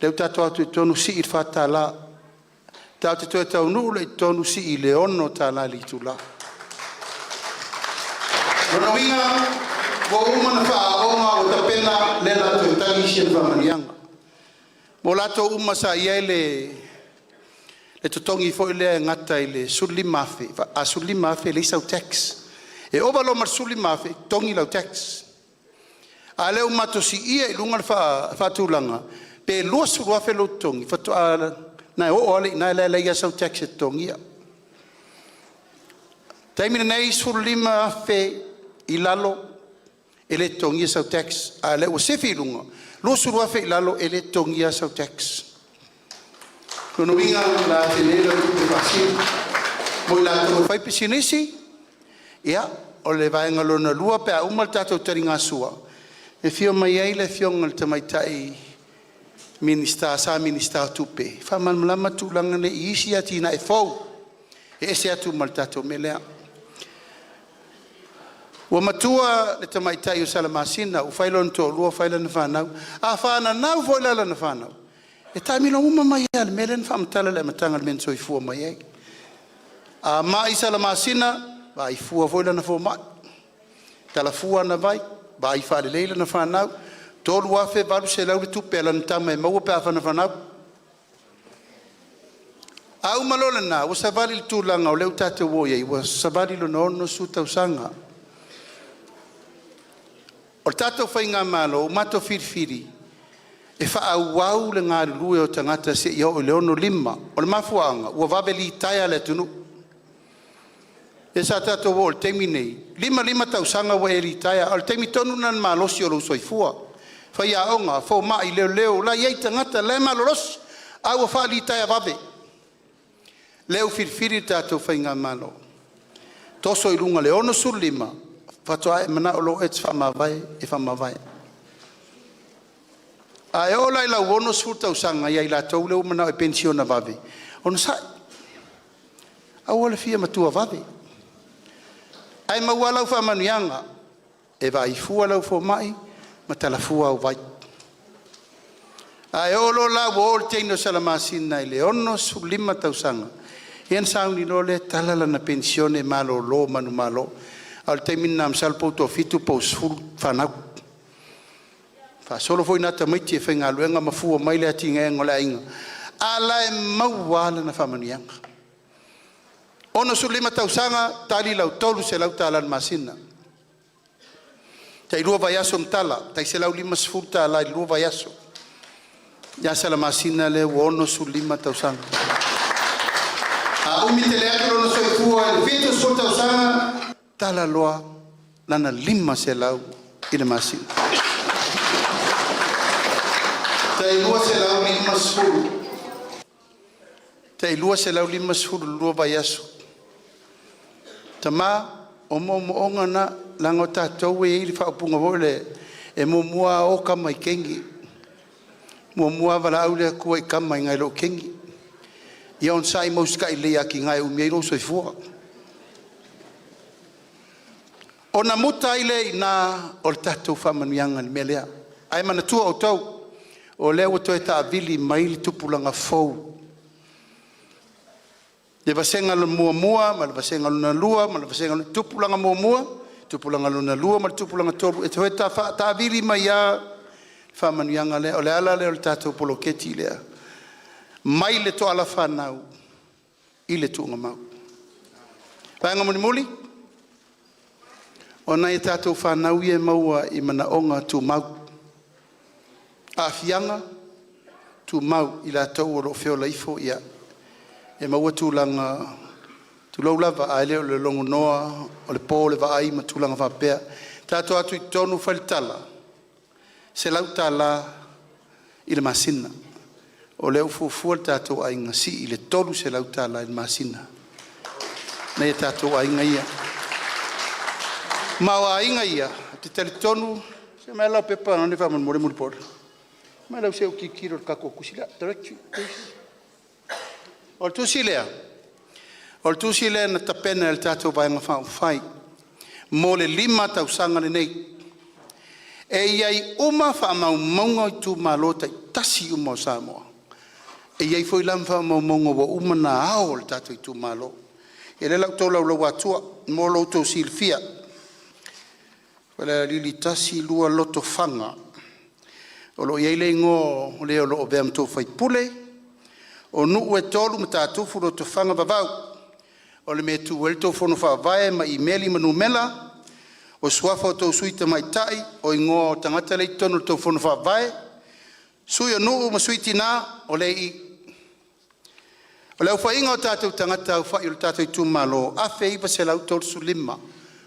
lea ua tatou o atu i totonu sii i le $4. Tatou te toe taunuu lea i totonu sii i le $6 i le itula. O lona uiga ua uma ona faaaooga, ua tapena, lea o le a toe tagi isi ana faamanuiaga. Mo latou uma sa i ai le totogi foi lea e gata i le $15,000, a $15,000 e leai sau tax. E ova loa ma le $15,000 totogi lau tax. A o lea ua matou siia i luga le faatulaga, pe $20,000 lou totogi, faatoa… na e oo lava i ina e leai lava sau tax e totogia. O le taimi lenei e $15,000 i lalo e le totogia sau tax, a o lea ua sifi i luga, $20,000 i lalo e le totogia lava sau tax. O lona uiga o le a tele lau tupe faasili. Mo i latou e faipisinisi, ia, o le vaega lona lua pe a uma le tatou taligasua, e afio mai ai le Afioga i le Tamaitai Minisita sa Minisita o Tupe e faamalamalama tulaga nei i isi atinae fou e ese atu ma le tatou mea lea. Ua matua le tamaitai o Salamasina ua fai lona toalua fai lana fanau. A fananau foi la lana fanau, e taamilo uma mai lava i le mea lea na faamatala i le amataga i le mea na soifua mai ai. A mai Salamasina, vaai fua foi lana fomai, tala fua ana vai, vaai faalelei lana fanau, $3,800 le tupe a lana tama e maua pe a fanau. A uma loa lena, ua savali i le tulaga o lea ua tatou oo i ai, ua savali i lona 60 tausaga. O le tatou faigamalo ua matou filifili e faaauau le galulue o tagata seia oo i le 65. O le mafuaaga ua vave litaea le atunuu. Lea sa tatou oo i le taimi lenei, e 55 tausaga ua e litaea, a o le taimi tonu lena o le malosi o lou soifua, faiaoga, fomai, leoleo, o la e i ai tagata o la e malolosi, a ua faalitaia vave. Lea ua filifili le tatou faigamalo, toso i luga i le 65 faatoa e manao loa e te faamavae, e faamavae. A e oo la i lau 60 tausaga ia i latou ia ua mananao e penisione vave, onosai, aua le fia matua vave, ae maua lava lau faamanuiaga e vaai fua lau fomai ma tala fua au vai. A oo loa la ua oo le teine o Salamasina i le 65 tausaga, ia ona sauni loa lea e tala lana penisione malolo manumalo. A o le taimi lena masalo po ua toafitu po ua 10 fanau. Faasolo foi la tamaiti e faigaluega ma fua mai le atinaeina o le aiga, a o la e maua lava lana faamanuiaga. 65 tausaga, tali lau $300 i le masina, tai lua vaiaso ma tala, tai $150 i le lua vaiaso ia Salamasina lea ua 65 tausaga. A umi tele atu lona soifua i le 70 tausaga, tala loa lana $500 i le masina. Tai $250, tai $250 i le lua vaiaso. Tama, o moomooga na, leaga o tatou e i ai le faaupuga foi lea, e muamua lava o tama i teine, muamua lava valaau le Atua i tama nai lo teine. Ia onosai ma usitai lelei i atinae e umi ai lou soifua. Ona muta ai lea i ina o le tatou faamanuiaga i le mea lea. Ae manatua outou, o lea ua toe taavili mai le tupulaga fou, le vasega muamua ma le vasega lona lua ma le vasega lona tolu, tupulaga muamua, tupulaga lona lua ma le tupulaga tolu, e toe taavili mai lava le faamanuiaga lea. O le ala lea o le tatou poloketi lea, mai le toala fanau i le tuugamau. Vaega mulimuli, o nai a tatou fanau ia e maua i manaoga tumau, aafiaga tumau, i latou o lo o feola ifo e maua tulaga, tulou lava, a le o le logonoa, o le po i le vaai ma tulaga faapea. Tatou o atu i totonu fai le tala, $100 i le masina. O lea ua fuafua le tatou aiga, sii i le $300 i le masina nai o tatou aiga ia. Ma o aiga ia, ou te talitonu, se i aumai lau pepa faamolemole Mulipola. Aumai se i ou tilotilo i le tatou tusi lea. O le tusi lea, o le tusi lea na tapena e le tatou Vaega Faaupufai mo le 5 tausaga lenei. E i ai uma faamaumauga o itumalo taitasi uma o Samoa, e i ai foi la ma faamaumauga ua uma ona ao e le tatou itumalo. Ia o lea o le a ou tolaulauina atu mo lo outou silafia. Falealili 1, 2, Lotofaga, o lo o i ai le igoa o le o lo o avea ma tou sui usufono, o nuu e 3, Matatufu, Lotofaga, Vavau. O le mea e tu ai le tou fono faavae ma imeli ma numera, o suafa o tou sui tamaitai, o igoa o tagata la e i totonu o le tou fono faavae, sui o nuu ma sui tina, o lea e i i. O le aofaiga o tatou tagata aofai o le tatou itumalo, 1,935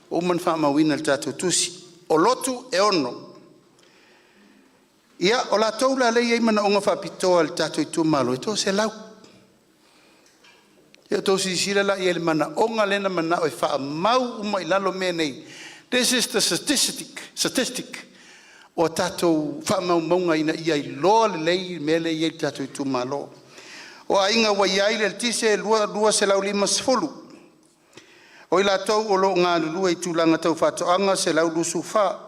ua uma ona faamauina i le tatou tusi. O lotu e 6. Ia, o latou la lea e i ai manaoga faapitoa i le tatou itumalo, e toaselau. Ia outou silasila la i ai i le manaoga lea na manao e faamau uma i lalo mea nei, this is the statistic. O a tatou faamaumauga ina ia iloa lelei le mea lea e i ai i le tatou itumalo. O aiga ua i ai le eletise e 250. O i latou o lo o galulue i tulaga tau faatoaga e 124.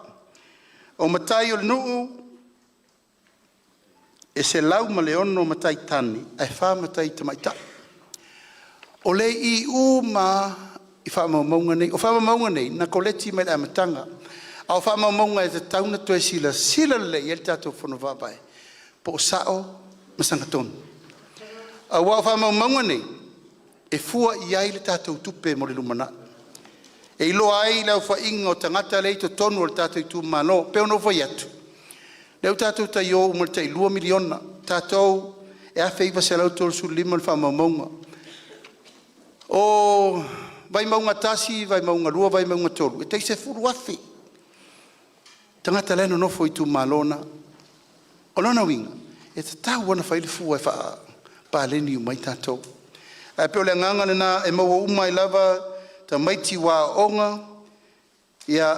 O matai o le nuu e 106 matai tane ae 4 matai tamaitai. O le i uma lava i faamaumauga nei. O faamaumauga nei na koleti mai le amataga, a o faamaumauga e tatau ona toe silasila lelei i ai le tatou Fono Faavae po o sao ma sagatonu. Aua o faamaumauga nei e fua i ai le tatou tupe mo le lumanai, e iloa ai le aofaiga o tagata lea e i totonu o le tatou itumalo. E pei ona ou fai atu, o lea ua tatou tai o uma i le tai $2 miliona, tatou e 1,935 le faamaumauga. O Vaimauga 1, Vaimauga 2, Vaimauga 3, e tai 10,000 tagata la e nonofo i itumalo na. O lona uiga, e tatau lava ona fai le fua e faapaleni uma ai tatou. Ae pei o le agaga lena e maua uma ai lava tamaiti ua aooga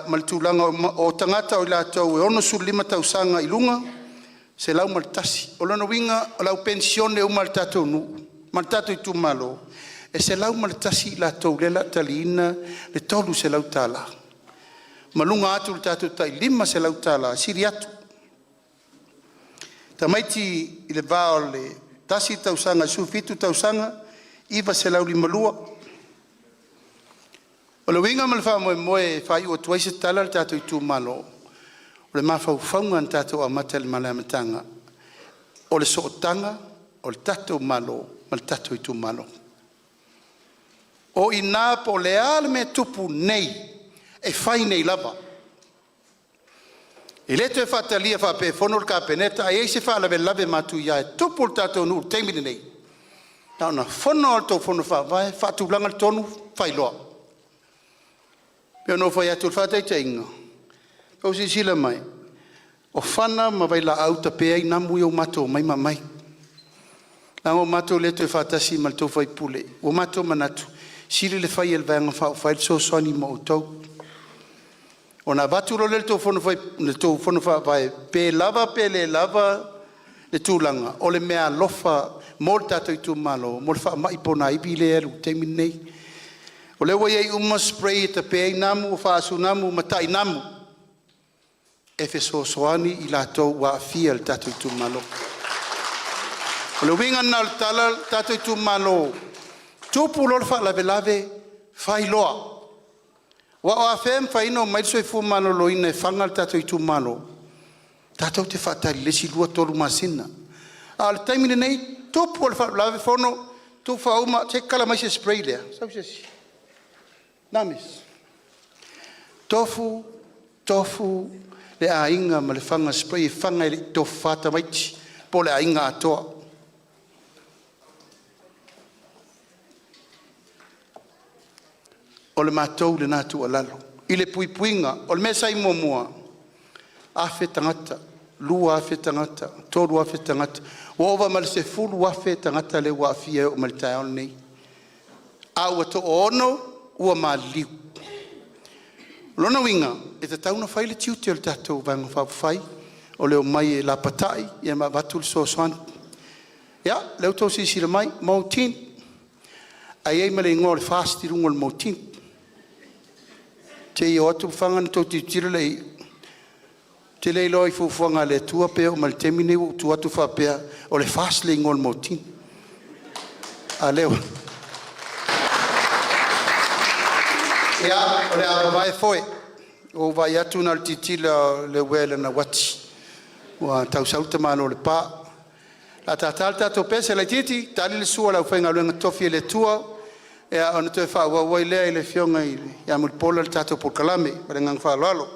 ma le tulaga o tagata o i latou e 65 tausaga i luga, e 101. O lona uiga o le au penisione uma a le tatou nuu ma le tatou itumalo, e 101 i latou o lea o le a taliaina le $300 ma luga atu i le tatou tai $500 e sili atu. Tamaiti i le va o le 1 tausaga i le 17 tausaga, e 952. O le uiga ma le faamoemoe e faaiu atu ai se tala le tatou itumalo, o le mafaufauga na tatou amata ai mai le amataga, o le sootaga o le tatou Malo ma le tatou itumalo. O i ina po o le a le mea e tupu nei, e fai nei lava. E le toe faatalia faapea e fono le Kapeneta ae i ai se faalavelave matuia e tupu i le tatou nuu i le taimi lenei, na ona fono lava o le tou fono faavae faatulaga le tonu, fai loa. E pei ona ou fai atu o le faataitaiga, ua outou silasila mai, o fana ma vailaau tape ai namu ia ua matou omai ma aumai. Leaga ua matou le toe faatasi ma le tou sui usufono, ua matou manatu, e sili le fai e le Vaega Faaupufai le fesoasoani mo outou. Ona avatu loa lea i le tou fono faavae, pe lava pe le lava le tulaga, o le meaalofa mo le tatou itumalo mo le faamai ponaivi lea e alu i le taimi lenei. O lea ua i ai uma spray e tape ai namu, faaasu namu, matai namu, e fesoasoani i latou ua aafia i le tatou itumalo. O le uiga lena o le tala le tatou itumalo, tupu loa le faalavelave, fai loa. Aua o afea e mafai ona omai le soifua maloloina e fana le tatou itumalo? Tatou te faatali i le isi 2, 3 masina. A o le taimi lenei, tupu lava le faalavelave fono, tufa uma, se i tatala mai se spray lea. Sau se isi. Tofu, tofu le aiga ma le fana spray e fana e le i tofafa tamaiti po o le aiga atoa. O le matou lena tuualalo i le puipuiga. O le mea sa i ai muamua, 1,000 tagata, 2,000 tagata, 3,000 tagata, ua ova ma le 10,000 tagata lea ua aafia e oo mai i le taeao lenei, a ua toaono ua maliliu. O lona uiga, e tatau ona fai le tiute o le tatou Vaega Faaupufai o le omai e lapatai ma avatu le fesoasoani. Ia, o lea ua outou silasila mai, mautini, ae i ai ma le igoa o le FAST i luga o le mautini. Se i o atu fana ona outou tilotilo laia i ai. Ou te le iloa i fuafuaga a le Atua pe oo mai i le taimi lenei ua ou tu atu faapea o le FAST le igoa o le mautini. A o lea ua… Ia, o le a vavae foe. Ua ou vaai atu na o le tilotilo lava o Leuea i lana uati ua tau sau le tamaloa i le pa. O le a tata le tatou pese laitiiti, tali le sua a le aufaigaluega totofi a le Atua ona toe faaauau ai lea e le Afioga ia Mulipola le tatou polokalame. Ma le agaga faaaloalo.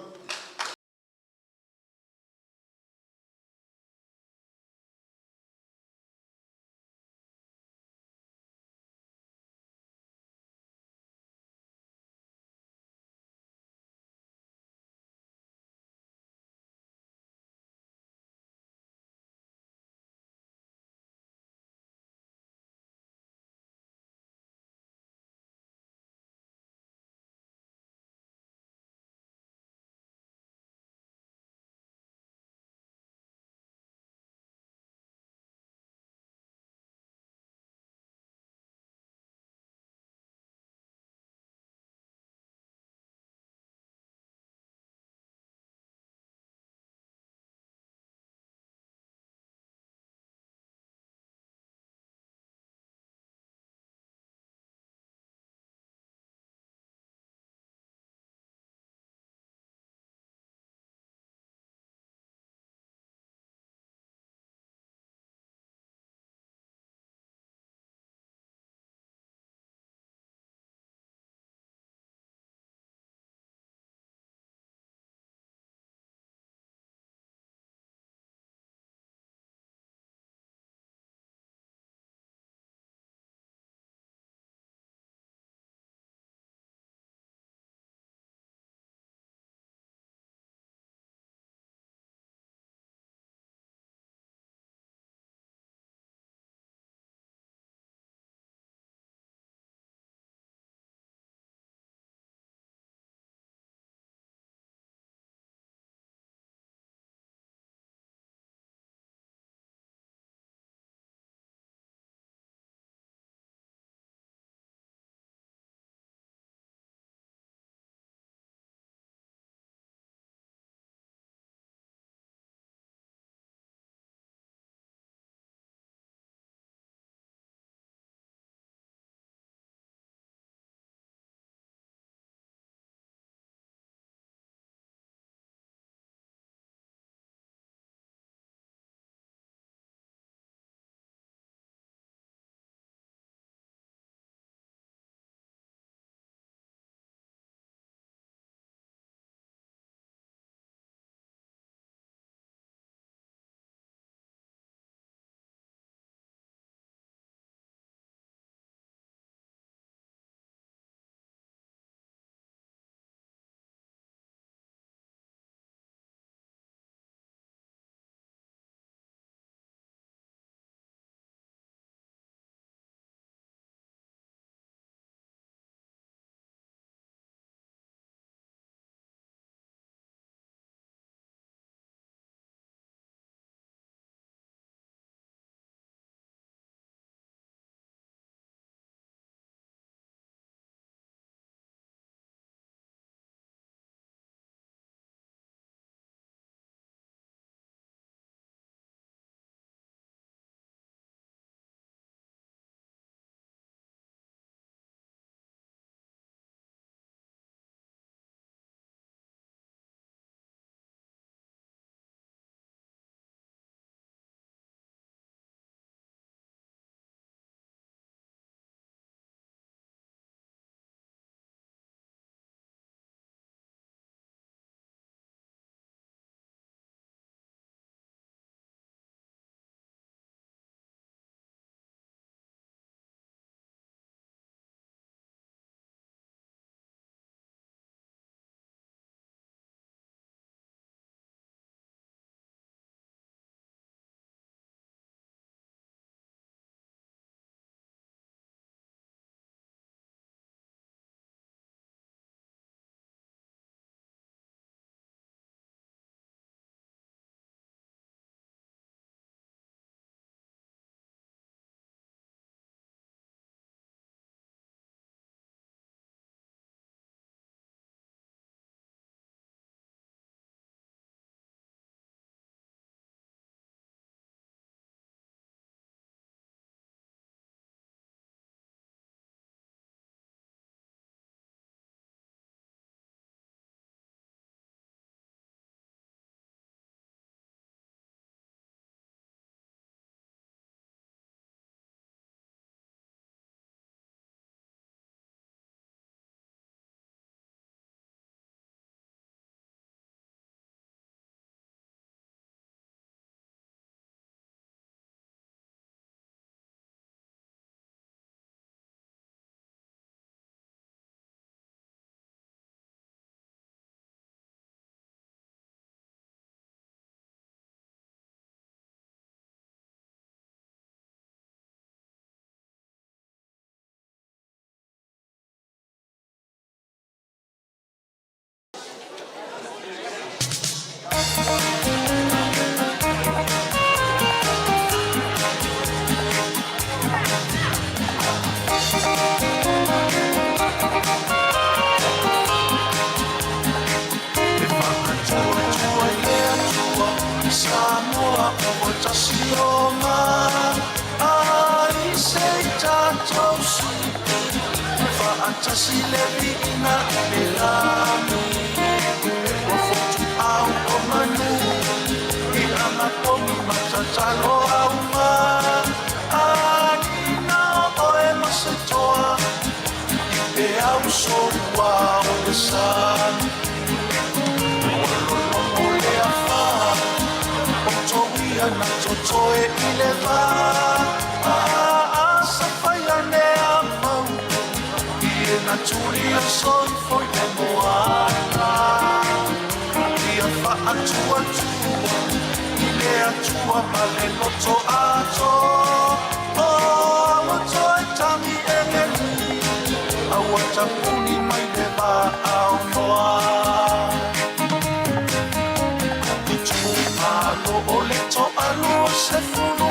Faatasi le viiga i le lagi, Ua fotu au o manu, I lagapogi ma tatalo auma, Alina o oe ma se toa, I peau soua o le sami, Ua lologo le afa, O touia na totoe i le va, Safaia nea mau, I e na tuli o soifo i le moana, Ia faatuatua, I le Atua ma le loto ato, O ua toe tagi e le Aua tapuni mai le vaao noa. Itumalo o le toalua sefulu,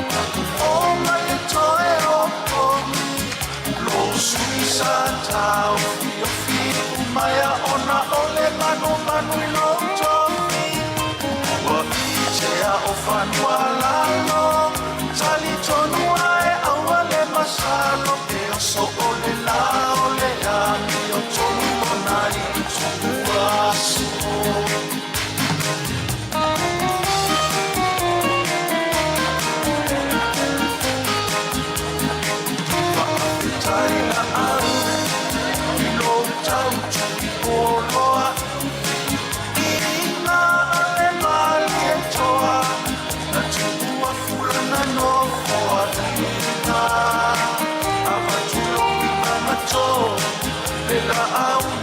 O mai e toe opogi, Lo sui sa tau fiofi umaea ona o le manumanu i lou tofi. Ua itea o fanua lalo, Talitonu ae aua le masalo, E oso o le lao.